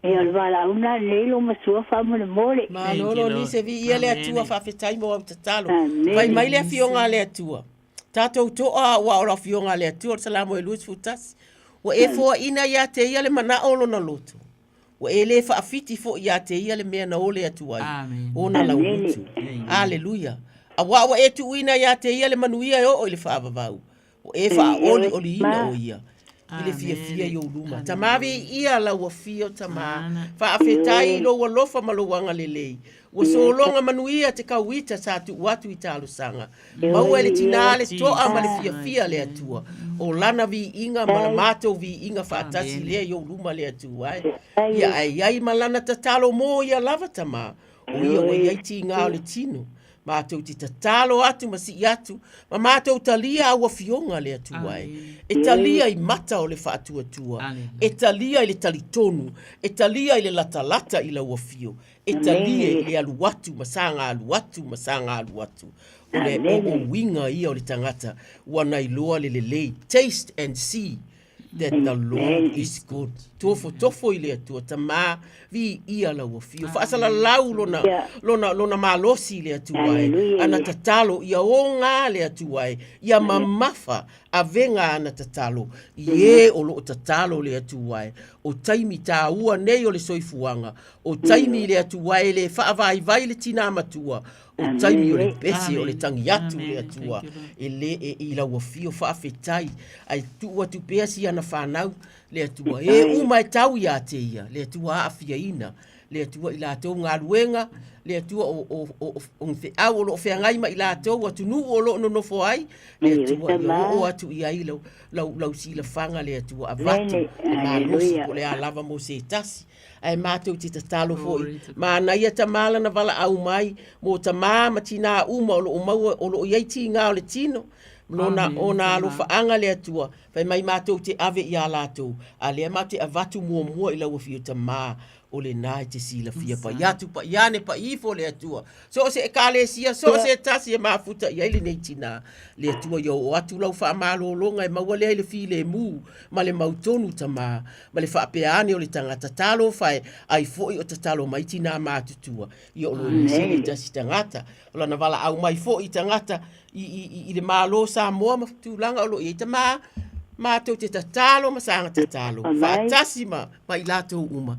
Ia o le valaau lena lenei lou matua faamolemole. Malolo Nise, viia le Atua, faafetai mo au tatalo. Fai mai le afioga a le Atua. Tatou toa aua o le afioga a le Atua, o le Salamo e 21. Ua e foaina ia te ia le manao o lona loto. Ua e le faafiti foi ia te ia le mea na ole atu ai. Ona laugutu. Aleluia. Auā ua e tuuina ia te ia le manuia e oo i le faavavau. Ua e faaolioliina o ia i le fiafia i ou luma. Tamā viia lau afio tamā. Faafetai i lou alofa ma lou agalelei. Ua sologa manuia te kauita sa tuu atu i talosaga. Maua e le tinā le toa ma le fiafia le Atua. O lana viiga ma la matou viiga faatasi lea i ou luma le Atua e. Ia ae i ai ma lana tatalo mō ia lava tamā. O ia ua i ai tigā o le tino. Matou te tatalo atu ma sii atu, ma matou talia au afioga le Atua e. E talia i mata o le faatuatua, e talia i le talitonu, e talia i le latalata i lau afio, e talia i le alu atu ma saga alu atu ma saga alu atu. O le uiga ia o le tagata ua na iloa le lelei, taste and see that the Lord is good. Tofotofo i le Atua, Tamā, viia lau afio. Faasalalau lona, lona, lona malosi i le Atua e. Ana tatalo, ia oga le Atua e. Ia mamafa avega ana tatalo, i e o loo tatalo le Atua e. O taimi tāua nei o le soifuaga, o taimi i le Atua e le faavaivai le tinā matua, O taimi o le pese o le tangi atu le Atua e le e i lau afio faafetai ae tuu atu pea si ana fanau le Atua e uma e tau ia te ia le Atua aafiaina le Atua i latou galuega le Atua o o o o ni feau o loo feagai ma i latou atunuu o loo nonofo ai le Atua ia oo atu i ai lau lau lau silafaga le Atua avatu le malosi po o le a lava mo se tasi Ae matou te tatalo foi, manaia tamā lana valaau mai mō tamā ma tinā uma o loo maua o loo i ai tigā o le tino, lona ona alofaaga le Atua, fai mai matou te ave iā latou, a lea matou te avatu muamua i lau afio tamā, o lenā e te silafia pai atu pai ane pai ifo le Atua, So o se Ekalesia, so o se tasi e mafuta i ai lenei tinā, le Atua ia oo atu lau faamalologa e maua lea i le filemu ma le mautonu tamā, ma le faapea ane o le tagata talofa e ai foi o tatalo mai tinā matutua, ia o lo nisi le tasi tagata. O lana valaau mai foi i tagata i, i, i, i le Malo Samoa ma tulaga o lo o i ai tamā, matou te tatalo ma saga tatalo, faatasi ma, ma i latou uma.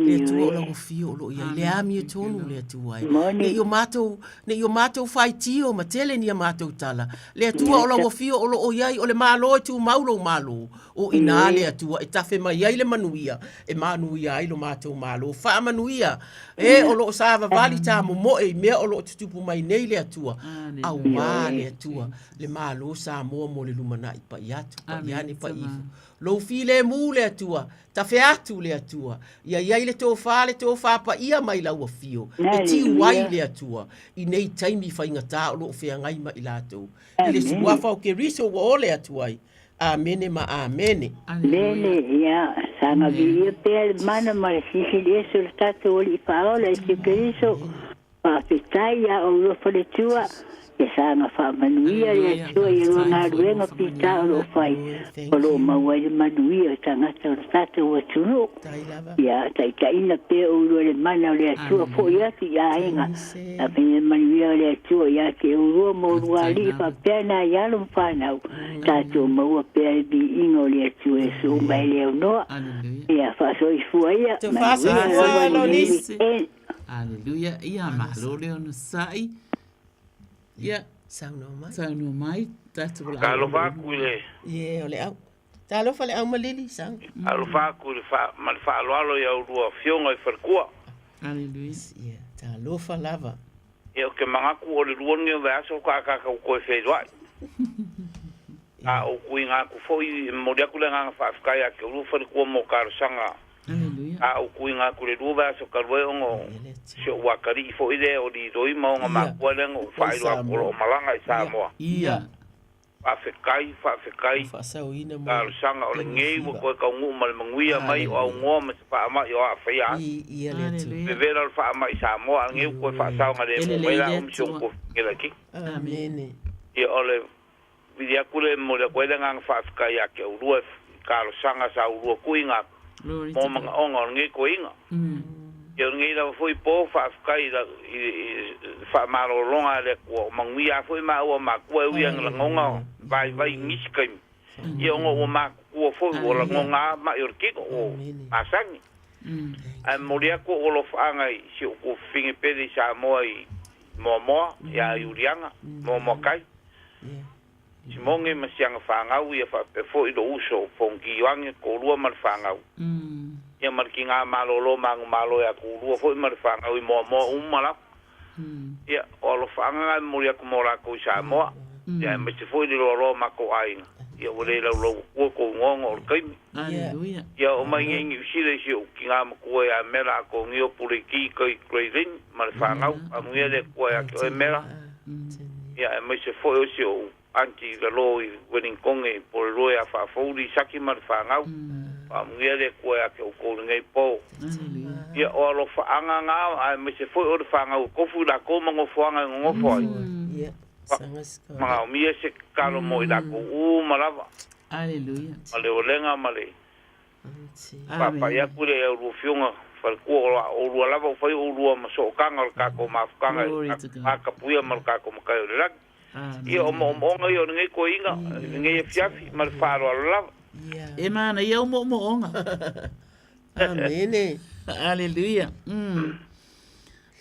Le Atua o lau afio o lo o i ai, le amiotonu le Atua e. Ne i o matou, ne i o matou faitio ma tele ni a matou tala. Le Atua o lau afio o lo o i ai, o le Malo e tumau lou Malo. O ina le Atua e tafe mai ai le manuia, e manuia ai lo matou Malo. Faamanuia e o lo o savavali tamomoe i mea o lo o tutupu mai nei le Atua, auā le Atua, le Malo Samoa mo le lumanai pai atu, pai ane, pai ifo. Lou filemu le Atua, tafe atu le Atua, ia i ai le tofa, le tofa paia mai lau afio, e tiu ai le Atua i nei taimi faigata o lo o feagai ma i latou. I le suafa o Keriso ua ole atu ai. Amene ma amene. Amene, ia, saga viia pea le mana ma le Silisili Ese o le tatou Alii Faaola, Iesu Keriso. Faafetai ia oulua faletua, ia saga faamanuia le Atua i lua galuega pita o lo o fai, o lo o maua ai le manuia o tagata o le tatou atunuu. Ia taitaiina pea oulua i le mana o le Atua foi atu i aiga, a le manuia o le Atua ia te oulua ma oulua alii faapea nai alo ma fanau, tatou maua pea le viiga o le Atua e aso uma e le aunoa. Ia faasoifua ia, manuia lava lenei weekend. Aleluia. Ia, malo le onosai. Ia. Saunoa mai. Saunoa mai. Tatou la. Talofa atu i le. Ie, o le au. Talofa le au malili, sau. Talofa atu i le fa, ma le faaaloalo i a oulua afioga i faletua. Aleluia. Ia, talofa lava. Ia, ou te manatu o le lua lenei o vaiaso faatoa tatou toe feiloai. A ou tuuina atu foi, e momoli atu le agaga faafetai ia te oulua faletua mo talosaga. A ou tuuina atu i le lua vaiaso talu ai ona o si ou atalii foi lea o Liloi ma ona makua lea na ou faailoa atu o lo o malaga i Samoa. Faafetai, faafetai talosaga o lenei ua toe taunuu ma le manuia mai o aunoa ma se faamai o aafaia ai. Vevela o le faamai i Samoa a lenei ua toe faasaogalemu mai la umi si ou tofiga laitiiti. Ia o le vili atu lea e momoli atu ai le agaga faafetai ia te oulua i talosaga sa oulua tuuina atu mo manaoga o lenei toeaina. Ia o lenei lava foi po faafetai i le faamalologa a le Atua, o manuia lava foi maua matua e ui lava ina lagona vaivai i nisi taimi, ia ona ua matutua foi ua lagona lava mai o le tino ua masani. Ae momoli atu ou alofaaga i si ou tuafafine pele i Samoa i Moamoa ia Iuliana, Moamoa Tai, Simone ma si ana fanau ia faapea foi lou uso o Fonoti Ioane, toalua ma le fanau. Ia ma le tiga malolo manumalo ia Tulua foi ma le fanau i Moamoa uma lava. Ia, o alofaaga na e momoli atu mo latou i Samoa, ia aemaise foi le loaloa o matou aiga, ia ua le laulau atua tou igoa ona o le taimi. Ia oo mai nei i Niu Sila i si ou tiga matua ia Mela Atonio Puleiti kai Grey Lynn ma le fanau, amuia le Atua ia te oe Mela. Ia aemaise foi o si ou aunty i lalo i Wellingtone i Porirua ia Faafouli Isaki ma le fanau, faamanuia le Atua ia te outou i lenei po. Ia o alofaaga na aemaise foi o le fanau e tofu i latou ma nofoaga e nonofo ai. Manaomia se tatalo mo i latou uma lava. Ma le olega ma le Paapai atu lea i a oulua afioga faletua, o oulua lava ua fai oulua ma sootaga o le tatou mafutaga i le tatou vatapuia ma le tatou Matai o le Lagi. Ia, o moomooga ia o lenei toeaina i lenei afiafi ma le faaaloalo lava. E manaia ou moomooga. Amene. Aleluia.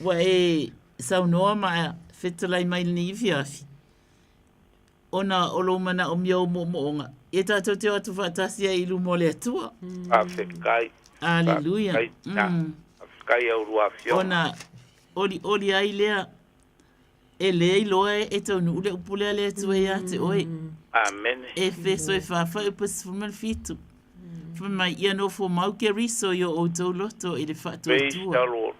Ua e saunoa ma fetalai mai i lenei afiafi. Ona o lou manaomia o moomooga, ia tatou te o atu faatasi ai i luma o le Atua. Faafetai. Aleluia. Faafetai i a oulua afioga. Ona olioli ai lea, e le iloa e taunuu le upu lea a le Atua ia te oe. Amene. Efeso e fa fuaiupu 17. Fai mai, ia nofo mau Keriso i o outou loto i le Praise faatuatua. the Lord.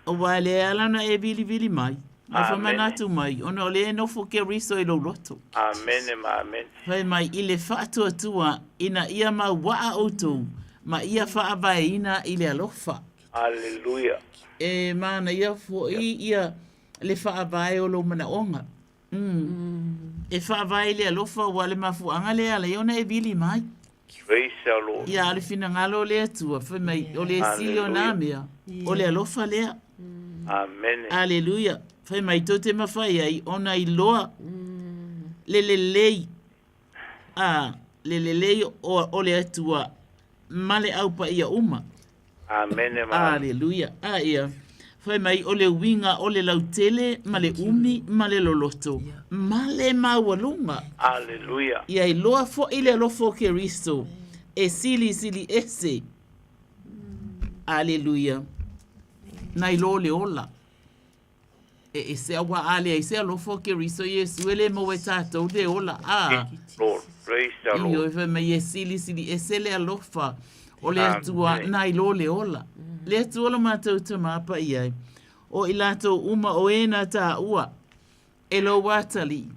Aua e le ala ona e vilivili mai, ma e Amene. faamanatu mai, ona o lea e nofo Keriso i lou loto. Amene ma amene. Fai mai i le faatuatua ina ia mauaa outou ma ia faavaeina i le alofa. Aleluia. E manaia foi ia le faavae o lou manaoga. E faavae i le alofa aua o le mafuaaga lea e ala ai ona e vili mai. Praise the Lord. Ia, a o le finagalo o le Atua, fai mai, o le sili o nā mea, o le alofa lea. Amene. Aleluia. Fai mai, tou te mafai ai ona iloa le lelei, a, le lelei o, o le Atua ma le au paia uma. Amene ma. Aleluia. A ia. Fai mai o le uiga o le lautele ma le umi ma le loloto ma le maualuga. Aleluia. Ia iloa foi le alofa o Keriso e silisili ese. Aleluia. Nai lo le ola. E ese auā a leai se alofa o Keriso Iesu e lē maua e tātou le ola, ā. Lord, praise the Lord. Ioe, fai mai e silisili ese le alofa o le Atua nai lo le ola. Le Atua lo matou Tamā paia e, o i latou uma o e na tāua e lou atalii,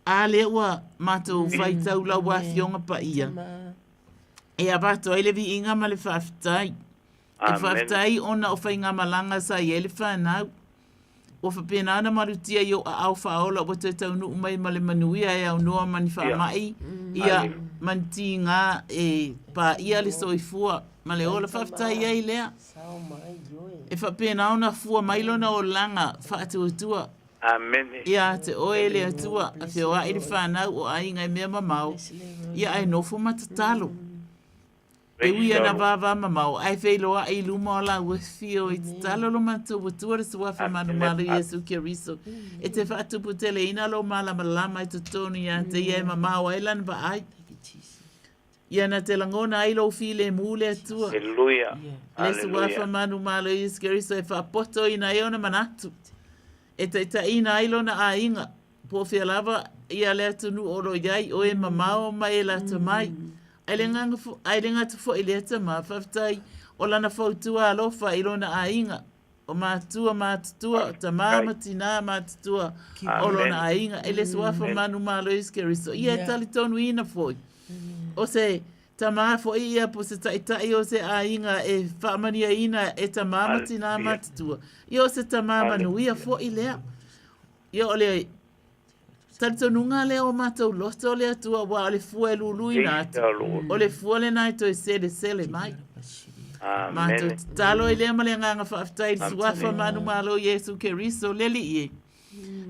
a lea ua matou faitau lau Afioga paia, e avatu ai le viiga ma le faafetai. E faafetai ona o faigamalaga sa i ai le fanau. Ua faapena ona malutia i ou aao faaola ua toe taunuu mai ma le manuia e aunoa ma ni faamai, ia, ma ni tiga e paia le soifua ma le ola. Faafetai ai lea. E faapena ona fua mai lona olaga faatuatua. Ia te oe le Atua, a feoai le fanau o aiga i mea mamao, ia ae nofo ma tatalo. E ui ana vāvāmamao, ae feiloai i luma o lāua fio i tatalo lo matou Atua le Suafa manumalo Iesu Keriso e te faatuputeleina lou malamalama i totonu ia te ia e mamao ai lana vaai. Ia na te lagona ai lou filemu le Atua. Haleluia. Le Suafa manumalo Iesu Keriso e faapotoina ai ona manatu, e taitaiina ai lona aiga, Po o fea lava ia le atunuu o lo o i ai, o e mamao mai e lata mai. Ai le agaga fo, ai le gata foi lea tama, faafetai o lana fautua alofa i lona aiga, o matua matutua, o tama ma tinā matutua o lona aiga, e le suafa manumalo Iesu Keriso, ia e talitonuina foi. O se tama foi ia po se taitai o se aiga e faamaniaina e tama ma tinā matutua, ia o se tama manuia foi lea. Ia o le talitonuga lea o matou loto le Atua aua o le fua e luluina atu, o le fua lena e toe selesele mai. Matou tatalo ai lea ma le agaga faafetai i le Suafa manumalo Iesu Keriso le Alii e.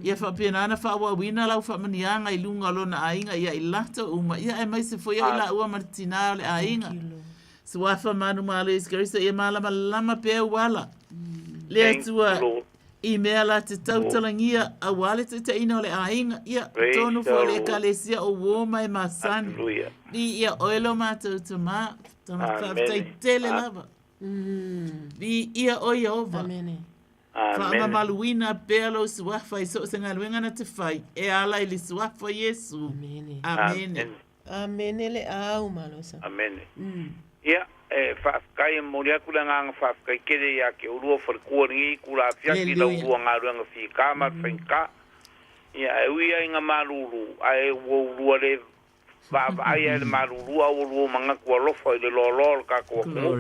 Ia faapena ona faaauauina lau faamanuiaga i luga o lona aiga ia i latou uma, ia aemaise foi ia i laua ma le tinā o le aiga. Suafa manumalo Iesu Keriso, ia malamalama pea uala. Le Atua I mea la te tautalagia auā le taitaiina o le aiga, ia, tonu foi le Ekalesia o uō mai masani. Viia oe lo matou Tamā, tama faafetai tele lava. Viia oe Ieova. Faamamaluina pea lou suafa i so o se galuega na te fai e ala i le suafa o Iesu. Amene. Amene le au malosa. Amene. Ia, e faafetai e momoli atu le agaga faafetai tele ia te oulua faletua i lenei itula afiafi i la ulua galuega fita ma le faigata. Ia, ae ui lava ina malulu, ae ua ulua le vaavaai lava i le malulu a ua ulua manatu alofa i le loaloa o le tatou atunuu.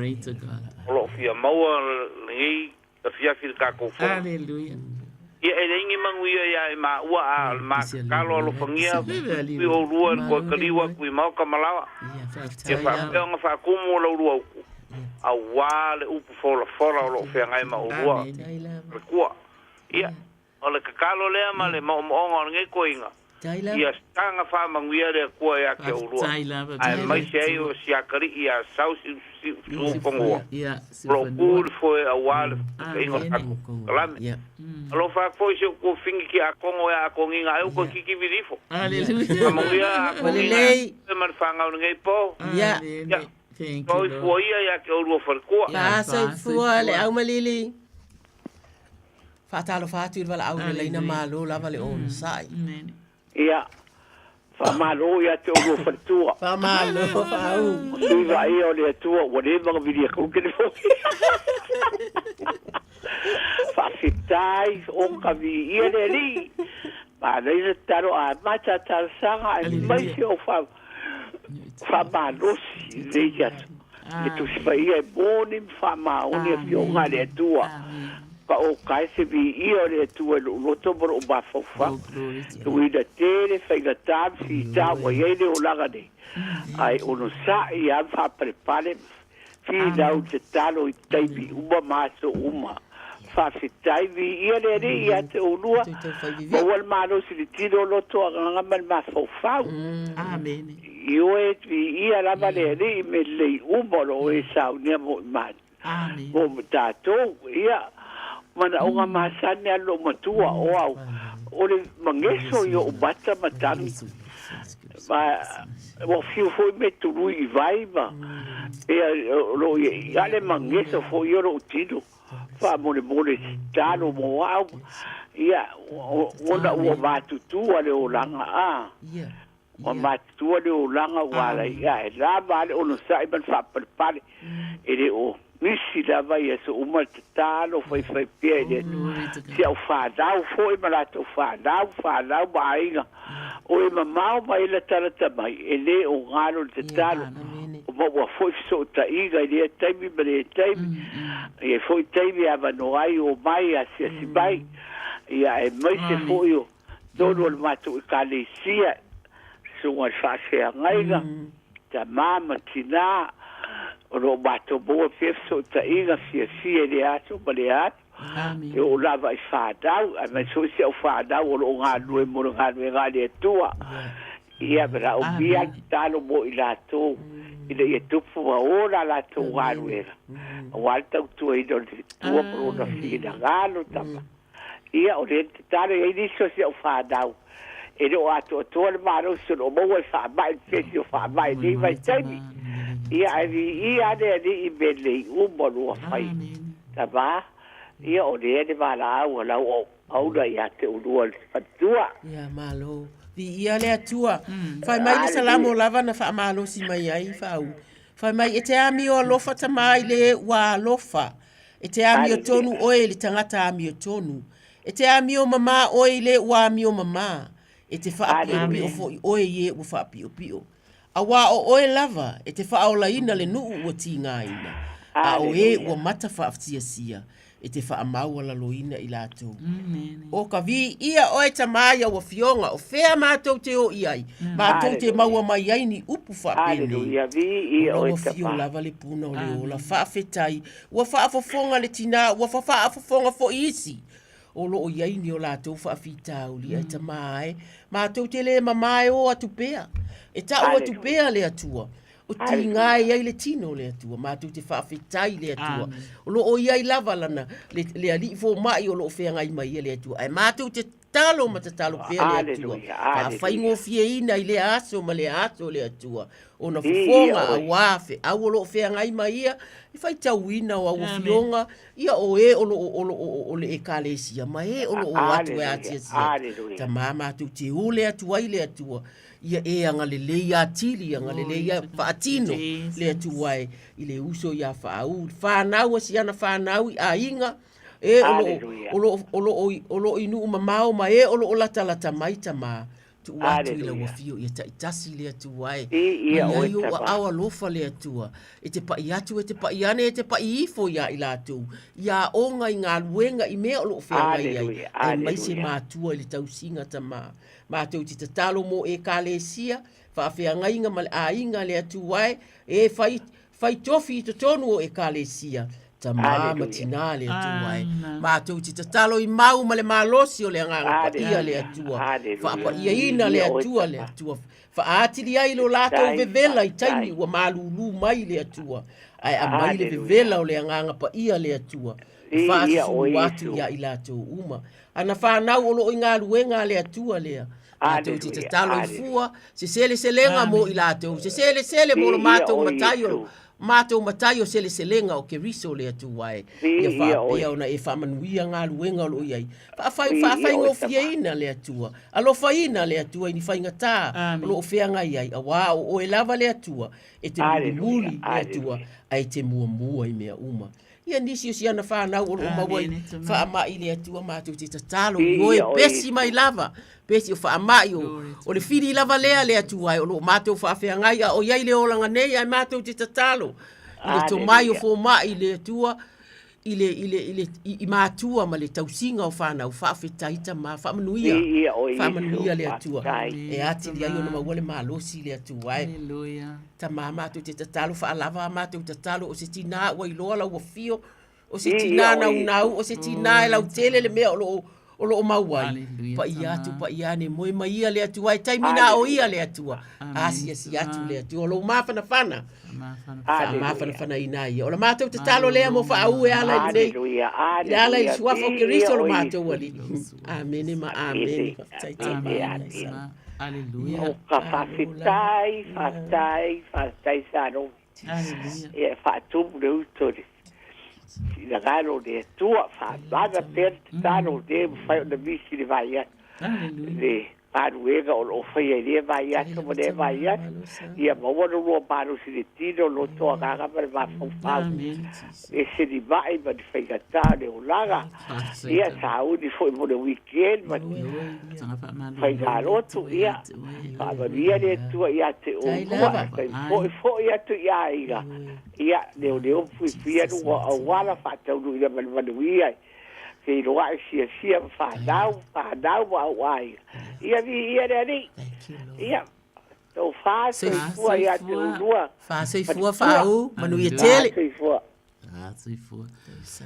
O lo o fia maua lenei afiafi i le tatou fono. Ia, e leai ni manuia ia i maua, a o le ma tatalo alofagia i oulua i le toe taliu atu i maota ma laoa. Ia faapea ona faatumu o la ulua utu, auā le upu folafola o lo o feagai ma oulua le Atua. Ia, o le tatalo lea ma le moomooga o lenei toeaina, ia saga faamanuia le Atua ia te oulua, aemaise ai o si atalii ia Sau Siufanua, o lo o tu i le foe auā le taitaiga o le tatou polokalame. Alofa atu foi si ou tuafafine tiakono e atogiga ai ou toe titivili ifo. Faamanuia atogiga ai ma le fanau i lenei po. Ia. Soifua ia ia te oulua faletua. Soifua le aumalili. Faatalofa atu i le valaau i le laina malo lava le onosai. Ia, faamalo ia te oulua faletua. Faamalo faau. O sui vaaia o le Atua ua leva ona vili atu le telefoni. Faafetai o ka viia le Alii. Manaia le tatalo a mata talosaga aemaise o faamalosi i lenei aso. Le Tusi Paia e moni ma faamaoni afioga a le Atua. Pa o kae se viia o le Atua i lou loto ma lou mafaufau. Tuuina tele faigata ma fita ua i ai le olaga nei, ae onosai lava ma faapalepale ma finau i tatalo i taimi uma ma aso uma. Faafetai, viia le Alii ia te oulua, maua le malosi i le tino, loto, agaga ma le mafaufau. Ioe, viia lava le Alii i mea lelei uma o lo o e saunia mo i matou. Mo tatou, ia, manaoga masani a lou matua o au, o le mageso i o'u mata ma tagi. Ma ua fiu foi me tului i vai ma ia o loo i a le mageso foi o lou tino. Faamolemole tatalo mo au, ia, ona ua matutua le olaga, a. Ua matutua le olaga ua ala i ae lava a le onosai ma le faapalepale. E le o misi lava i aso uma le tatalo faifai pea i le Atua. Si au fanau foi ma latou fanau, fanau ma aiga, o e mamao mai latalata mai, e le o galo le tatalo. O maua foi fesootaiga i lea taimi ma lea taimi. E i ai foi taimi e avanoa ai o mai asiasi mai. Ia aemaise foi o tonu o le matou Ekalesia, susuga i le faafeagaiga, tama ma tinā, o lo o matou maua pea fesootaiga fiafia i lea aso ma lea aso. E oo lava i fanau, aemaise foi si au fanau o lo o galulue mo le galuega a le Atua. Ia, manaomia le tatalo mo i latou ina ia tupu ma ola a latou galuega, aua le tautuaina o le Atua ma Lona finagalo, tama. Ia, o lea tatalo e i ai nisi o si au fanau e le o atoatoa le malosi o lo o maua i faamai, le pesi o faamai i lenei vaitaimi. Ia, ae viia le Alii i mea lelei uma o lua fai. Tama, ia, o lea le valaau a lau auauna ia te oulua le faletua. Ia, malo. Viia le Atua. Fai mai le Salamo lava na faamalosi mai ai, Faau. Fai mai, e te amio alofa tama i le ua alofa. E te amiotonu oe i le tagata amiotonu. E te amio mamā oe i le ua amio mamā. E te faapiopio foi oe i e ua faapiopio. Auā o oe lava e te faaolaina le nuu ua tigaina, a o e ua mata faafitiasia, e te faamaualaloina i latou. O ka viia oe Tama i au afioga, o fea matou te o i ai, matou te maua mai ai ni upu faapenei. O lau afio lava le puna o le ola, faafetai, ua faafofoga le tinā, ua faafofoga foi isi o lo o i ai ni o latou faafitauli, ae Tama e, matou te le mamā e o atu pea, e ta'u atu pea le Atua, O tiga e ai le tino o le Atua, matou te faafetai i le Atua. O lo o i ai lava lana, le, le alii fomai o lo o feagai mai ia le Atua. Ae matou te tatalo ma tatalo pea le Atua. Faafaigofieina i lea aso ma lea aso le Atua. Ona fofoga auā feau o lo o feagai ma ia, e faitauina o au afioga, ia o e o lo o, o lo o, o le Ekalesia, ma e o lo o o atu e asiasi atu. Tama matou te ole atu ai le Atua. Ia e agalelei atili, agalelei a faatino le Atua e i le uso iā Faaū, i fanau a si ana fanau i aiga, e o lo o, o lo o, o lo o, o lo o i nuu mamao ma e o lo o latalata mai Tamā, tuu atu i lau afio ia taitasi le Atua e, ma i ai ou aao alofa le Atua, e te paʻi atu, e te paʻi ane, e te paʻi ifo iā i latou, i aoga, i galuega, i mea o lo o feagai ai, aemaise matua i le tausiga Tamā. Matou te tatalo mo Ekalesia, faafeagaiga ma le aiga a le Atua e, e fai, fai tofi i totonu o Ekalesia, tamā ma tinā le Atua e. Matou te tatalo i mau ma le malosi o le Agaga Paia le Atua, faapaiaina le Atua le Atua, faaatili ai lo latou vevela i taimi ua malūlū mai le Atua, ae aumai le vevela o le Agaga Paia le Atua, e faasusulu atu ia i latou uma. Ana fanau o lo o i galuega a le Atua lea. Matou te tatalo i fua, se seleselega mo i latou, se selesele mo lo matou matai o matou matai o seleselega o Keriso le Atua e. Ia faapea ona e faamanuia galuega o lo o i ai. Faafai, faafaigofieina le Atua, alofaina le Atua i ni faigatā o lo o feagai ai, auā o oe lava le Atua e te mulimuli le Atua, ae te muamua i mea uma. Ia nisi o si ana fanau o lo o maua i faamai le Atua matou te tatalo i oe pesi mai lava pesi o faamai o, o le fili lava lea le Atua e o lo o matou faafeagai a o i ai le olaga nei ae matou te tatalo i le tomai o fomai le Atua i le, i le, i le, i, i matua ma le tausiga o fanau faafetai tama faamanuia faamanuia le Atua e atili ai ona maua le malosi le Atua e Tama matou te tatalo faalava a matou tatalo o se tinā ua iloa lau afio o se tinā naunau o se tinā e lautele le mea o lo o. o loo mau ai. Paia atu paia ane moe mai ia le Atua e taimi na o ia le Atua. Asiasi atu le Atua o lou mafanafana. Faamafanafanaina ai ia. O la matou tatalo lea mo faauu e ala i lenei. I le ala i le suafa o Keriso lo matou Alii. Amene ma amene. Faafetai tama. Aleluia. O ka faafetai, faafetai, faafetai Salome. Ia e faatumu le uto i le finagalo o le Atua, faamana pea le tatalo, le mafai ona misi le vai atu. Le galuega o lo o faia i lea vaiaso ma lea vaiaso, ia maua lo lua malosi i le tino, loto agaga ma le mafaufau, ese ni mai ma ni faigata o le olaga, ia sauni foi mo le weekend ma faigalotu, ia faamanuia le Atua ia te oulua, e foi foi atu i aiga, ia leoleo ma puipuia luga o auala, faataunuuina ma le manuia. Feiloai fiafia ma fanau, fanau ma ou aiga. Ia viia le Alii. Ia, tofa soifua ia te oulua. Fa soifua faauu, manuia tele. Fa soifua. Fa soifua.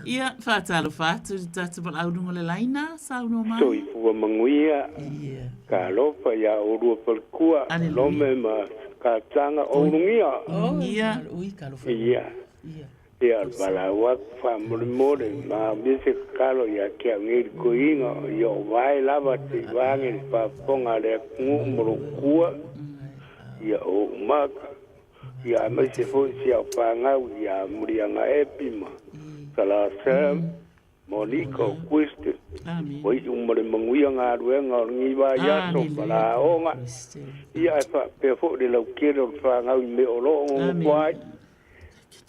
Ia, faatalofa atu i le tatou valaau luga o le laina, saunoa mai. Soifua manuia. Talofa ia oulua faletua, Lome ma Kataga, oulugia. Ia. Ia. Ia, o le valaau atu faamolemole ma aumia se tatalo ia te au nei le toeaina, ia o vae lava se i vaeane le faafofoga a le atunuu ma lou tua, ia o ou maka, ia aemaise foi si au fanau ia Muliaga Epi ma Sala Sam, Monica o Kristen, ua iu ma le manuia galuega o lenei vaiaso ma laoga, ia ae faapea foi le lautele o le fanau i mea o lo o nonofo ai.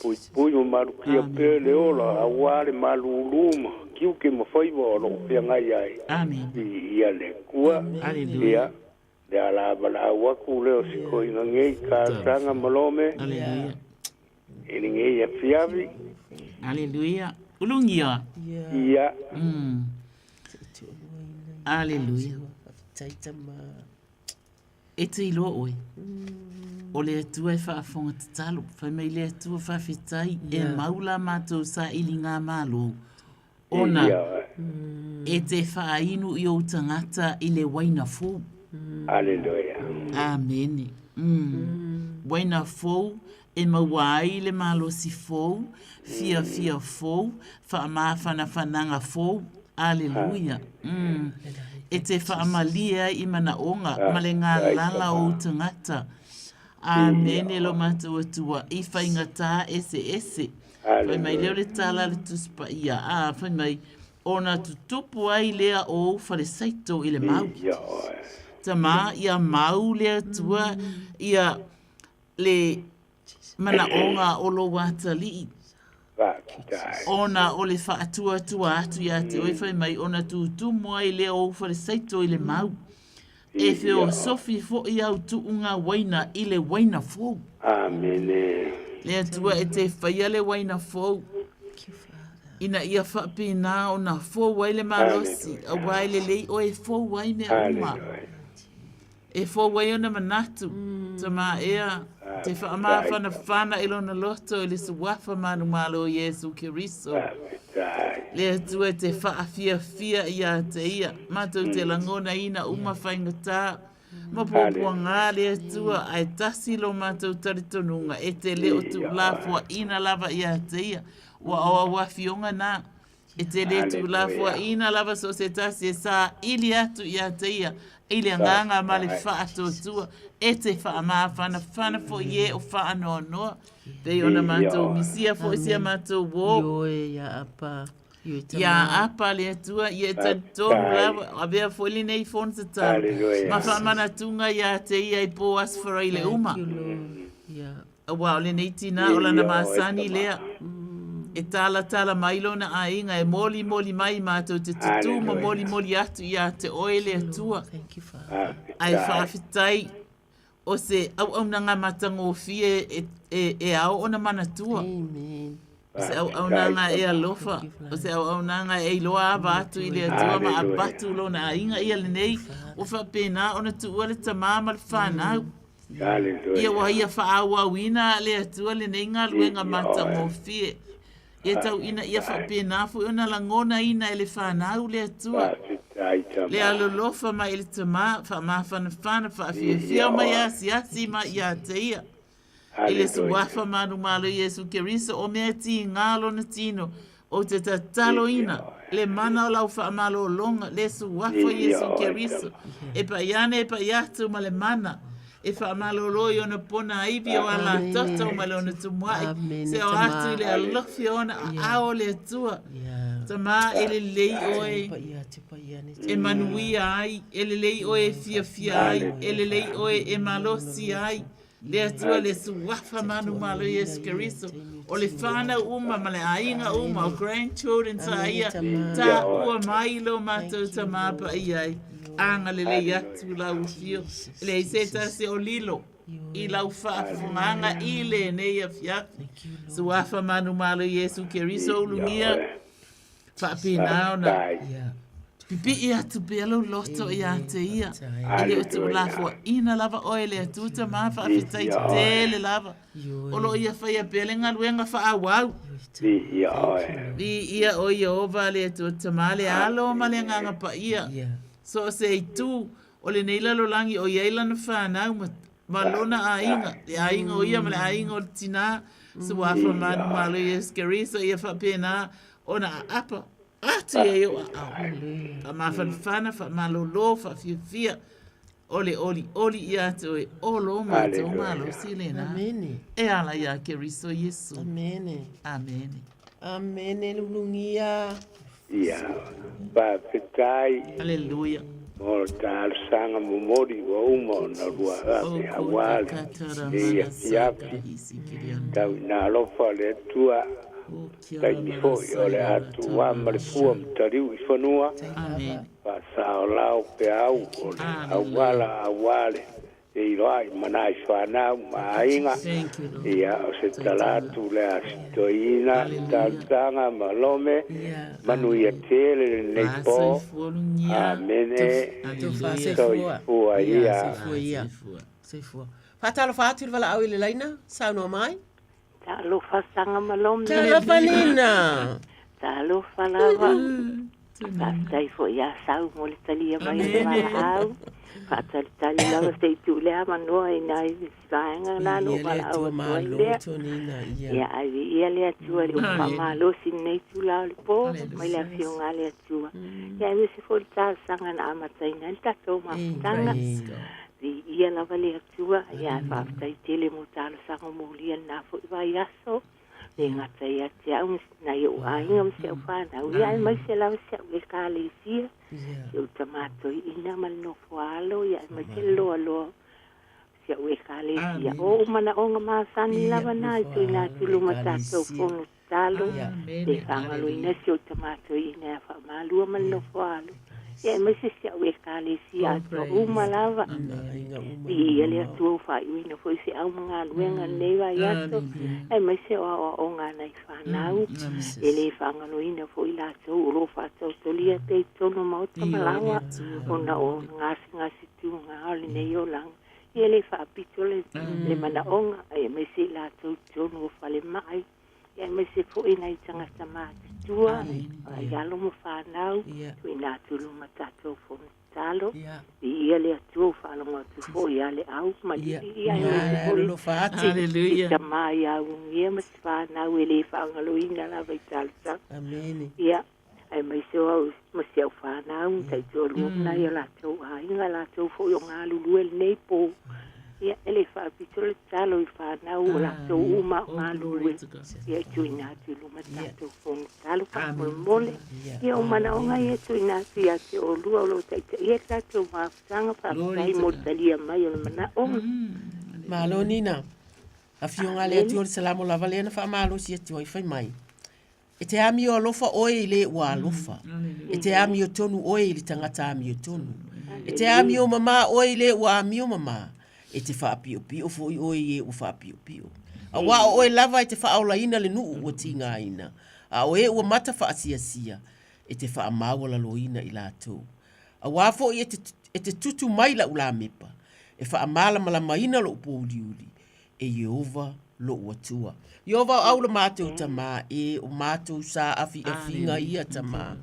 Puipui ma malutia pea le ola aua le malūlū ma tiute ma faiva o lo o feagai ai i le Atua. Ia, le ala valaau atu lea o si toeaina nei, talosaga ma Lome i lenei afiafi. Aleluia. Ulugia. Ia. Aleluia. E te iloa oe, o le Atua e faafofoga tatalo, fai mai le Atua faafetai, e mau la matou sailiga malo, ona e te faainu i ou tagata i le uaina fou. Aleluia. Amene. Uaina fou e maua ai le malosi fou, fiafia fou, faamafanafanaga fou. Aleluia. Mm. E te faamalie ai i manaoga ma le galala o ou tagata. Amene lo matou Atua i faigata eseese. Fai mai lea o le tala a le Tusi Paia, a fai mai, ona tutupu ai lea o ou falesaito i le mau. Tama, ia mau le Atua, ia le manaoga o lou atalii. Ona o le faatuatua atu ia te oe fai mai ona tutumu ai lea o ou falesaito i le mau. E feosofi foi au tuuga uaina i le uaina fou. Amene. Le Atua e te faia le uaina fou ina ia faapena ona fou ai le malosi, aua e lelei oe e fou ai mea uma. E fou ai ona manatu, tama ea, te faamafanafana i lona loto i le Suafa manumalo o Iesu Keriso. Le Atua te faafiafia ia te ia, matou te lagonaina uma faigata ma puapuaga le Atua, ae tasi lo matou talitonuga e te le o tuulafoaina lava ia te ia, ua o au afioga na. E te lē tuulafoaina lava so o se tasi e saili atu ia te ia i le agaga ma le faatuatua, e te faamafanafana foi e o faanoanoa, pei ona matou misia foi si a matou uō. Ioe ia Apa, ioe tama. Ia Apa le Atua, ia e talitonu lava, avea foi lenei fono tatalo, ma faamanatuga ia te ia i pō Aso Faraile uma. Thank you Lord. Yeah. Aua o lenei tinā o lana masani lea, e talatala mai lona aiga, e molimoli mai matou te tutū ma molimoli atu ia te oe le Atua. Ae faafetai o se auaunaga matagofie e, e, e ao ona manatua. O se auaunaga e alofa, o se auaunaga e iloa ava atu i le Atua ma avatu lona aiga ia lenei, ua faapena ona tuua le tamā ma le fanau. Ia ua ia faaauauina le Atua lenei galuega matagofie. Ia tau ina ia faapena foi ona lagonaina e le fanau le Atua. Faafetai Le tama. alolofa mai i le Tama, faamafanafana, faafiafia mai asiasi mai ia te ia. I le suafa manumalo Iesu Keriso, o mea tiga lona tino, ou te tataloina le mana o lau faamalologa, le suafa Iesu Keriso, e pai ane e pai atu ma le mana, e faamalolo i ona pona aivi o ala toto ma le ona tumuai, se o atu i le alofi o ona aao o le Atua. Tama e lelei oe e manuia ai, e lelei oe e fiafia ai, e lelei oe e malosi ai, Le Atua le Suafa manumalo Iesu Keriso, o le whanau uma ma le aiga uma o grandchildren sa ia, ta ua mai lo matou tama paia ai, agalelei atu lau afio, e leai se tasi o lilo i lau faafofogaaga i lenei afiafi. Suafa manumalo Iesu Keriso ulugia, faapena ona pipii atu pea lou loto ia te ia. E le o tuulafoaina lava oe e le Atua Tama, faafetai tele lava. O lo o ia faia pea le galuega faaauau. Viia oe Ieova le Atua Tama, le Alo ma le Agaga Paia. So o se itu o lenei lalolagi o i ai lana fanau ma ma lona aiga, le aiga o ia ma le aiga o le tinā, suafa manumalo Iesu Keriso, ia faapena ona aapa atu i ai ou aao. Faamafanafana, faamalolo, faafiafia, o le olioli ia te oe, o lo matou malosi lena. Amene. E ala iā Keriso Iesu. Amene. Amene. Amene lulugia. Ia, faafetai. Aleluia. Mo le talosaga momoli ua uma ona lua ave aua lenei afiafi. Tau ina alofa le Atua, taimi foi o le a tuua ma le fua ma taliu i fanua, faasaolao peau o le auala aua le feiloai ma nai fanau ma aiga. Ia, o se tala atu le a sitoiina talosaga ma lome, manuia tele lenei po. Amene. Soifua ia. Soifua. Faatalofa atu i le valaau i le laina, saunoa mai. Talofa Saga ma Lome. Talofa Nina. Talofa lava. Faafetai foi ia Sau mo le talia mai o le valaau. Faatalitali lava se i tuu le avanoa i nai vaega na no valaau atu ai lea. Ia, ai viia le Atua i le upu faamalosi i lenei itula o le po mai le Afioga a le Atua. Ia, aemaise foi le talosaga na amataina ai le tatou mafutaga. Viia lava le Atua, ia faafetai tele mo talosaga molia i lena foi vaiaso, le gata ia te au ma nai ou aiga ma si au fanau, ia aemaise lava si au Ekalesia, si ou tama toeaina ma le nofo alo, ia aemaise le loaloa o si au Ekalesia. O ou manaoga masani lava na i tuuina atu i luma tatou fono tatalo, le faagaloina si ou tama toeaina ia Faamalua ma le nofo alo, ia aemaise si au Ekalesia atoa uma lava. Viia le Atua ua faaiuina foi feau ma galuega i lenei vaiaso, aemaise o aoaoga a nai fanau, e le faagaloina foi latou o lo o faataotolia pea i totonu o maota ma laoa, ona o gasegase tuga o lenei olaga. Ia e le faapito le manaoga, aemaise i latou i totonu o falemai, aemaise foi nai tagata matutua, ai alo ma fanau, tuuina atu i luma tatou fono tatalo. Viia le Atua ua faalogo atu foi ia Leau ma Lili, aemaise foi si tama ia Ulugia ma si fanau e le faagaloina lava i talosaga. Ia, aemaise o au ma si au fanau, ma taitoalua ma nai o latou aiga, latou foi o galulue lenei po. Ia, e le faapito le tatalo i fanau o latou uma o galulue. Ia, e tuuina atu i luma tatou fono tatalo faamolemole. Ia, o manaoga ia e tuuina atu ia te oulua o lo o taitaia le tatou mafutaga. Faafetai mo le talia mai o le manaoga. Malo Nina. Afioga a le Atua o le Salamo lava lea na faamalosi atu ai fai mai. E te amio alofa oe i le ua alofa. E te amio tonu oe i le tagata amio tonu. E te amio mamā oe i le ua amio mamā. E te faapiopio foi oe i e ua faapiopio. Auā o oe lava e te faaolaina le nuu ua tigaina, a o e ua mata faasiasia, e te faamaualaloina i latou. Auā foi e te, e te tutu mai lau lamepa, e faamalamalamaina lou pōuliuli, e Ieova lou Atua. Ieova o au lo matou Tamā, e o matou saafiafiga ia Tamā.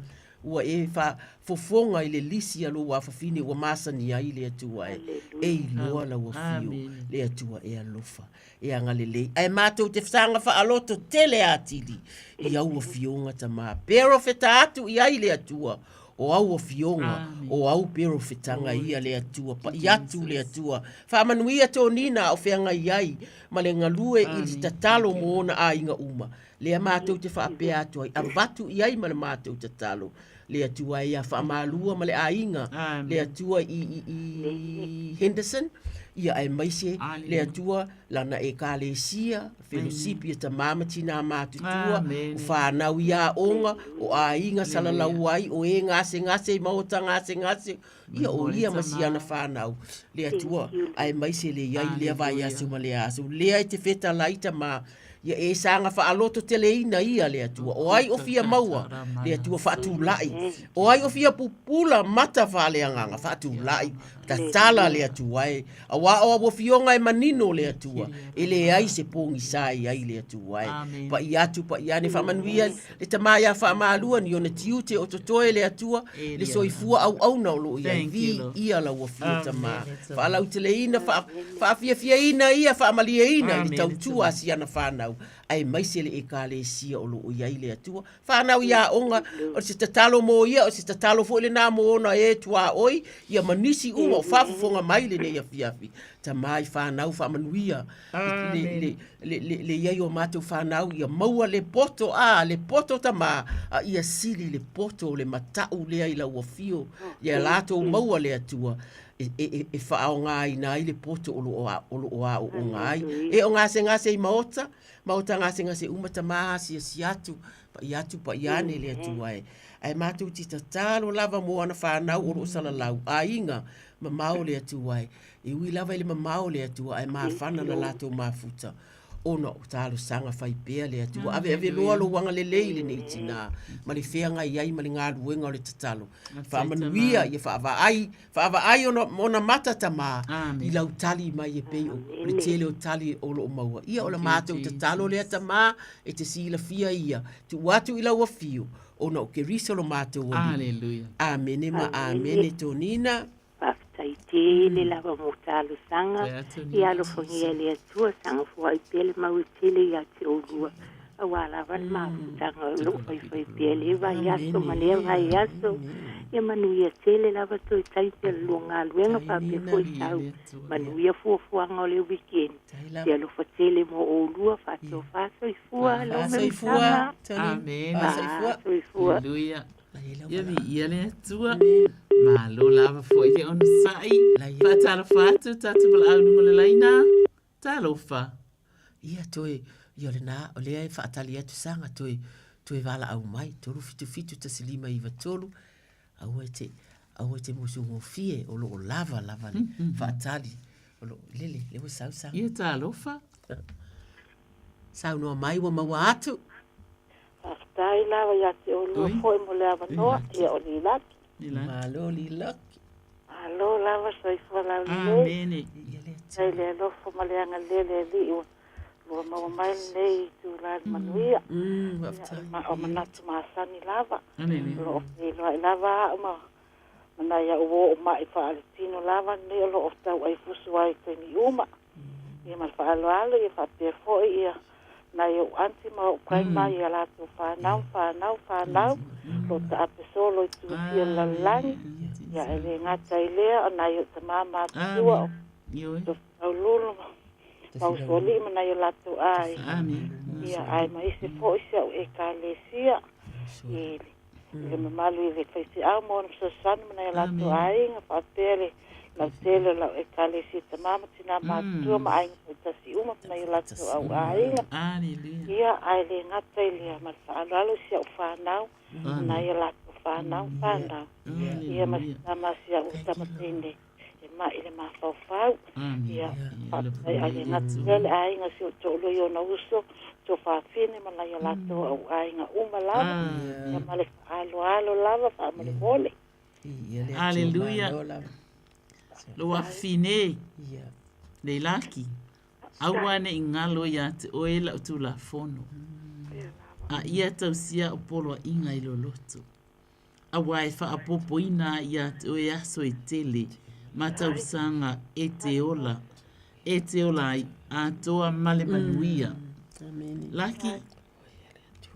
Ua e faafofoga i le lisi a lou afafine ua masani ai le Atua e, e iloa lau afio, le Atua e alofa, e agalelei. Ae matou te saga faaloto tele atili i au afioga tamā. Perofeta atu i ai le Atua, o au afioga, o au perofetaga ia le Atua, pa'i atu le Atua. Faamanuia toniga a o feagai ai ma le galue i le tatalo mo ona aiga uma. Lea matou te faapea atu ai, avatu i ai ma le matou tatalo, le Atua e ia faamalua ma le aiga, le Atua i, i, i Henderson, ia aemaise le Atua lana ekalesia, felosipi a tamā ma tinā matutua, o whānau i aoga, o aiga salalau ai, o e gasegase i maota gasegase, ia o ia ma si ana whānau, le Atua, aemaise le iai lea vaiaso ma lea aso, lea e te fetalai tamā, ia e saga faaloto teleina ia le Atua, o ai o fia maua, le Atua faatulai, o ai o fia pupula mata faaleagaga faatulai, tatala le Atua e, auā o au afioga e manino le Atua, e leai se pogisa e i ai le Atua e. Pa'i atu, pa'i ane, faamanuia le Tama ia Faamalua ni ona tiute o totoe le Atua, le soifua auauna o lo o i ai. Viia lau afio Tama. Faalauteleina, faafiafiaina ia, faamalieina i le tautua a si ana fanau, aemaise le Ekalesia o lo o i ai le Atua. Fanau i aoga, o se tatalo mo ia, o se tatalo foi lenā mo ona e tuaoi, ia ma nisi uma o faafofoga mai lenei afiafi. Tama i fanau faamanuia le, le, le, le, le i ai o matou fanau, ia maua le poto, a, le poto tamā, a ia sili le poto o le mata'u lea i lau afio, ia latou maua le Atua e, e, e, e faaaogaina ai le poto o lo o, o lo o aooga ai. E o gasegase i maota, maota gasegase uma tamā asiasi atu, pa'i atu pa'i ane le Atua e. Ae matou te tatalo lava mo ana fanau o lo o salalau, aiga, mamao le Atua e. E ui lava i le mamao o le Atua ae mafana la latou mafuta ona o talosaga fai pea le Atua. Aveave loa lou agalelei i lenei tinā ma le feagai ai ma le galuega o le tatalo. Faamanuia ia faavaai, faavaai ona, ona mata tamā i lau tali mai e pei o le tele o tali o lo o maua. Ia o le matou tatalo lea tamā e te silafia ia, tuu atu i lau afio ona o Keriso lo matou Alii. Amene ma amene Tonina. Faafetai tele lava mo talosaga ia alofagia e le Atua saga foai pea le mau e tele ia te oulua auā lava le mafutaga o loo faifai pea lea vaiaso ma lea vaiaso ia manuia tele lava toe taimi o le lua galuega faapea foi sau manuia fuafuaga o le weekend te alofa tele mo oulua faatofa soifua Soifua soifua. Ia viia le Atua. Malo lava foi le onosai. Faatalofa atu tatou valaau i luga o le laina. Talofa. Ia toe, ia o lena, o lea e faatali atu saga toe, toe valaau mai, 377 1593, aua e te, aua e te musu gofie, o lo o lava lava le faatali. O lo, lele, le ua sau saga. Ia talofa. Saunoa mai ua maua atu. Faafetai lava ia te oulua foi mo le avanoa, ia o Lilaki. Malo Lilaki. Malo lava soifua laulelei. Amene. Faafetai i le alofa ma le agalelei le Alii ua lua maua mai lenei itula i le manuia. Ia, o manatu masani lava. O lo o feiloai lava au ma ma nai au uo o ma'i faaletino lava lenei o lo o tau'ai fusu ai i taimi uma. Ia ma le faaaloalo ia faapea foi ia nai ou aunty ma ou grandma i a latou fanau, fanau, fanau, o lo o taape solo i tulusia o le lalolagi. Ia e le gata i lea o nai ou tamā matutua o Tofiauluulu ma Usoalii ma nai o latou aiga. Ia ae ma isi foi si au Ekalesia i i le mamalu i le faifeau ma ona fesoasoani ma nai o latou aiga faapea le lautele o lau Ekalesia tamā ma tinā matutua ma aiga taitasi uma ma nai o latou au aiga. Ia, ae le gata i lea, ma le faaaloalo i si au fanau ma nai o latou fanau fanau. Ia, ma si tama si au tama teine e ma'i le mafaufau. Ia, faafetai ai le gata lea le aiga si ou toalua i ona uso, tuafafine ma nai o latou au aiga uma lava. Ia, ma le faaaloalo lava faamolemole. Haleluia. Lou afafine, Leilaki, aua ne i galo ia te oe lau Tulafono, a ia tausia o poloaiga i loloto. Auā e faaopoopoina ai iā te oe aso e tele ma tausaga e te ola, e te ola ai atoa ma le manuia. Laki,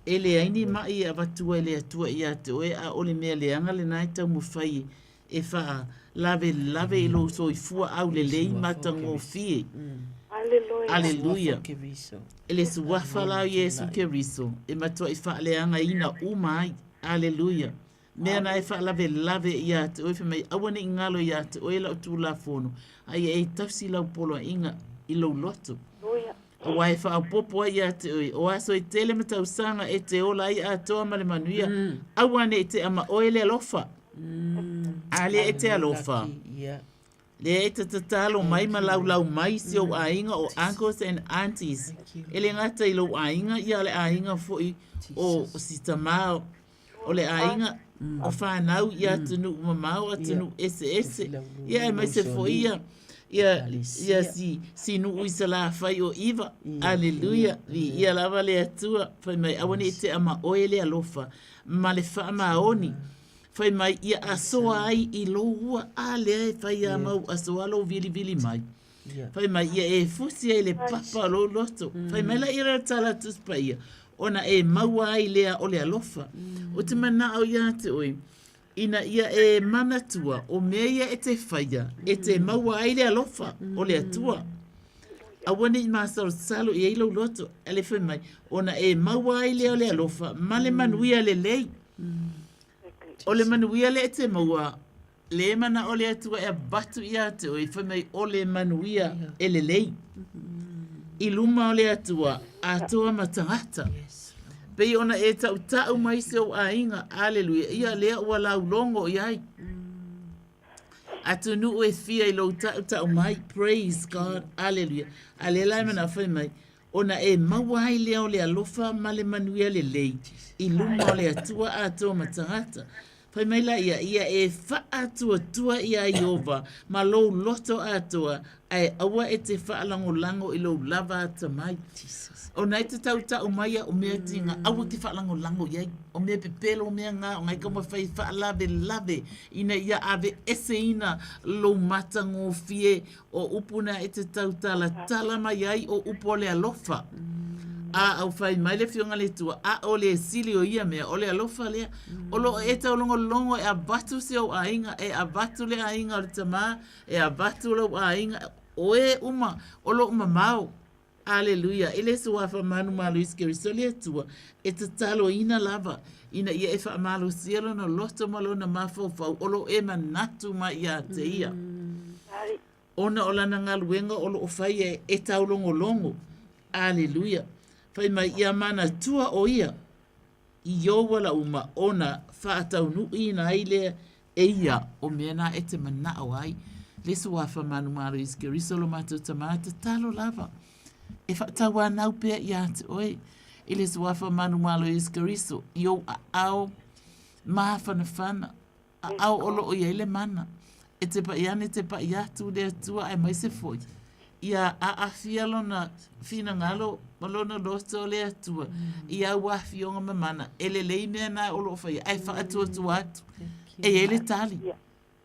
e leai ni maʻi e avatua e le Atua iā te oe, a o le mea leaga lenā e taumafai e faalavelave i lou soifua aulelei matagofie. Aleluia. E le Suafa la o Iesu Keriso e matuai faaleagaina uma ai. Aleluia. Mea na e faalavelave iā te oe, fai mai, aua ne i galo iā te oe lau Tulafono, a ia e tausi lau poloaiga i lou loto. Auā e faaopoopo ai iā te oe, o aso e tele ma tausaga e te ola ai atoa ma le manuia, aua ne i tea ma oe le alofa. A lea e te alofa. Lea e te tatalo mai ma laulau mai si ou aiga o uncles and aunties. E le gata i lou aiga, ia o le aiga foi o si tamā, o le aiga o whanau i atunuu mamao, atunuu eseese. Ia aemaise foi ia ia ia si si nuu i Salafai o Iva. Aleluia. Viia lava le Atua. Fai mai aua ne i tea ma oe le alofa ma le faamaoni. Fai mai ia asoa ai i lou ua a lea e fai a mau asoa lou vilivili mai. Fai mai ia e fusi ai le papa o lou loto. Fai mai la ia le tala Tusi Paia, ona e maua ai lea o le alofa. Ou te manao iā te oe, ina ia e manatua o mea ia e te faia, e te maua ai le alofa o le Atua. Aua ne i masalosalo i ai lou loto, a le fai mai, ona e maua ai lea o le alofa ma le manuia lelei. O le manuia lea e te maua, le manao le Atua e avatu iā te oe, fai mai o le manuia e lelei. I luma o le Atua, atoa ma tagata. Pei ona e tautau mai si ou aiga, aleluia, ia lea ua laulogo i ai. Atunuu e fia i lou tautau mai, praise God, aleluia. A lea la e manao fai mai, ona e maua ai lea o le alofa ma le manuia lelei i luma o le Atua atoa ma tagata. Fai mai la ia, ia e faatuatua iā Ieova ma lou loto atoa, ae aua e te faalagolago i lou lava atamai. Ona e te tautau mai au mea tiga, aua e te faalagolago i ai. O mea pepelo mea na, o ngai taumafai e faalavelave ina ia aveeseina lou matagofie O upu na e te tautalatala mai ai o upu o le alofa. A au fai mai le Afioga le Atua, a o le sili o ia mea, o le alofa lea. O lo o e taulogologo e avatu si ou aiga, e avatu le aiga o le tamā, e avatu lou aiga, o e uma o lo o mamao. Aleluia! I le Suafa manumalo Iesu Keriso le Atua, e tataloina lava ina ia e faamalosia lona loto ma lona mafaufau o lo o e manatu mai iā te ia. Ona o lana galuega o lo o faia e taulogologo. Aleluia! Fai mai ia manatua o ia i ou ala uma ona faataunuuina ai lea e ia o mea na e te manao ai. Le Suafa manumalo Iesu Keriso lo matou Tamā, tatalo lava e faatauanau pea iā te oe i le Suafa manumalo Iesu Keriso i ou aao māfanafana, aao o lo o i ai le mana e te paʻi ane te paʻi atu le Atua aemaise foi ia aafia lona finagalo ma lona loto o le Atua i au afioga ma mana e lelei mea na o lo o faia ae faatuatua atu e i ai le tali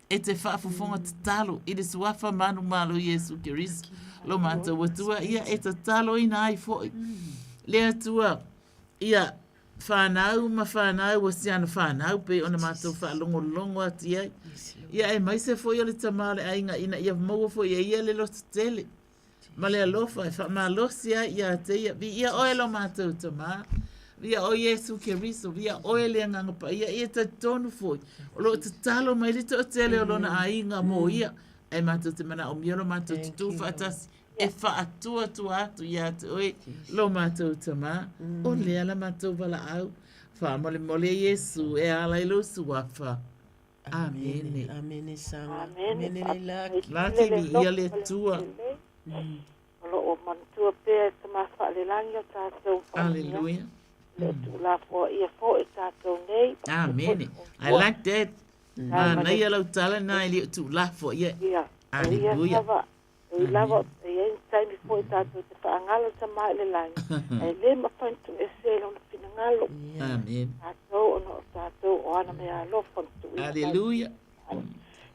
e te faafofoga tatalo i le Suafa manumalo Iesu Keriso lo matou Atua ia e tataloina ai foi le Atua ia whanau ma whanau o si ana whanau pei ona matou faalogologo atu i ai. Ia aemaise foi o le tama o le aiga ina ia maua foi e ia le loto tele ma le alofa e faamalosi ai iā te ia. Viia oe lo matou Tamā. Viia oe Iesu Keriso. Viia oe le Agaga Paia. Ia talitonu foi o lo o tatalo mai le toatele o lona aiga mo ia. Ae matou te manaomia lo matou tutū faatasi e faatuatua atu iā te oe lo matou Tamā, o lea la matou valaau. Faamolemole Iesu e ala i lou Suafa. Amene. Amene Saga. Amene le laki. Laki viia le Atua. O lo o manatua pea e Tama Faalelagi o tatou Aleluia. Le o tuulafoaia foi tatou nei. Amene. I like that. Manaia lau tala na e le o tuulafoaia. Ia. Aleluia. E ui lava e i ai ni taimi foi tatou te faagalo i le Tama i le lagi, ae le mafai ona tuuese i Lona finagalo. Amen. Tatou ona o tatou o ana meaalofa na tuuina mai. Hallelujah.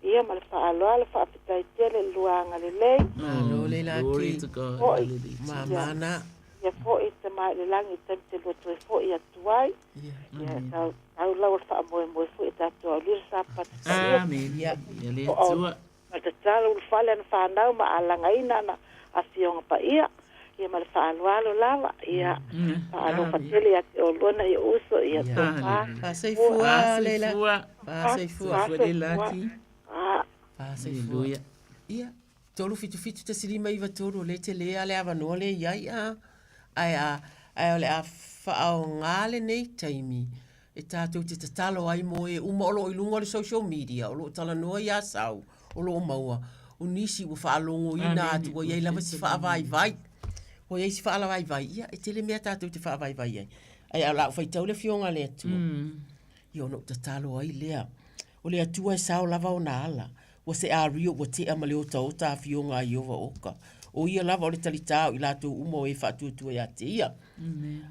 Ia ma le faaaloalo faafetai tele i le lua agalelei. Malo le laki. Glory to God. Foi. Hallelujah. Mamana. Ia foi i Tama i le lagi i taimi te lua toe foi atu ai. Ia tau, tau lau o le faamoemoe foi e tatou aulia le Sapati paia. Amen. Ia. Ia le Atua. Ma le tatalo ulufale ana fanau ma alagaina ana afioga paia, ia ma le faaaloalo lava, ia faalofa tele ia te oulua nai ou uso, ia tofa. Faasoifua Leila. Faasoifua. Faasoifua. Leilaki. Faasoifua. Hallelujah. Ia, 3 7 7 1 5 3, o lea e tele lava le avanoa lea e i ai, a, ae a, ae o le a faaaoga lenei taimi e tatou te tatalo ai mo e uma o lo o i luga o le social media, o lo o talanoa i Asau, o lo o maua, o nisi ua faalogoina atu ua i ai lava si faavaivai. Ua i ai si faavaivai, ia, e tele mea tatou te faavaivai ai. Ae o le a ou faitau le Afioga a le Atua, ia ona ou tatalo ai lea. O le Atua e sao lava ona ala, ua se ario ua tea ma le otaota afioga a Ieova oka. O ia lava o le talitā o i latou uma o e faatuatua iā te ia.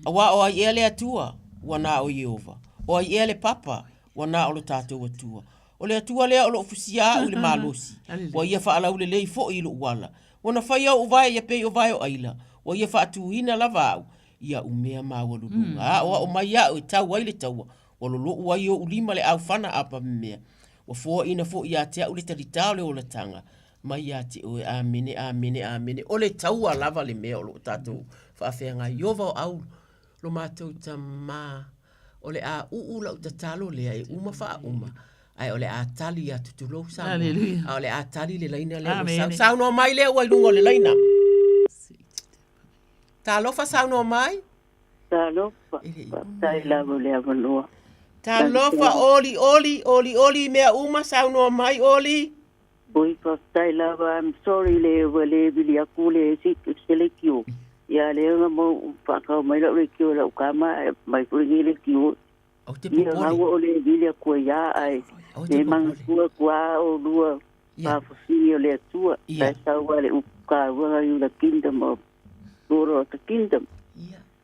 Auā o ai ea le Atua? Ua na o Ieova. O ai ea le Papa? Ua na o lo tatou Atua. O le Atua lea o lo o fusia aʻu i le malosi, ua ia faalaulelei foi i loʻu ala. Ua na faia oʻu vae ia pei o vae o ʻaila, ua ia faatūina lava aʻu ia umea maualuluga. Aʻoaʻo mai aʻu e tau ai le taua, ua loloʻu ai oʻu lima le ʻaufana a pamemea. Ua foaʻina foi iā te aʻu le talitā o le olataga mai iā te oe. Amene, amene, amene. O le taua lava le mea o lo o tatou faafeagai. Ieova o ʻAulu, lo matou Tamā, o le a uu lau tatalo lea e uma faauma, ae o le a tali atu, tulou Samoa, Hallelujah. a o le a tali le laina lea ua Amene. sau. Saunoa mai lea ua i luga o le laina. Talofa saunoa mai. Talofa, faafetai lava i le avanoa. Talofa Oli, Oli, Oli, Oli i mea uma, saunoa mai Oli. Oi, faafetai lava, I'm sorry le ua le vili aku le si se leitio. Ia lea na mo whakau mai lau leitio lau kama e mai foi nei leitio. Au te Ia popole. ngaua o le vili aku e ia ai. Au te Le popole. mangatua kua o lua pāfafini o le Atua. Ia. Tai sau a le upu kāuaga i the kingdom of Lord of the kingdom.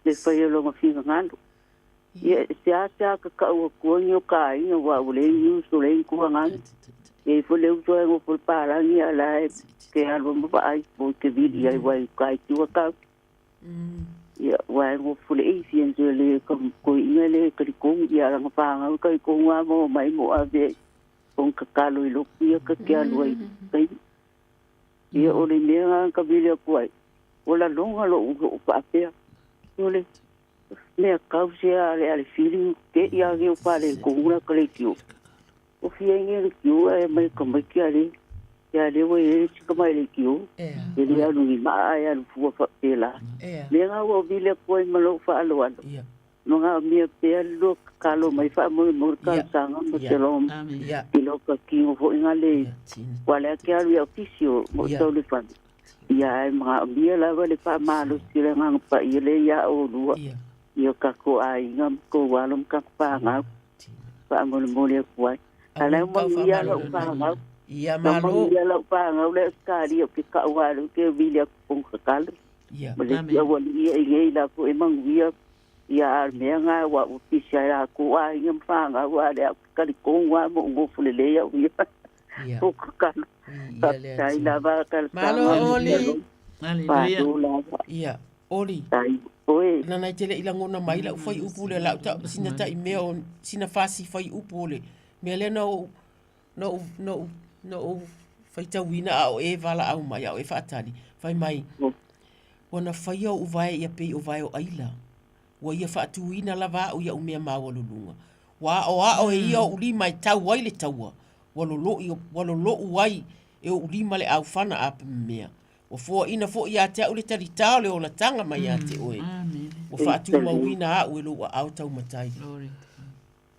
Le whai o longa whingangalo. Ia, se a se a ka kau kua ni o ka inga wa o le iu so le kua ngang. E fo le uso e ngo fo parangi a la e ke alwa mo pa ai po ke vili ai wai kai tua kau. Ia, wa e ngo fo le isi en se le ka ko inga le ka di kong ia ranga panga ka i kong a mo mai mo a ve kong ka kalo i loku ia ka ke alua i kai. Ia o le mea nga ka vili aku ai. O la longa lo u o paapea. O le mea kau se a le ale feeling ke ia ge o pale ko ura ka le kio. O fia inge le kio e mai ka mai ki ale. Ia le wa e si ka mai le kio. E le alu ni maa e alu fua fa pela. Mea ngā ua vile koe ma lou whaaloalo. No ngā mea pea lo kalo mai wha mo mo ka sanga mo te lo. I lo ka kingo fo inga le. Wa le ake alu ia ofisio mo tau le whane. Ia e mga mea lava le wha malo si le ngā pa i le ia o lua. Ia ka ko ai ngā ko walo ka pa ngā. Wha mo le mo le kuai. Ala mo ia lo pa ngā. Ia No malo. mo ia lo pa ngā le skari o ke ka walo ke vili aku pong ka kalo. Ma le tia wali ia i ngei la ko e manguia ia a mea ngā wa o pisi ai la ko a inga mwhanga wa le au kari kongwa mo ngofu le lea o ia. Ia. O ka kalo. Ia le Faafetai Atua. lava ka le Malo sanga Oli. Hallelujah. Malo lava. Ia, Oli. Tai, oe. Nana i tele i langona mai lau fai upu le lau ta sina ta i mea o sina fasi fai upu o le mea lea na ou na ou na ou na ou faitauina a o e valaau mai a o e faatali fai mai ua na faia oʻu vae ia pei o vae o ʻaila ua ia faatūina lava aʻu iaʻu mea maualuluga ua aʻoaʻo e ia oʻu lima e tau ai le taua ua loloʻi ua loloʻu ai e oʻu lima le ʻaufana a pamemea ua foaʻina foʻi iā te aʻu le talitā o le olataga mai iā te oe ua faatumauina aʻu e lou aʻao taumatai.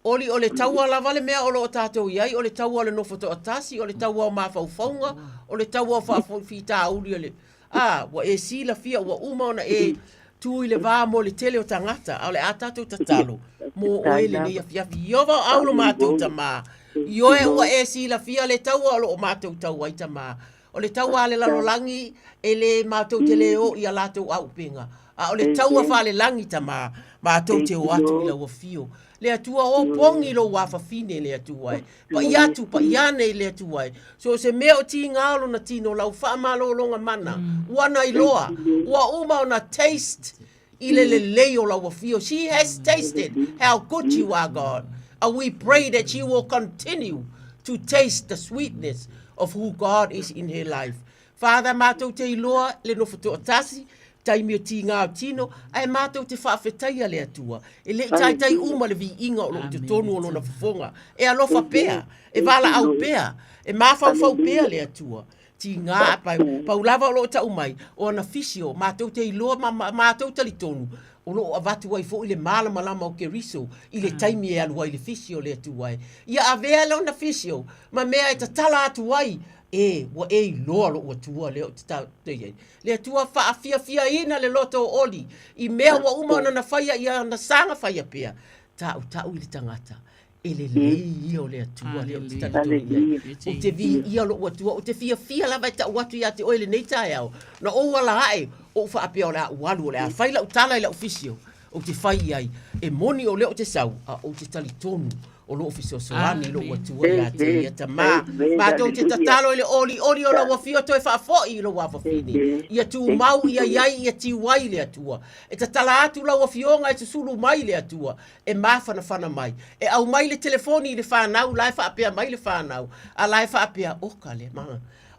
Oli, o le taua lava le mea o lo o tatou i ai, o le taua o le nofo toatasi, o le taua o mafaufauga, o le taua o faafitauli o le, a, ua e silafia ua uma ona e tu i le va mo le tele o tagata, a o le a tatou tatalo mo oe lenei afiafi. Ieova o au lo matou tamā, ioe ua e silafia le taua o lo o matou tau ai tamā. O le taua a le lalolagi e lē matou te lē o i a latou auupega, a o le taua faalelagi Tamā, matou te o atu i lau afio. Le Atua o pogi lou afafine le Atua e. Paʻi atu, paʻi ane i le Atua e. So o se mea o tigā o lona tino lau faamalologa mana, ua na iloa, ua uma ona taste i le lelei o lau afio. She has tasted how good you are, God. And we pray that she will continue to taste the sweetness of who God is in her life. Father, mātou te iloa le nofo toatasi, taimi o tīngā o tino, ae mātou te whaawhetaia le Atua. E le i taitai uma le viiga o loo totonu o lona fofoga. E alofa pea, e valaau pea, e mafaufau pea le Atua. Tīngā a pau, pau lava o loo tau mai, o ana fisio, mātou te iloa ma, ma mātou talitonu, o loo avatu ai foi le malamalama o Keriso i le taimi e alu ai le fisio le Atua e. Ia avea lona fisio ma mea e tatala atu ai E, ua e iloa loʻu Atua lea ou te tatou i ai. Le Atua faafiafiaina le loto o Oli, i mea ua uma ona na faia ia na saga faia pea, taʻutaʻu i le tagata, e lelei ia o le Atua lea ou te talitonu i ai. Ou te viia loʻu Atua, ou te fiafia lava e taʻu atu ia te oe lenei taeao. Na ou ala aʻe, ou faapea o le a ou alu, o le a fai lau tala i lau fisio, ou te fai i ai, e moni o lea ou te sau, a ou te talitonu o loo fesoasoani lou Atua ia te ia Tamā. Matou te tatalo i le olioli o lau afio toe faafoi i lou afafine. Ia tumau ia i ai ia tiu ai le Atua. E tatala atu lau afioga e susulu mai le Atua, e mafanafana mai. E aumai le telefoni i le whanau, la e faapea mai le whanau, a la e faapea, oka le ma,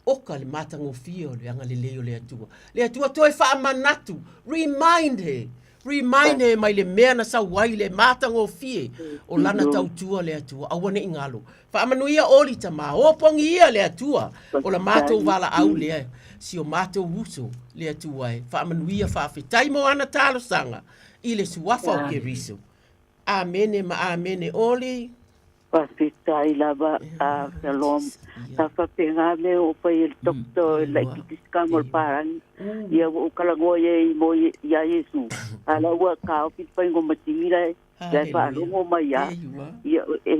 oka le matagofie o le agalelei o le Atua. Le Atua toe faamanatu, remind her, Remind e mai le mea na sau ai le matagofie o lana tautua le Atua, aua ne i galo. Faamanuia Oli tamā, o pogi ia le Atua, o la matou valaau lea, si o matou uso le Atua e. Faamanuia faafetai mo ana talosaga i le suafa o Keriso. Amene ma amene Oli. Faafetai lava a Shalom. Sa faapena mea o fai e le doctor e laitiiti se kamo o le palagi. Ia ua ou talanoa i ai mo iā Iesu, a la ua taofi le faiga o masini la e la e faalogo mai lava. Ia e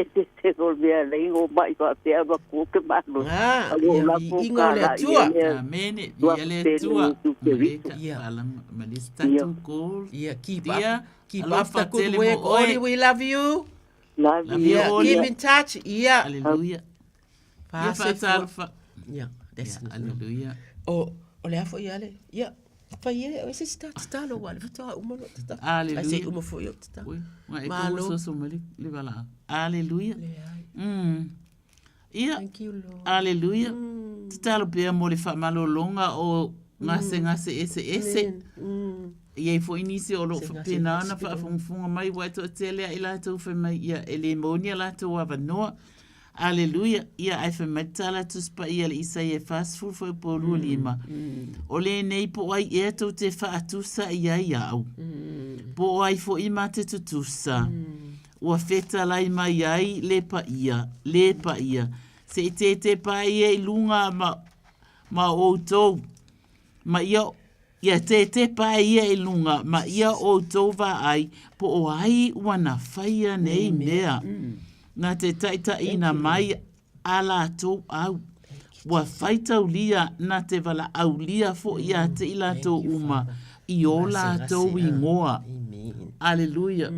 eseese o le mea e ala ai ona ou maʻi faapea avatu ou te malosi. A ua ou lafo Viiga o le kālā i Atua. ai le Amene. Ua Viia le pele Atua. Iesu Keriso. Ia. Ma le isi Ia. tatou goal. Ia, keep up. Dear, Keep up alofa the good tele work, mo oe. Oli. We love you. Love Love you. you, Yeah, Oli. keep in touch. Yeah. Hallelujah. Ia Fa se fua. faatalofa. Yeah, that's Ia, hallelujah. O, o le a foi ale. Yeah. Fai e, o se sta tatalo wa le fatoa uma no tatalo. Hallelujah. Ai se uma foi o tatalo. Ui, ma e Malo. kou soso mai le valaau. Hallelujah. Ia. Thank you, Lord. Hallelujah. Tatalo pea mo le faamalologa o gasegase eseese. E i ai foi nisi o lo o faapena ona faafogafoga mai ua e toatele lava i latou fai mai ia e le maua ni a latou avanoa. Aleluia! Ia ae fai mai le tala a Tusi Paia le Isaia e 40 fuaiupu 25, O lenei po o ai ea tou te faatusa i ai au, po o ai foi ma te tutusa, ua fetalai mai ai le paia, le paia, se i tētēpa ai ia i luga ma, ma o outou, ma ia, ia tētēpa ai ia i luga ma ia outou vaai, po o ai ua na whaia nei mea. Na te taitaina mai a latou au. Ua faitaulia na te valaaulia foi ia te i latou uma i o latou ingoa. Aleluia.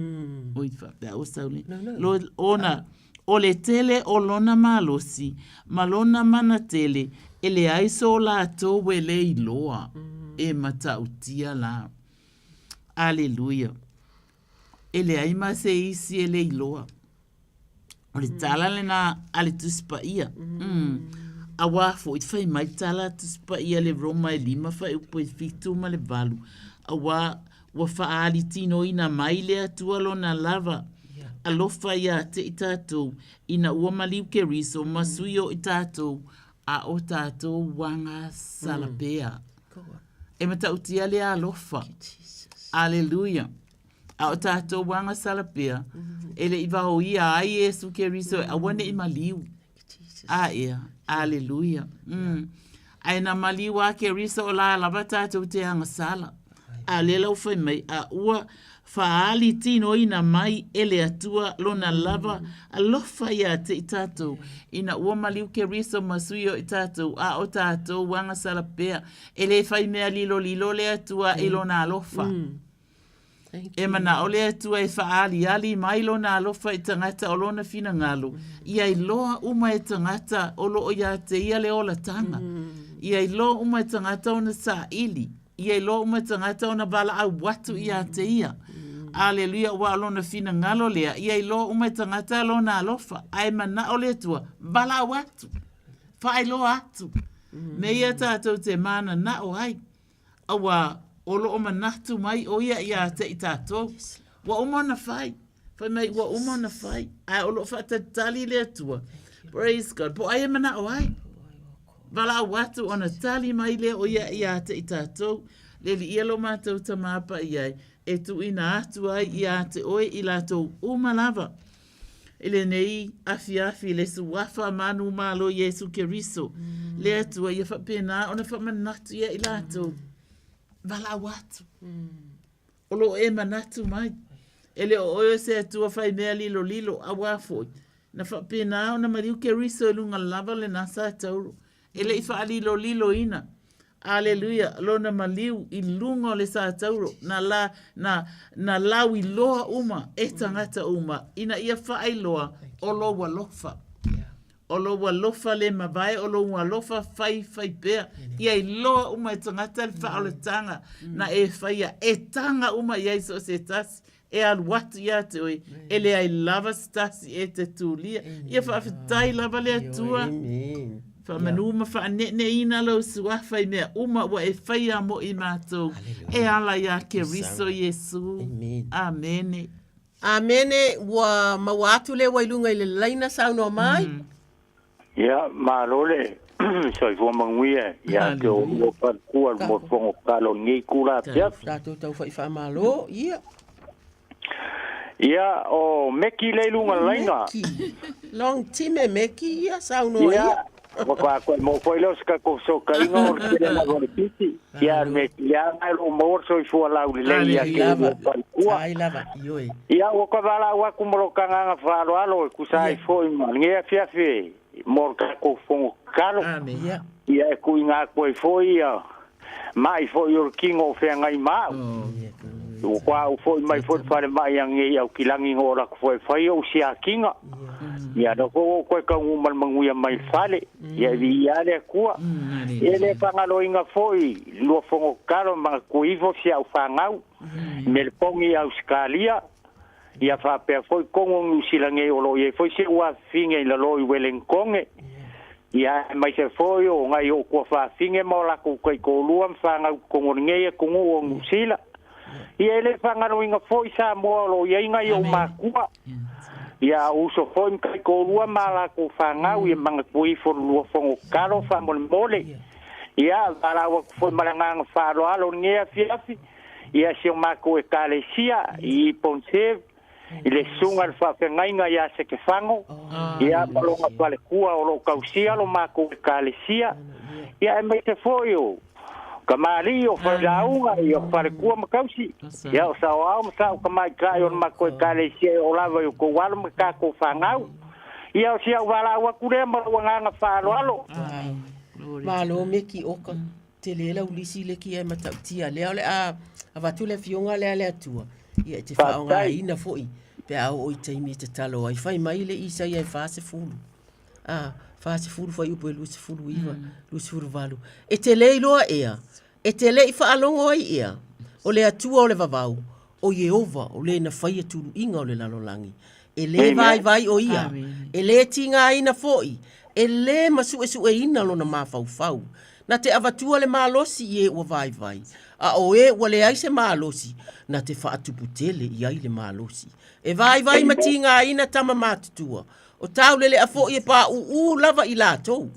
Oi, faapea o sau le. Lo, ona, o le tele o lona malosi ma lona mana tele, e leai so latou e le iloa, e matautia la. Aleluia. E leai ma se isi e le iloa. O le tala lena a le Tusi Paia. Mm. Auā foi fai mai tala a Tusi Paia le Roma e lima fuaiupu e fitu ma le valu. Auā ua faaalitinoina mai le Atua lona lava alofa iā te i tatou ina ua maliu Keriso ma sui o i tatou a o tatou agasala pea. E matautia le alofa. Aleluia. A o tatou agasala pea, e le i vaoia ai Iesu Keriso e aua ne i maliu. A ea, aleluia. Mm. Ae na maliu a Keriso o la lava tatou te agasala. A lea la ua fai mai, a ua Faaali tinoina mai e le Atua Lona lava alofa ia te i tatou, ina ua maliu Keriso ma sui o i tatou, a o tatou agasala pea, e le fai mea lilolilo le Atua i Lona alofa. E manao le Atua e faaaliali mai Lona alofa i tagata o Lona finagalo, ia iloa uma e tagata o lo o ia te Ia le olataga, ia iloa uma e tagata ona saili. Ia iloa uma e tagata ona valaau atu ia te ia. Aleluia, aua o lona finagalo lea, ia iloa uma e tagata lona alofa, ae manao le Atua, valaau atu, faailoa atu. Me ia tatou te mananao ai, aua o lo o manatu mai o ia ia te i tatou. Ua uma ona fai, fai mai ua uma ona fai, ae o lo o faatalitali le Atua. Praise God. Po o ai e manao ai? Valaau atu ona tali mai lea o ia ia te i tatou, le Alii lo matou Tama Paia e, e tuuina atu ai ia te oe i latou uma lava. I lenei afiafi le Suafa manumalo Iesu Keriso, le Atua ia faapena ona faamanatu ia i latou. Valaau atu. O lo o e manatu mai, e le o oe o se Atua fai mea lilolilo, auā foi, na faapena ona maliu Keriso i luga lava o lena satauro, e le i faaliloliloina, aleluia, lona maliu i luga o le satauro, na, la, na, na lauiloa uma e tagata uma, ina ia faailoa o lou alofa. O lou alofa le mavae, o lou alofa faifai pea. Ia iloa uma e tagata le faaolataga na e faia, e taga uma i ai so o se tasi e alu atu ia te oe, e leai lava se tasi e te tulia. Ia faafetai lava le Atua. Faamanu ma faaneeneeina lou suafa i mea uma ua e faia mo i matou, e ala ia Keriso Iesu. Amene. Amene, ua maua atu lea ua i luga i le laina saunoa mai. Ia, malo le soifua manuia ia te o falekua le mo fono tatalo i lenei itula afiafi. Tatou tau fai faamalo, ia. Ia, o Meki lea i luga o le laina. Meki. Long time Meki, ia, saunoa ia. Ua faatoa maua foi lea o se tatou fesootaiga o le tele lava o le pisi. Ia, o le mea sili lava lena o lo o maua le soifua laulelei ia te oulua faletua. Ia, ua toe valaau atu ma lota agaga faaaloalo e tusa ai foi ma lenei afiafi mo le tatou fono tatalo. Ia, e tuuina atu ai foi ia ma'i foi o le tino o feagai ma au. Ua toa ou foi mai foi le falemai anei i Aukilagi na oo atu foi e fai o'u siakiga. Ia lea foi ua ou toe taunuu ma le manuia mai le fale. Ia e viia lava le Atua. E le faagaloina foi le lua fono tatalo e manatua ifo si a'u fanau i Meleponi i Ausetalia, ia faapea foi totonu o Niu Sila nei o lo o i ai foi si ou afafine i lalo i Uelenitone, ia aemaise foi o nai ou tuafafine ma o latou taitoalua ma fanau i totonu o lenei atunuu o Niu Sila. Ia e le faagaloina foi Samoa o lo o i ai nai ou matua, ia uso foi ma taitoalua ma a latou fanau, ia manatua ifo le lua fono tatalo faamolemole. Ia valaau atu foi ma le agaga faaaloalo i lenei afiafi, Ia si o matou Ekalesia i Pontier, i le susuga i le faafeagaiga ia Setefano, ia ma lona faletua o lo o tausia lo matou Ekalesia, ia aemaise foi o tamalii o failauga, ia o faletua ma tausi, ia o saoao ma sao tamaitai o le matou Ekalesia e oo lava i outou alo ma tatou fanau. Ia o si au valaau atu lea ma lou agaga faaaloalo. Malo Meki Oka. Tele lau lisi le kia e matautia lea o le a avatu le afioga lea a le Atua ia e te faaaogaina foi pe a oo i taimi e tatalo ai. Fai mai le Isaia e 40, a, 40 fuaiupu e 29, 28. E te le iloa ea, e te le i faalogo ai ea, o le Atua o le vavau, o Ieova o le na faia tuluiga o le lalolagi. E lē vaivai o ia, e lē tigaina foi, e lē masuʻesuʻeina lona mafaufau. Na te avatua le malosi i e ua vaivai, a o e ua leai se malosi, na te faatupu tele i ai le malosi. E vaivai ma tigaina tama matutua, o tauleleʻa foi e paʻūʻū lava i latou.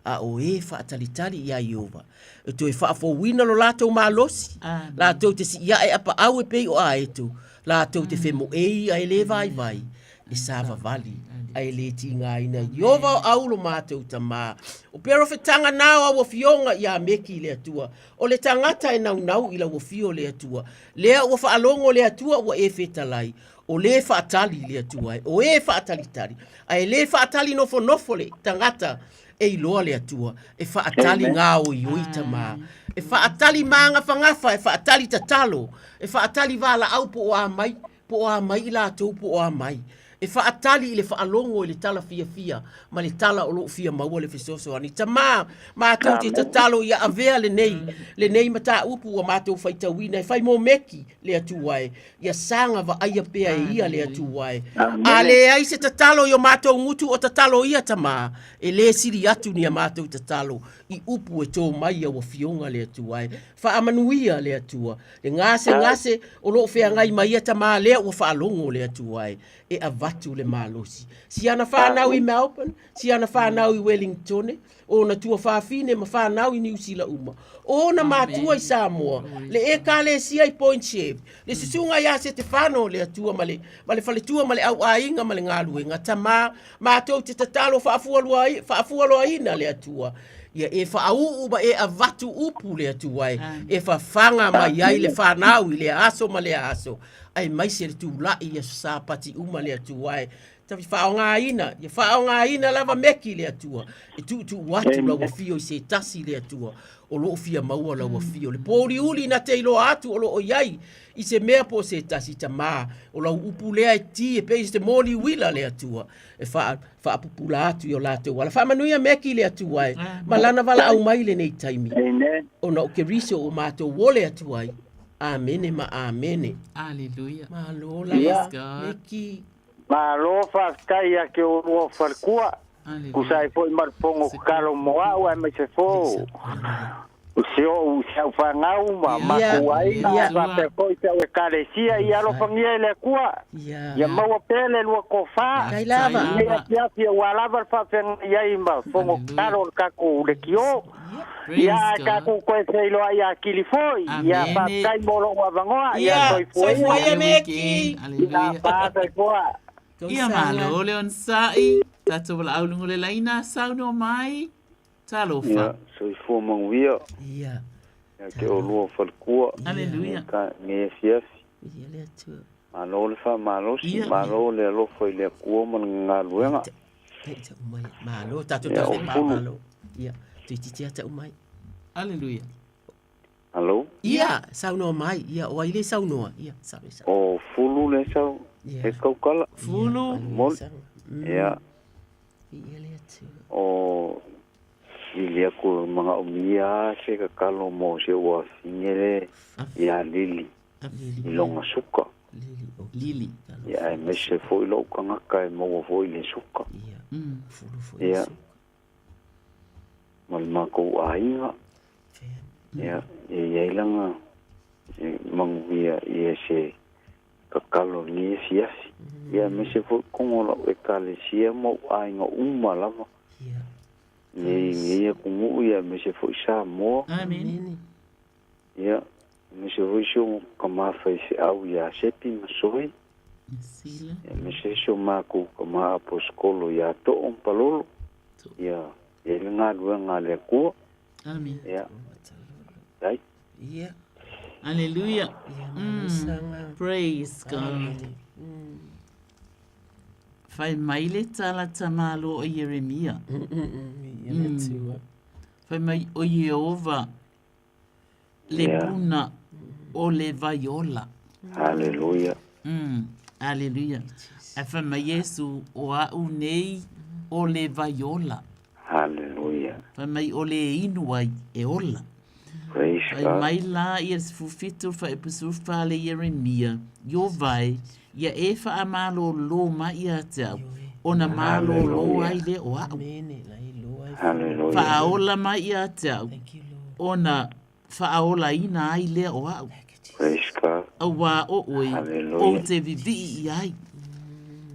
A o e faatalitali iā Ieova, e toe faafouina lo latou malosi, latou te sii aʻe apaau e pei o aeto, latou te femoei a e lē vaivai. e savavali ae le tigaina. Ieova o au lo matou Tamā. O perofetaga na o au afioga ia Meki le Atua, o le tagata e naunau i lau afio le Atua, lea ua faalogo le Atua ua e fetalai, o le faatali le Atua e, o e faatalitali, ae le faatali nofonofo le tagata e iloa le Atua, e faatali gaoioi tamā, e faatali magafagafa, e faatali tatalo, e faatali valaau po o a mai, po o a mai i latou po o a mai, e faatali i le faalogo i le tala fiafia ma le tala o lo o fia maua le fesoasoani. Tamā, matou te tatalo ia avea lenei, lenei mataupu ua matou faitauina e fai mōmeki le Atua e, ia saga vaaia pea e ia le Atua e. A leai se tatalo i o matou gutu o tatalo ia, Tamā, e lē sili atu ni a matou tatalo i upu e tō mai i au Afioga le Atua e. Faamanuia le Atua, le gasegase o lo o feagai ma ia tamā lea ua faalogo le Atua e, e avatu le malosi. Si ana whānau i Melbourne, si ana whānau i Wellingtone, ona tuafafine ma whānau i Niu Sila uma, ona matua i Samoa, le ekalesia i Point Chev, le susuga iā Setefano le Atua ma le, ma le faletua ma le auaiga ma le galuega, tamā, matou te tatalo faafualoaina le Atua, ia e faauu ma e avatu upu le Atua e, e fafaga mai ai le fanau i lea aso ma lea aso, aemaise le tulai i aso Sapati uma le Atua e. Tafi faaaogaina, ia faaaogaina lava meki le Atua, e tuutuu atu lau afio i se tasi le Atua, o lo o fia maua lau afio. Le pōuliuli na te iloa atu o lo o i ai i se mea po o se tasi tamā, o lau upu lea e tī e pei se moli uila le Atua, e wha, whaapupula atu i o latou ala. Faamanuia meki le Atua e, ma lana valaau mai lenei taimi. Amen. Ona o Keriso o matou ole atu ai. Amene ma amene. Hallelujah. Malo lava. Ia. Meki. Malo faafetai ia te oulua falekua, tusa ai foi ma le fono tatalo mo au aemaise foi o si ou si au fanau ma matou aiga ae faapea foi si au ekalesia. Ia alofagia e le Atua ia maua pea le lua tofa i lenei afiafi aua lava le faafeagai ai ma fono tatalo o le tatou lekiō. Ia ae tatou toe feiloai atili foi. Ia faafetai mo lou avanoa. Ia soifua ia. Ia pa soifua. Ia malo le onosai, tatou valaau luga o le laina, saunoa mai, talofa. Ia, soifua manuia. Ia. Ia te oulua faletua. Aleluia. Ka nei afiafi. Ia le Atua. Malo le faamalosi, malo le alofa i le Atua ma le galuega. Hei, tau mai. Malo, tatou Ia, tau o Pulu. malo. Ia, toeitiiti lava tau mai. Aleluia. Alo? Ia, saunoa mai. Ia, o ai le saunoa? Ia, sau, sau. O Fulu le sau, e kaukala. Fulu. Moli. Ia. Ia le Atua. O lili aku manaomia se tatalo mo si ou afine le ia Lili i lona suka. Lili. Ia aemaise foi lou tagata e maua foi le suka. Ia. Ma le matou aiga. Ia, e i ai lana e manuia ia se tatalo i lenei afiafi. Ia aemaise foi totonu o lau ekalesia ma ou aiga uma lava. Nei nei atunuu ia aemaise foi Samoa. Amene. Ia, aemaise foi si o tama faifeau ia Sepi ma Soi. Sila. Ia, aemaise si o matou tama aposetolo ia Too ma Palolo. Ia, i ai le galuega a le Atua. Amene. Ia. Dai. Ia. Hallelujah. Praise God. Fai mai le tala tamalo o Ieremia. Ia le Atua. Fai mai o Ieova le Yeah. puna o le vaiola. Hallelujah. Hallelujah. Ae fai mai Iesu, o au nei o le vaiola. Hallelujah. Fai mai o le inu ai e ola. Praise Fai God. mai la ia le 17 fuaiupu 14 le Ieremia, Iovae, ia e faamalōlō mai ia te au, ona malōlō ai lea o au. Hallelujah. Faaola mai ia te au, ona faaolaina ai lea o au. Praise God. Auā o oe, Hallelujah. ou te vivii i ai.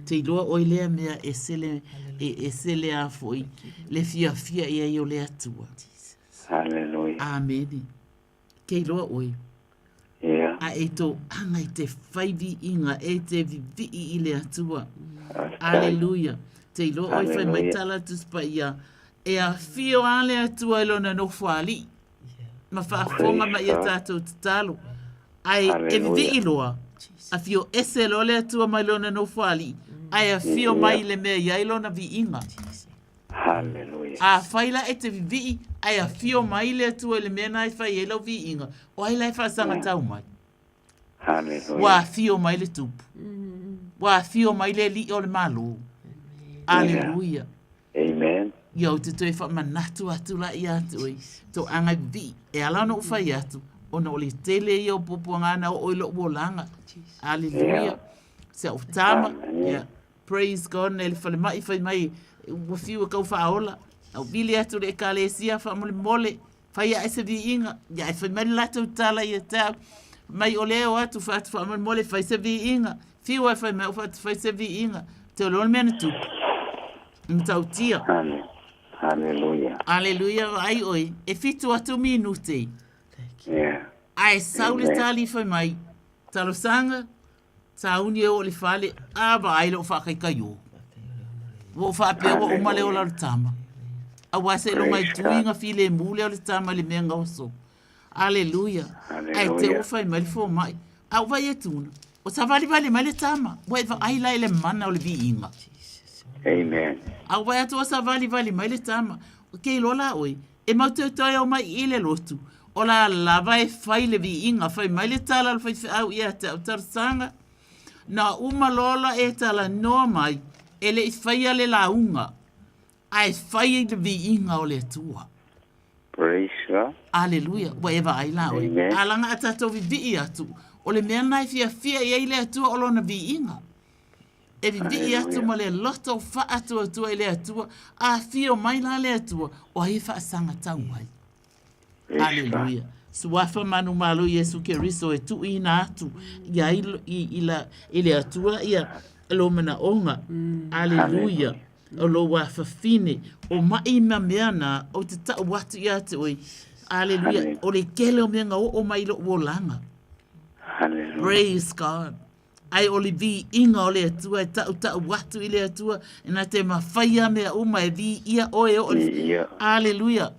Te iloa oe lea mea e sele, e, e sele a foi, le fiafia i ai o le Atua. Hallelujah. Amene. Ke iloa oe. Yeah. A e toaga i te fai viiga, e te vivii i le Atua. Aleluia. Te iloa oe fai mai tala Tusi Paia, e afio a le Atua i lona nofoalii, ma faafofoga mai i a tatou tatalo. Ae e vivii loa, afio ese loa le Atua mai lona nofoalii, ae afio mai i le mea e i ai lona viiga. Haleluia. Afai la e te vivii, ae afio mai le Atua i le mea na e fai ai lau viiga, o ai la e faasagatau mai? Haleluia. Ua afio mai le Tupu. Ua afio mai le Alii o le Malo. Aleluia. Amen. Ia ou te toe faamanatu atu la ia te oe, toaga e vivii, e ala ona ou fai atu, ona o le tele ia o puapuaga na oo i lou olaga. Aleluia. Yeah. Si au tama, Amen. yeah. Praise God, nei le falemai fai mai, ua fiu e kau faaola. Au vili atu le ekalesia faamolemole, fai ae se viiga, ia e fai mai le latou tala ia te au. Mai o lea o atu fai atu faamolemole, fai se viiga. Fiu e fai mai o fai atu fai se viiga. Te o le mea na tupu. Matautia. Hallelujah. Aleluia, vaai oe, e 7 atu minute. Yeah. Ae sau le Amen. tali fai mai, talosaga, sauni e oo i le fale, a vaai lou faakaikaio. Ua ou faapea ua uma le ola o le tama. Auā seiloga i tuiga filemu lea o le tama i le mea gaoso. Aleluia. Ae te ua fai mai le fomai. A ou vaai atu na, o savalivali mai le tama. Ua e vaai la i le mana o le viiga. Amen. A ou vaai atu o savalivali mai le tama. Ke iloa la oe, e mau toetoe o mai i le lotu. O la lava e fai le viiga, fai mai le tala a le faifeau ia te au talosaga. Na uma loa la e talanoa mai, e le i faia le lauga, ae fai i le viiga o le Atua. Praise God. Aleluia, ua e vaai la oe. Amen. A laga a tatou vivii atu, o le mea lena e fiafia i ai le Atua o lona viiga. E vivii atu ma le loto faatuatua i le Atua, afio mai la le Atua, o ai e faasagatau ai. Aleluia. Suafa manumalo Iesu Keriso e tuuina atu ia i, i, i, la, i le Atua ia lo manaoga. Aleluia. O lou afafine, o mai ma mea na, o te tau atu ia te oe. Aleluia. O le kele o mea nga oo mai i lou olaga. Hallelujah. Praise God. Ae o le viiga o le Atua e tautau atu i le Atua, e na te mawhai a mea uma e viia oe o le... Viia. Aleluia.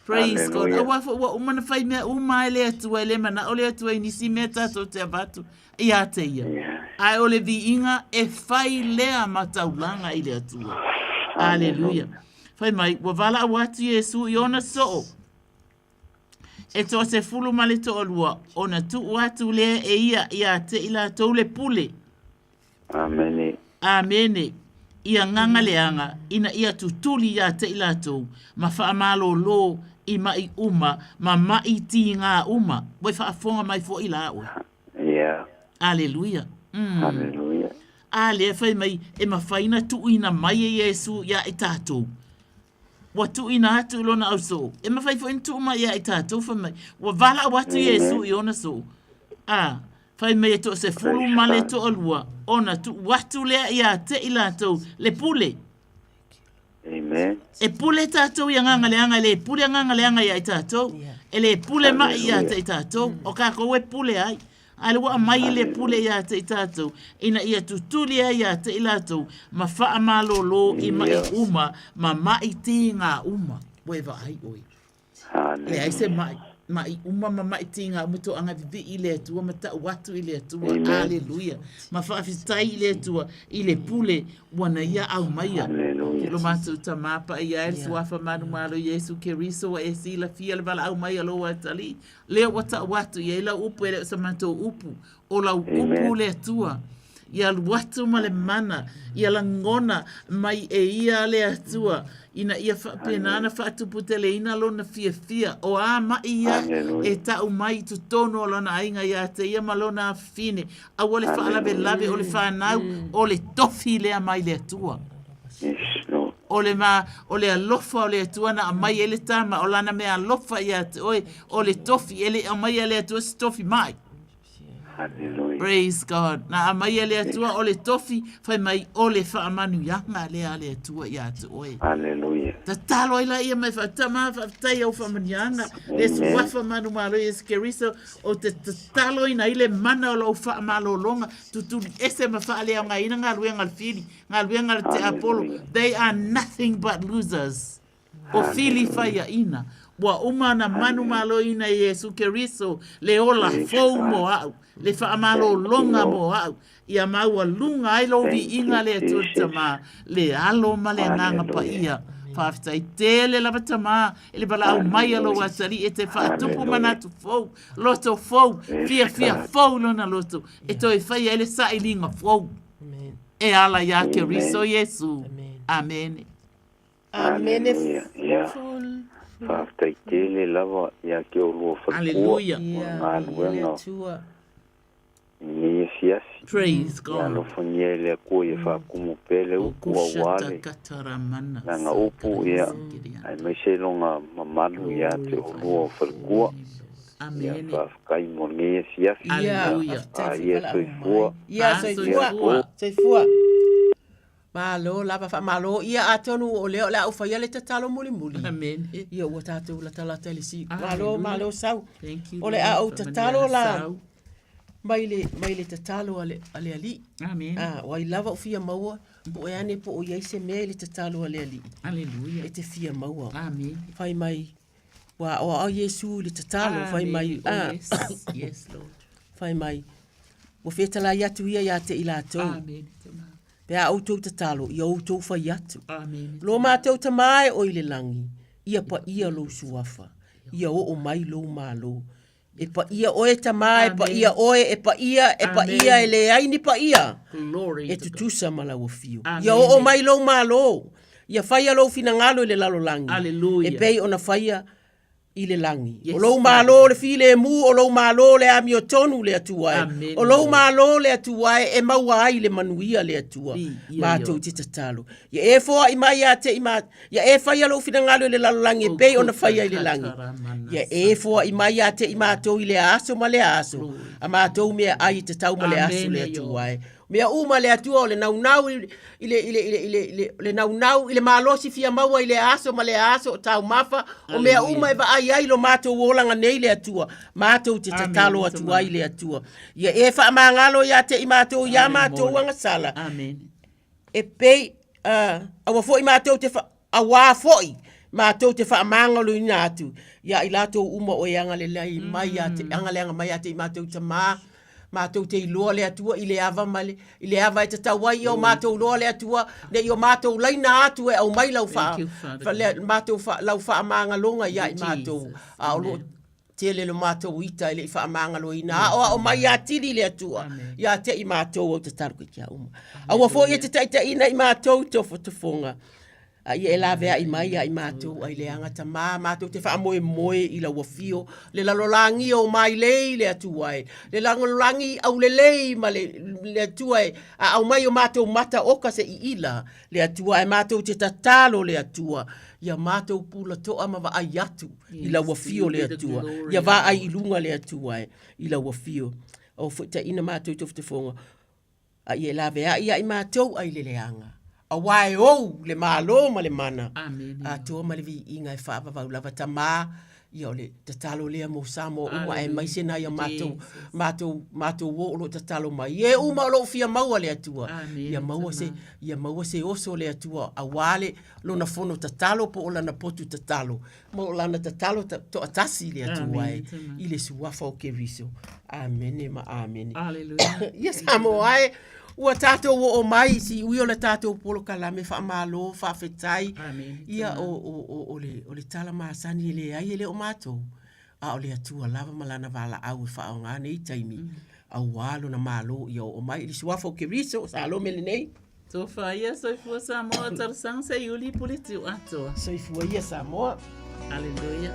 Praise God. Hallelujah. Aua fo ua uma na fai mea uma e le Atua, e le mana o le Atua i nisi mea tātou te avatu ia te ia. Ae o le viiga e fai lea ma taulaga i le Atua. Aleluia. Fai mai, ua valaau atu Iesu i ona soo. E 12 ona tuu atu lea e ia ia te i latou le pule. Amene. Amene. Ia gaga leaga, ina ia tutuli ia te i latou, ma faamalōlō i maʻi uma, ma maʻi tigā uma. Ua e faafofoga mai foʻi la oe. Yeah. Aleluia. Hallelujah. A lea fai mai, e mafai ona tuuina mai e Iesu ia i tatou. Ua tuuina atu i lona ausoo. E mafai foi ona tuu mai ia i tatou fai mai. Ua valaau atu Iesu i ona soo. A, fai mai e 12 ona tuu atu lea ia te i latou le pule. Amen. E pule tatou i agaga leaga, e le pule agaga leaga ia i tatou. E le pule mai ia te i tatou. O kākou e pule ai. Ae le ua aumai le pule ia te i tatou, ina ia tutuli ai ia te i latou, ma faamalōlō i maʻi uma, ma maʻi tigā uma. Ua e vaai oe. Leai se maʻi, maʻi uma ma maʻi tigā uma toaga vivii i le Atua ma tau atu i le Atua. Aleluia. Ma faafetai i le Atua i le pule ua na ia aumaia. Hallelujah. Lo matou Tamā paia e le Suafa manumalo Iesu Keriso ua e silafia le valaau mai a lou atalii. Lea ua tau atu i ai lau upu e le o sa matou upu, o lau upu le Atua. Ia alu atu ma le mana, ia lagona mai e ia le Atua, ina ia faapena ona faatuputeleina lona fiafia, o a maʻi ia e tau mai i totonu o lona aiga ia te ia ma lona afafine. Aua le faalavelave o le fanau, o le tofi lea mai le Atua. Yes, Lord. O le ma, o le alofa o le Atua na aumai ai le tama, o lana mea alofa ia te oe, o le tofi, e le aumai e le Atua se tofi mai. Hallelujah. Praise God. Na aumai e le Atua o le tofi, fai mai o le faamanuiaga lea a le Atua ia te oe. Hallelujah. Tatalo ai laia ma e faatama, faafetai i au faamanuiaga, le Suafa manumalo Iesu Keriso, ou te tataloina ai le mana o lou faamalologa, tutuli ese ma faaleaogaina galuega a le fili, galuega a le tiapolo, they are nothing but losers. O fili faiaina, ua uma ona manumaloina e Iesu Keriso le ola fou mo a'u, le faamalologa mo a'u, ia maualuga ai lou viiga le Atua le Tama, le Alo ma le Agaga Paia. Faafetai tele lava Tama i le valaau mai a lou atalii e te faatupu manatu fou, loto fou, fiafia fou lona loto, e toe faia ai le sailiga fou e ala iā Keriso Iesu. Amene. Amene. Ia. Faafetai tele lava ia te oulua faletua mo le galuega i lenei asiasi. Praise God. Ia alofagia e le Atua ia faatumu pea le upu aua le lana upu, ia, aemaise lona mamalu ia te oulua o faletua. Ia faafetai mo lenei asiasi. Ia, A ia soifua. Ia soifua. Soifua. Malo lava faamalo ia atonu o lea o le a ou faia le tatalo mulimuli. Amen. Ia ua tatou latalata i le si. Malo malo sau. Thank you. O le a ou tatalo la mai le mai le tatalo a le a le alii. Amen. Ah, o ai lava o fia maua po e ane po o i ai se mea i le tatalo a le alii. Aleluia. E te fia maua. Amen. Fai mai ua o au Iesu i le tatalo fai mai oh, ah, yes. Yes, Lord. Fai mai ua fetalai atu ia ia te i latou. Amen. Pe a outou tatalo, ia outou fai atu. Amene. Lo matou Tama e o i le lagi, ia paia lou suafa, ia oo mai lou malo. E paia oe Tama, e paia oe, e paia, e paia, e leai ni paia e tutusa ma lau afio. Ia oo mai lou malo, ia faia lou finagalo i le lalolagi, e pei ona faia i le lagi. Yes, o lou malo le filemu, o lou malo le amiotonu le Atua e. O lou malo le Atua e, e maua ai le manuia le Atua. Matou te tatalo. Ia e foai mai ia te i ma, ia e faia lou finagalo i le lalolagi e pei ona faia i le lagi. Ia e foai mai ia te i matou i lea aso ma lea aso. A matou meaai e tatau ma le aso le Atua e. Mea uma le Atua o le naunau i le, i le, i le, i le, i le, le naunau i le malosi fia maua i lea aso ma lea aso o taumafa, o mea uma e vaai ai lo matou olaga nei le Atua, matou te tatalo atu ai le Atua. Ia e faamagalo ia te i matou ia matou agasala. Amen. E pei, aua foi matou te wha, auā foi matou te faamagaloina atu ia i latou uma o e agalelei mai ia te, agaleaga mai ia te i matou tamā, matou te iloa le Atua i le ava ma le, i le ava e tatau ai ia o matou loa le Atua, ne i o matou laina atu e aumai lau wha, wha, le, matou wha, lau faamagaloga ia i matou, a o loo tele lo matou ita e le i faamagaloina, aoao mai atili le Atua ia te i matou au tatalo ke kia uma. Aua foi e te taitaiina i matou i tofotofoga, a ia e laveai mai ia i matou ai leaga tamā matou te faamoemoe i lau afio, le lalolagi o mailei le Atua e, le lalolagi aulelei ma le, le Atua e, a aumai o matou mata oka se iila le Atua ae matou te tatalo le Atua, ia matou pula toa ma vaai atu i lau afio le Atua, ia vaai i luga le Atua e, i lau afio. O foi taina matou i tofotofoga, a ia e laveai ia i matou ai le leaga. Auā e ou le malo ma le mana, atoa ma le viiga e faavavau lava tamā, ia o le tatalo lea mo Samoa uma aemaise nai a matou, matou, matou uo o lo o tatalo mai. E uma o lo o fia maua le Atua, ia maua se, ia maua se oso le Atua auā le lona fono tatalo po o lana potu tatalo, ma o lana tatalo toatasi le Atua e, i le suafa o Keriso. Amene ma amene. Aleluia. Ia Samoa e, ua tatou oo mai i siui o le tatou polokalame faamalo, faafetai. Amene. Ia o, o, o, o, le, o le tala masani e leai e le o matou, a o le Atua lava ma lana valaau e faaaoga nei taimi, auā lona malo ia oo mai i le suafa o Keriso, Salome lenei. Tofa ia soifua Samoa talosaga Seiuli Puletiu atoa. Soifua ia Samoa. Aleluia.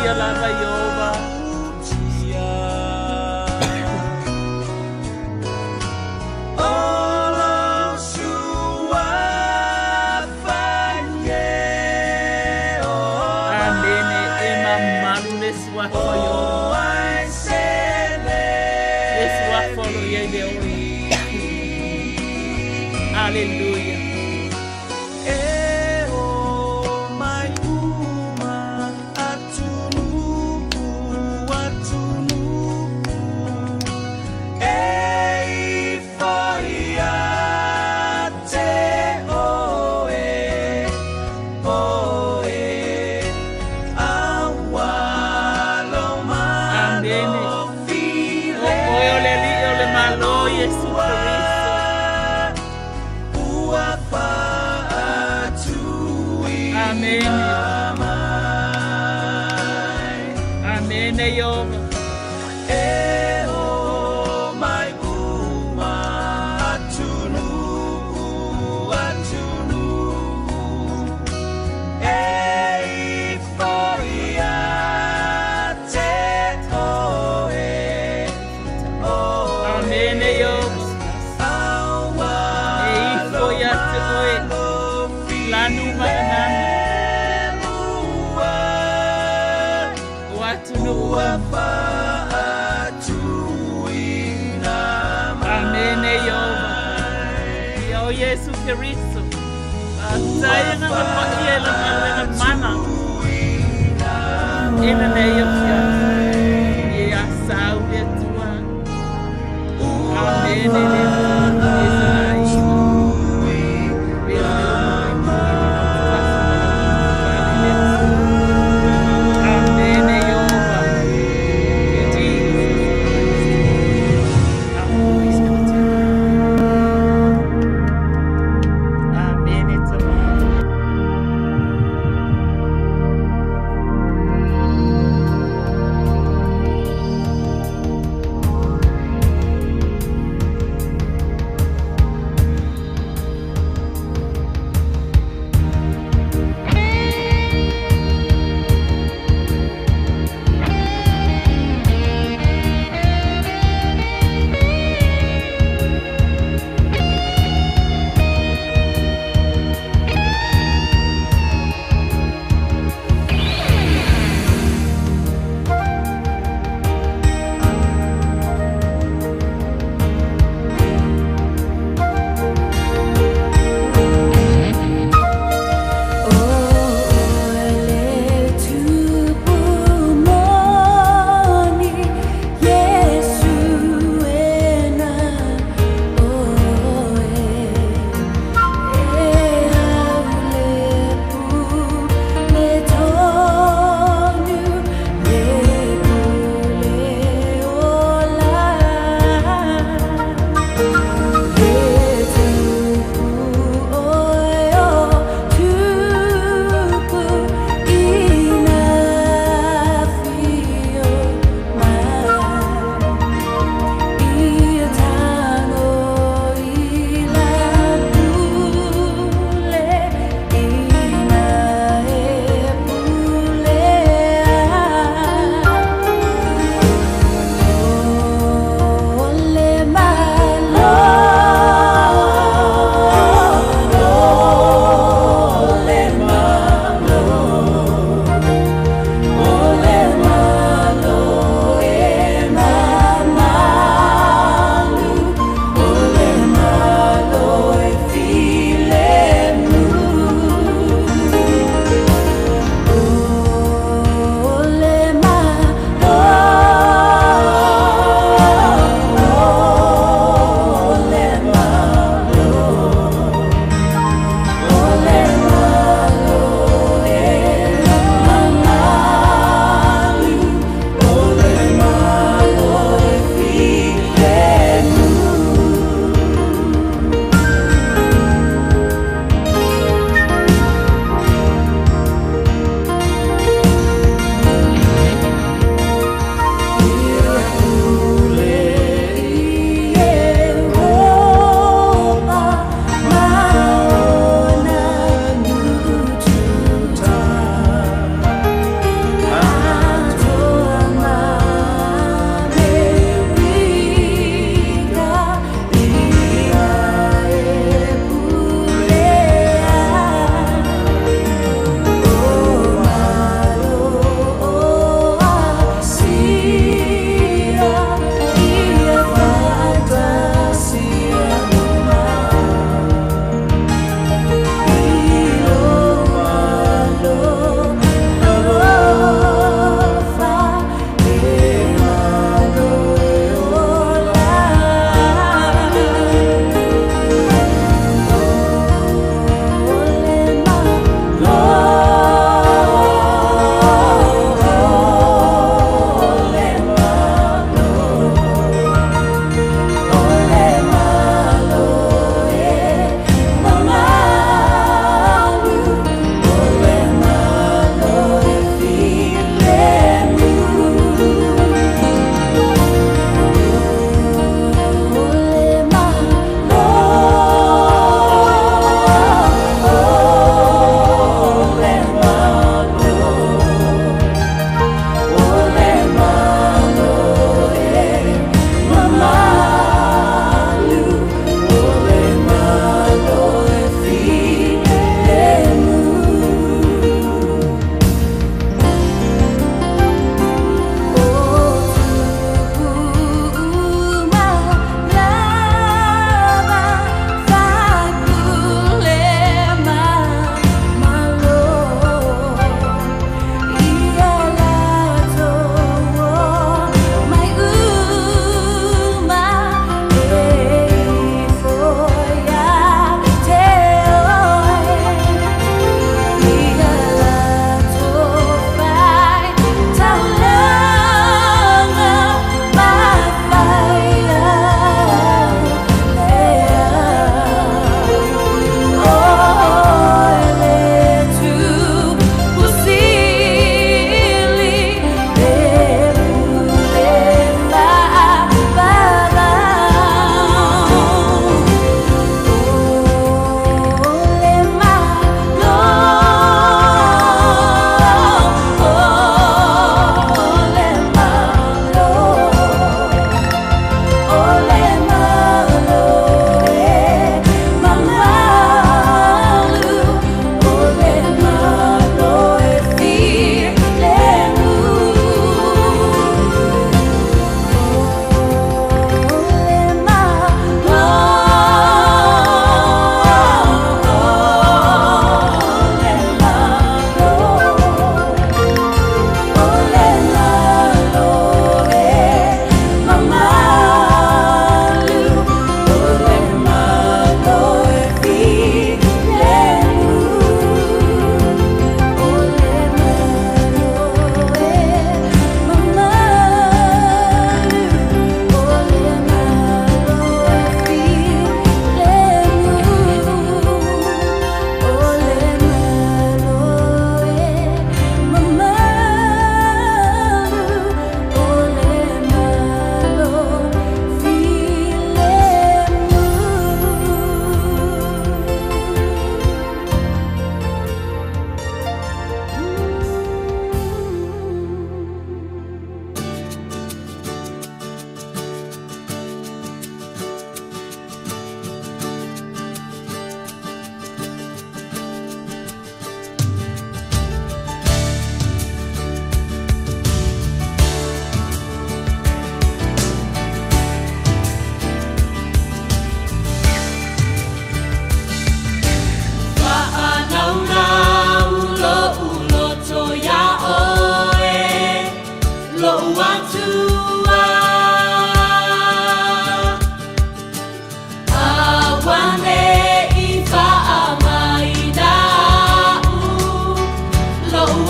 Manuia lava Iova. Amene e mamalu le suafa o Iova. Le suafa o lo iai le ola. Aleluia. Amene. O oe o le Alii o le Malo Iesu Keriso. Amene. Amene Iova. Amene Iova. E ifo ia te oe. Lanu maanana. O atunuu. Amene Iova. Ia o Iesu Keriso. Faafetai na mapaia e la galuega mana. I lenei afiafi. Ia sau le Atua. Amene le Atua e sagaina. Amene Iova. Jesus Christ. Our Holy Spirit. Amene tama.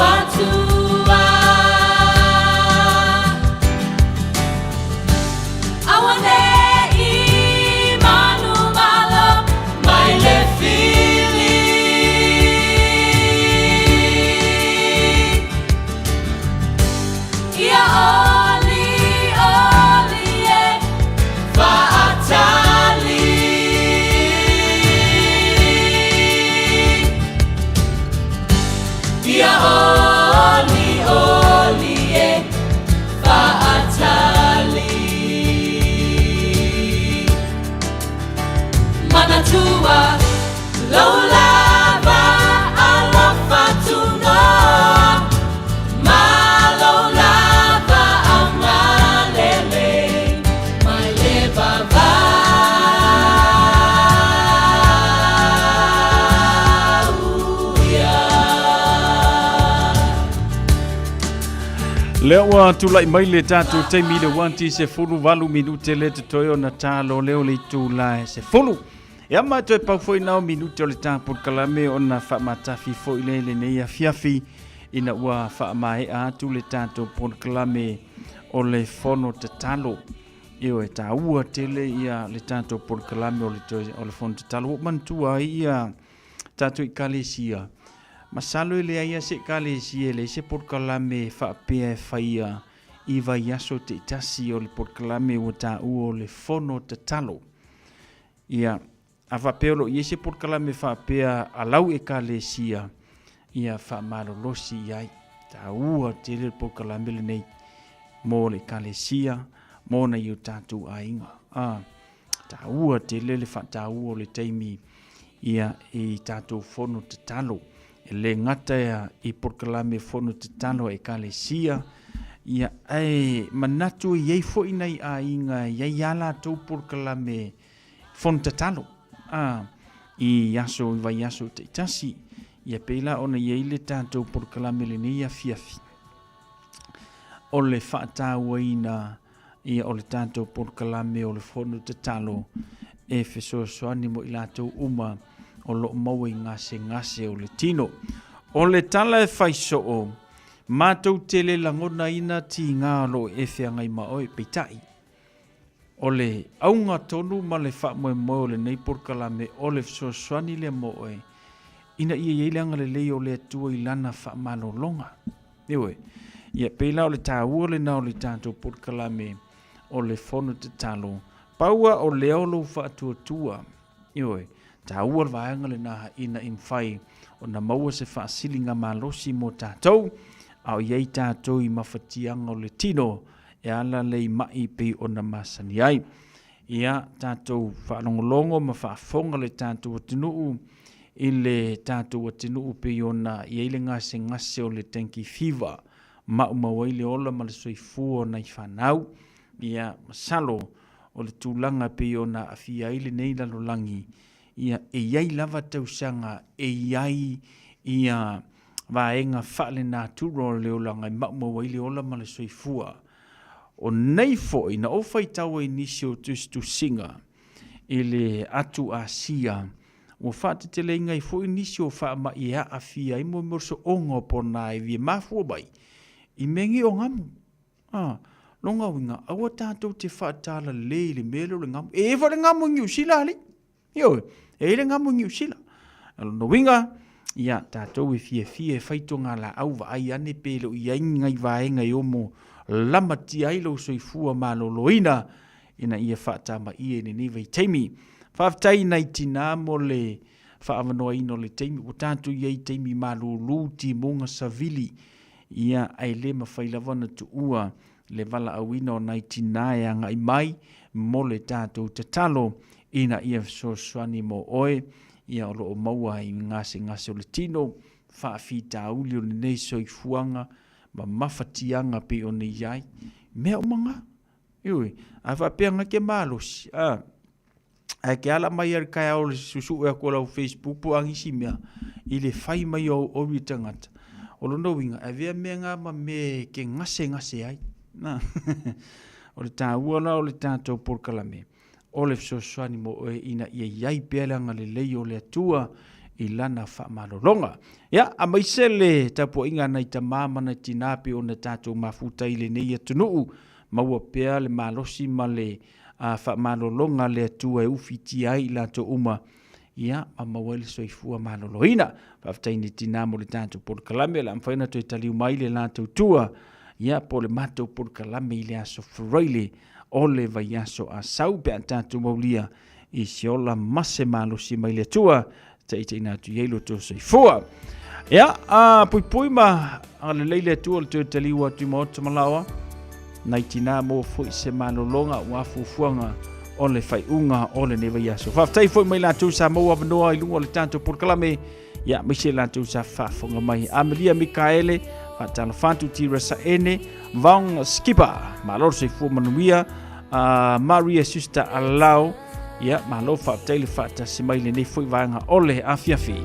Atua. Aua nei manumalo mai le fili. Ia oli oli e faatali. Ia oli oli e faatali. Manatua lou lava alofa tunoa ma lou lava agalelei mai le vavau ia. Lea ua tulai mai le tatou taimi i le uati 18 minute le totoe ona talo lea o le itula e 10. Ia ma toe pau foi nao minute o le tapu kalame ona faamatafi foi le lenei afiafi ina ua faamaea atu le tatou polokalame o le fono tatalo. Ioe, taua tele ia le tatou polokalame o le, toe, o le fono tatalo. Ua manatua ai ia tatou ekalesia. Masalo e leai lava se ekalesia e leai se polokalame faapea e faia i vaiaso taitasi o le polokalame ua taua o le fono tatalo. Ia, a faapea o lo o i ai se polokalame faapea a lau ekalesia, ia faamalolosi i ai. Taua tele le polokalame lenei mo le ekalesia, mo nai o tatou aiga. Ah, taua tele le faataua o le taimi ia i tatou fono tatalo. E le gata ia i polokalame fono tatalo a ekalesia, ia ae manatu e i ai foi nai aiga e i ai a latou polokalame fono tatalo a i aso i vaiaso taitasi. Ia pei la ona i ai le tatou polokalame lenei afiafi o le faatauaina ia o le tatou polokalame o le fono tatalo e fesoasoani mo i latou uma o lo o maua i gasegase o le tino. O le tala e fai soo, matou te le lagonaina tiga o lo o e feagai ma oe, peitai, o le auga tonu ma le faamoemoe o lenei polokalame o le fesoasoani lea mo oe, ina ia i ai le agalelei o le Atua i lana faamalologa. Ioe. Ia, pei la o le taua lena o le tatou polokalame o le fono tatalo. Pau a o lea o lou faatuatua. Ioe. Taua le vaega lena ina i mafai ona maua se faasiliga malosi mo tatou, a o i ai tatou i mafatiaga o le tino e ala le i mai pei ona masani ai. Ia, tatou faalogologo ma faafofoga le tatou atunuu i le tatou atunuu pei ona i ai le gasegase o le dengue fever, maumau ai le ola ma le soifua o nai fanau. Ia, masalo o le tulaga pei ona aafia ai lenei lalolagi, ia, e i ai lava tausaga e i ai ia vaega faalenatura o le olaga e maumau ai le ola ma le soifua. O nei foi, na ou faitau ai i nisi o tusitusiga i le atu Asia, ua faateteleina ai foi nisi o faamai e aafia ai mo mea o le soonga o ponaivi e mafua mai i mea nei o gamu. A, lona uiga, aua tatou te faatalalei i le mea lea o le gamu. E i ai foi le gamu i Niu Sila alii. Ioe, e i ai le gamu i Niu Sila. O lona uiga, ia, tatou e fiafia e fai togalaau vaai ane pe le o i ai ni nai vaega e omo lamatia ai lou soifua maloloina ina ia faatamaia i lenei vaitaimi. Faafetai i nai tina mo le faaavanoaina o le taimi. Ua tatou i ai i taimi malulu, timuga savili, ia, ae le mafai lava ona tuua le valaauina o nai tina e agai mai mo le tatou tatalo ina ia fesoasoani mo oe, ia o lo o maua i gasegase o le tino, faafitauli o lenei soifuaga ma mafatiaga pei ona i ai. Mea uma na. Ioe, a faapea na ke malosi, a, ae ke ala mai ai le taeao le susue atu o lau Facebook po o a nisi mea i le fai mai o auauli e tagata. O lona uiga, avea mea na ma mea e ke gasegase ai. Na. o le taua la o le tatou polokalame, o le fesoasoani mo oe ina ia i ai pea le agalelei o le Atua i lana faamalologa. Ia, aemaise le tapuaiga a nai tama ma nai tina pei ona tatou mafuta i lenei atunuu, maua pea le malosi ma le faamalologa a le Atua e ufitia ai i latou uma, ia, ma maua ai le soifua maloloina. Faafetai i tina mo le tatou polokalame, o le a mafai ona toe taliu mai le latou tua, ia, po o le matou polokalame i le aso Faraile o le vaiaso a sau pe a tatou maulia i se ola ma se malosi mai le Atua taitaiina atu i ai lo outou soifua. Ia, a puipui ma agalelei le Atua o le toe taliu atu i maota ma laoa, nai tinā maua foi se malologa ua fuafuaga o le faaiuga o lenei vaiaso. Faafetai foi mai latou sa maua avanoa i luga o le tatou polokalame, ia aemaise latou sa faafofoga mai. Amelia Mikaele, faatalofa atu Tira Saene, Vaong Skipper, malo le soifua manuia, Maria Sister Alau, ia malo faafetai le faatasi mai lenei foi vaega o le afiafi.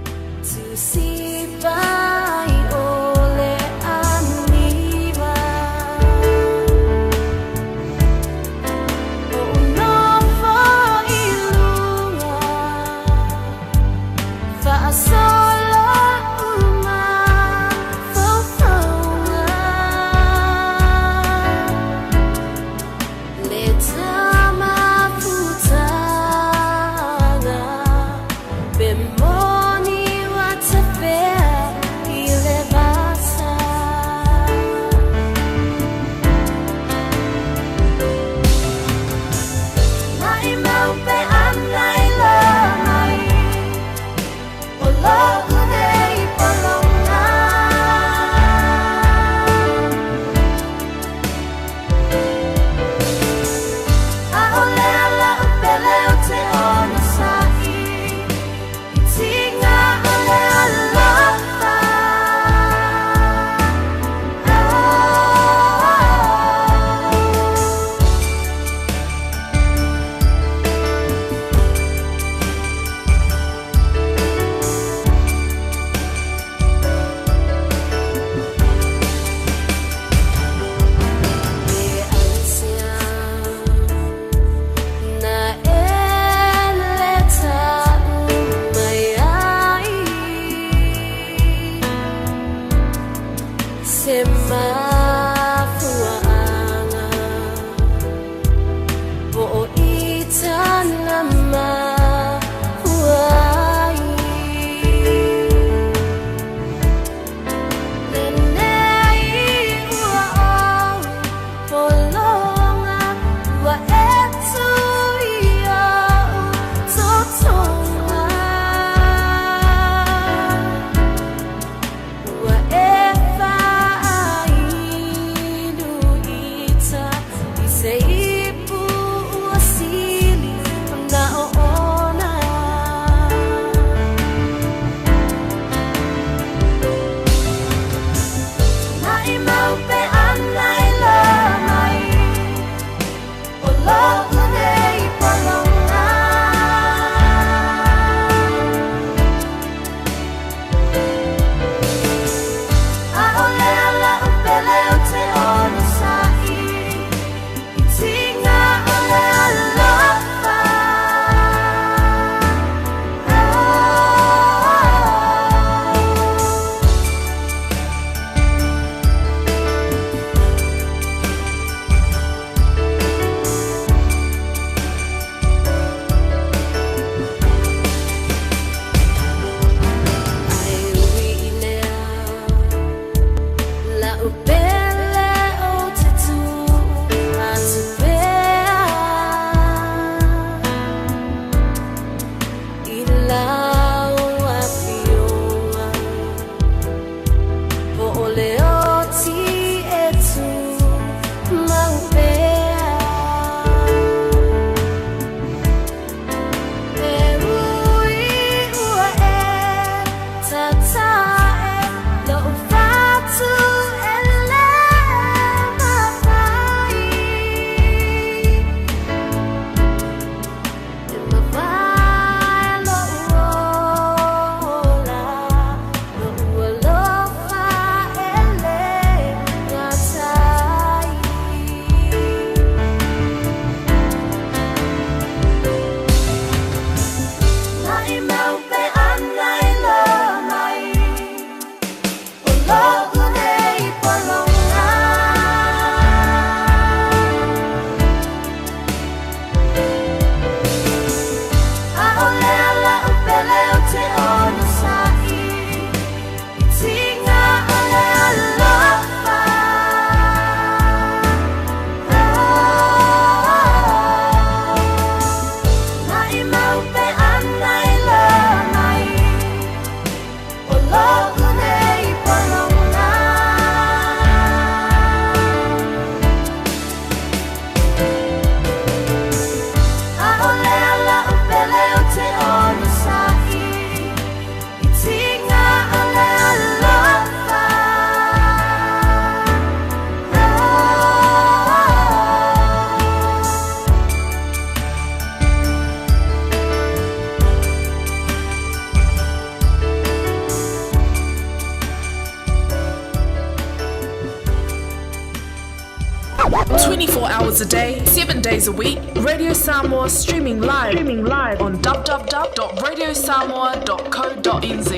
24 hours a day, 7 days a week, Radio Samoa streaming live, streaming live on www.radiosamoa.co.nz.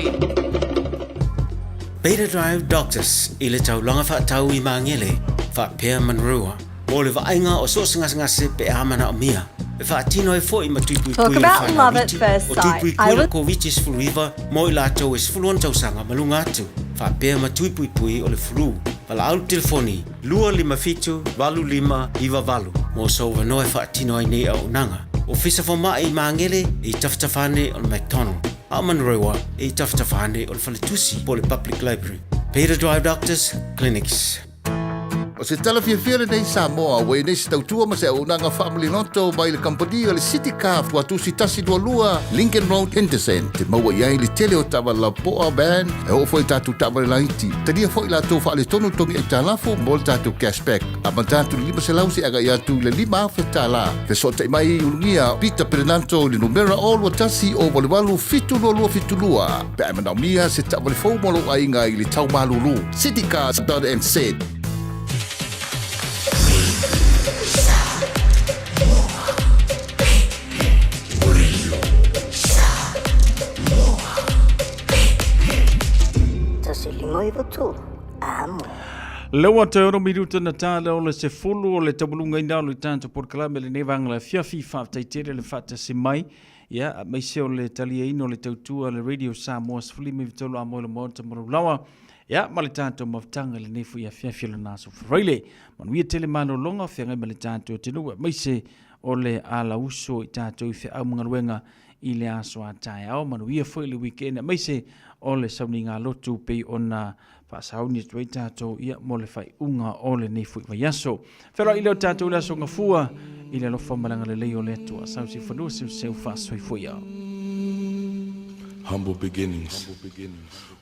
Beta Drive Doctors i le taulaga faatau i Magele faapea Manurewa mo le vaaiga o so o se gasegase pe a manaomia e faatino ai foi ma tui Talk puipui o le about fanau love at iti first o tui sight. puipui I le was Koviti-19 mo i latou e 16 tausaga ma luga atu faapea ma tui puipui o le flu. Valaau le telefoni 257 8598 mo sou avanoa e faatino ai nei auaunaga. Ofisa Fomai i Magele e i tafatafa ane o le McDonald, a o Manurewa e i tafatafa ane o le Faletusi po o le Public Library. Beta Drive Doctors Clinics. O se tala fiafia lenei Samoa, ua i nei se tautua ma se auaunaga faamaliloto mai le kamupani o le City Car Tuatusi 122 Lincoln Road, Henderson. Te maua i ai le tele o taavale lapoa, van, e oo foi i tatou taavale laiti. Talia foi latou faaletonu togi aitalafu mo le tatou cashback. Amata atu i le 500 seia agai atu i le $5,000. Fesootai mai i Ulugia Peter Perenanto i le numera 021 088 7272 pe a e manaomia se taavale fou mo lou aiga i le tau malulu. Citycars.nz. Lea ua toe ono minuta na tā lea o le sefulu o le taualugaina o le tatou polokalame lenei vaega o le afiafi. Faafetai tele le faatasi mai. Ia, aemaise o le taliaina o le tautua a le Radio Samoa 13 a moe le maota ma laulaua. Ia, ma le tatou mafutaga i lenei foi afiafi o lena aso Faraile. Manuia tele malologa o feagai ma le tatou atunuu, aemaise o le alauso i tatou i feau ma galuega i le aso a taeao. Manuia foi le weekend, aemaise o le sauniga lotu pei ona faasauni atu ai tatou ia mo le faaiuga o lenei foi vaiaso. Feloai lea o tatou i le aso Gafua i le alofa ma le agalelei o le Atua. Sausi fanua seuseu faasoifua ia. Humble beginnings. Humble beginnings.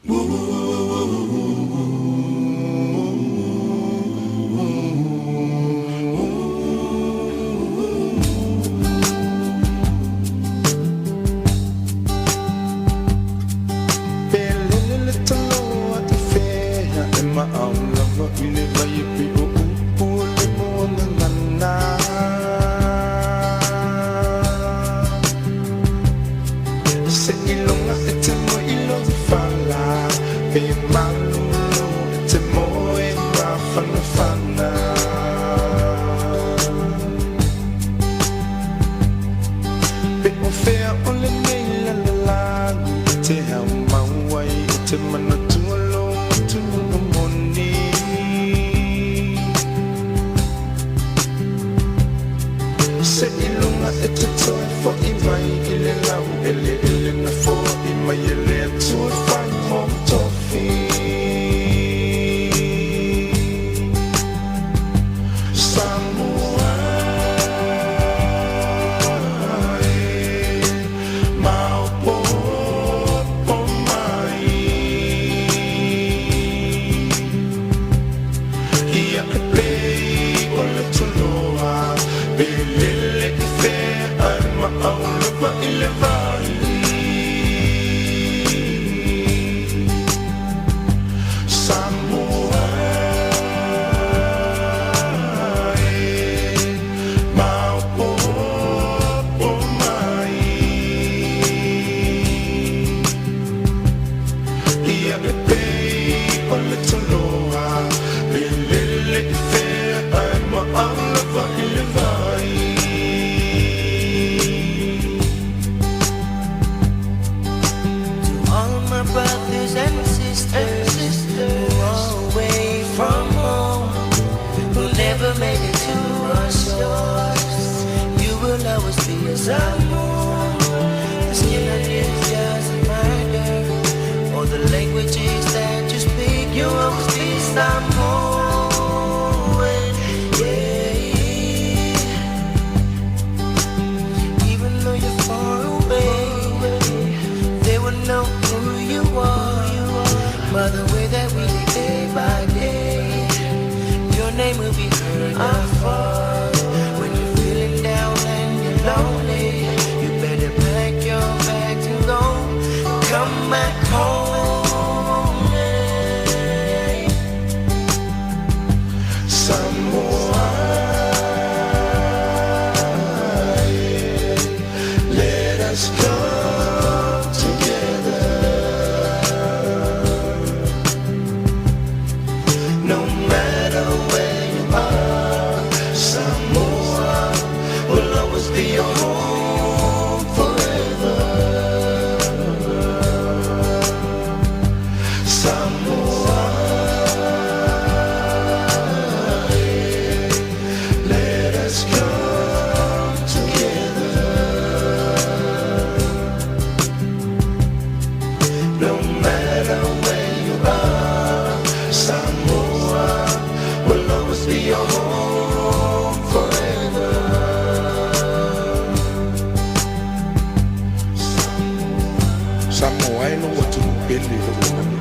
tele i lo'u lagona.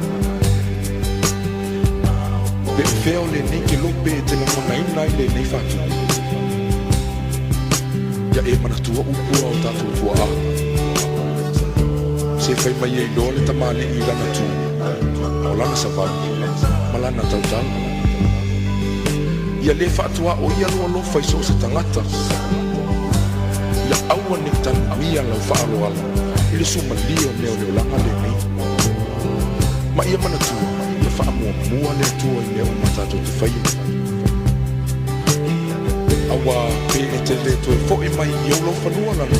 Pe o fea o lenei kelope e te lagonaina ai lenei faatupu? Ia e manatua upu a o tatou tua'a. Se fai mai e iloa le tamalii i lana tu, o lana savali, ma lana tautala. Ia lē faatuaoia lou alofa i so o se tagata. Ia aua ne i tanumia lau faaaloalo i le sumalie o mea o le olaga lenei. Ma ia manatua, ia faamuamua le Atua i mea uma tatou te faia. Auā pe e te lē toe fo'i mai i ou laufanua lana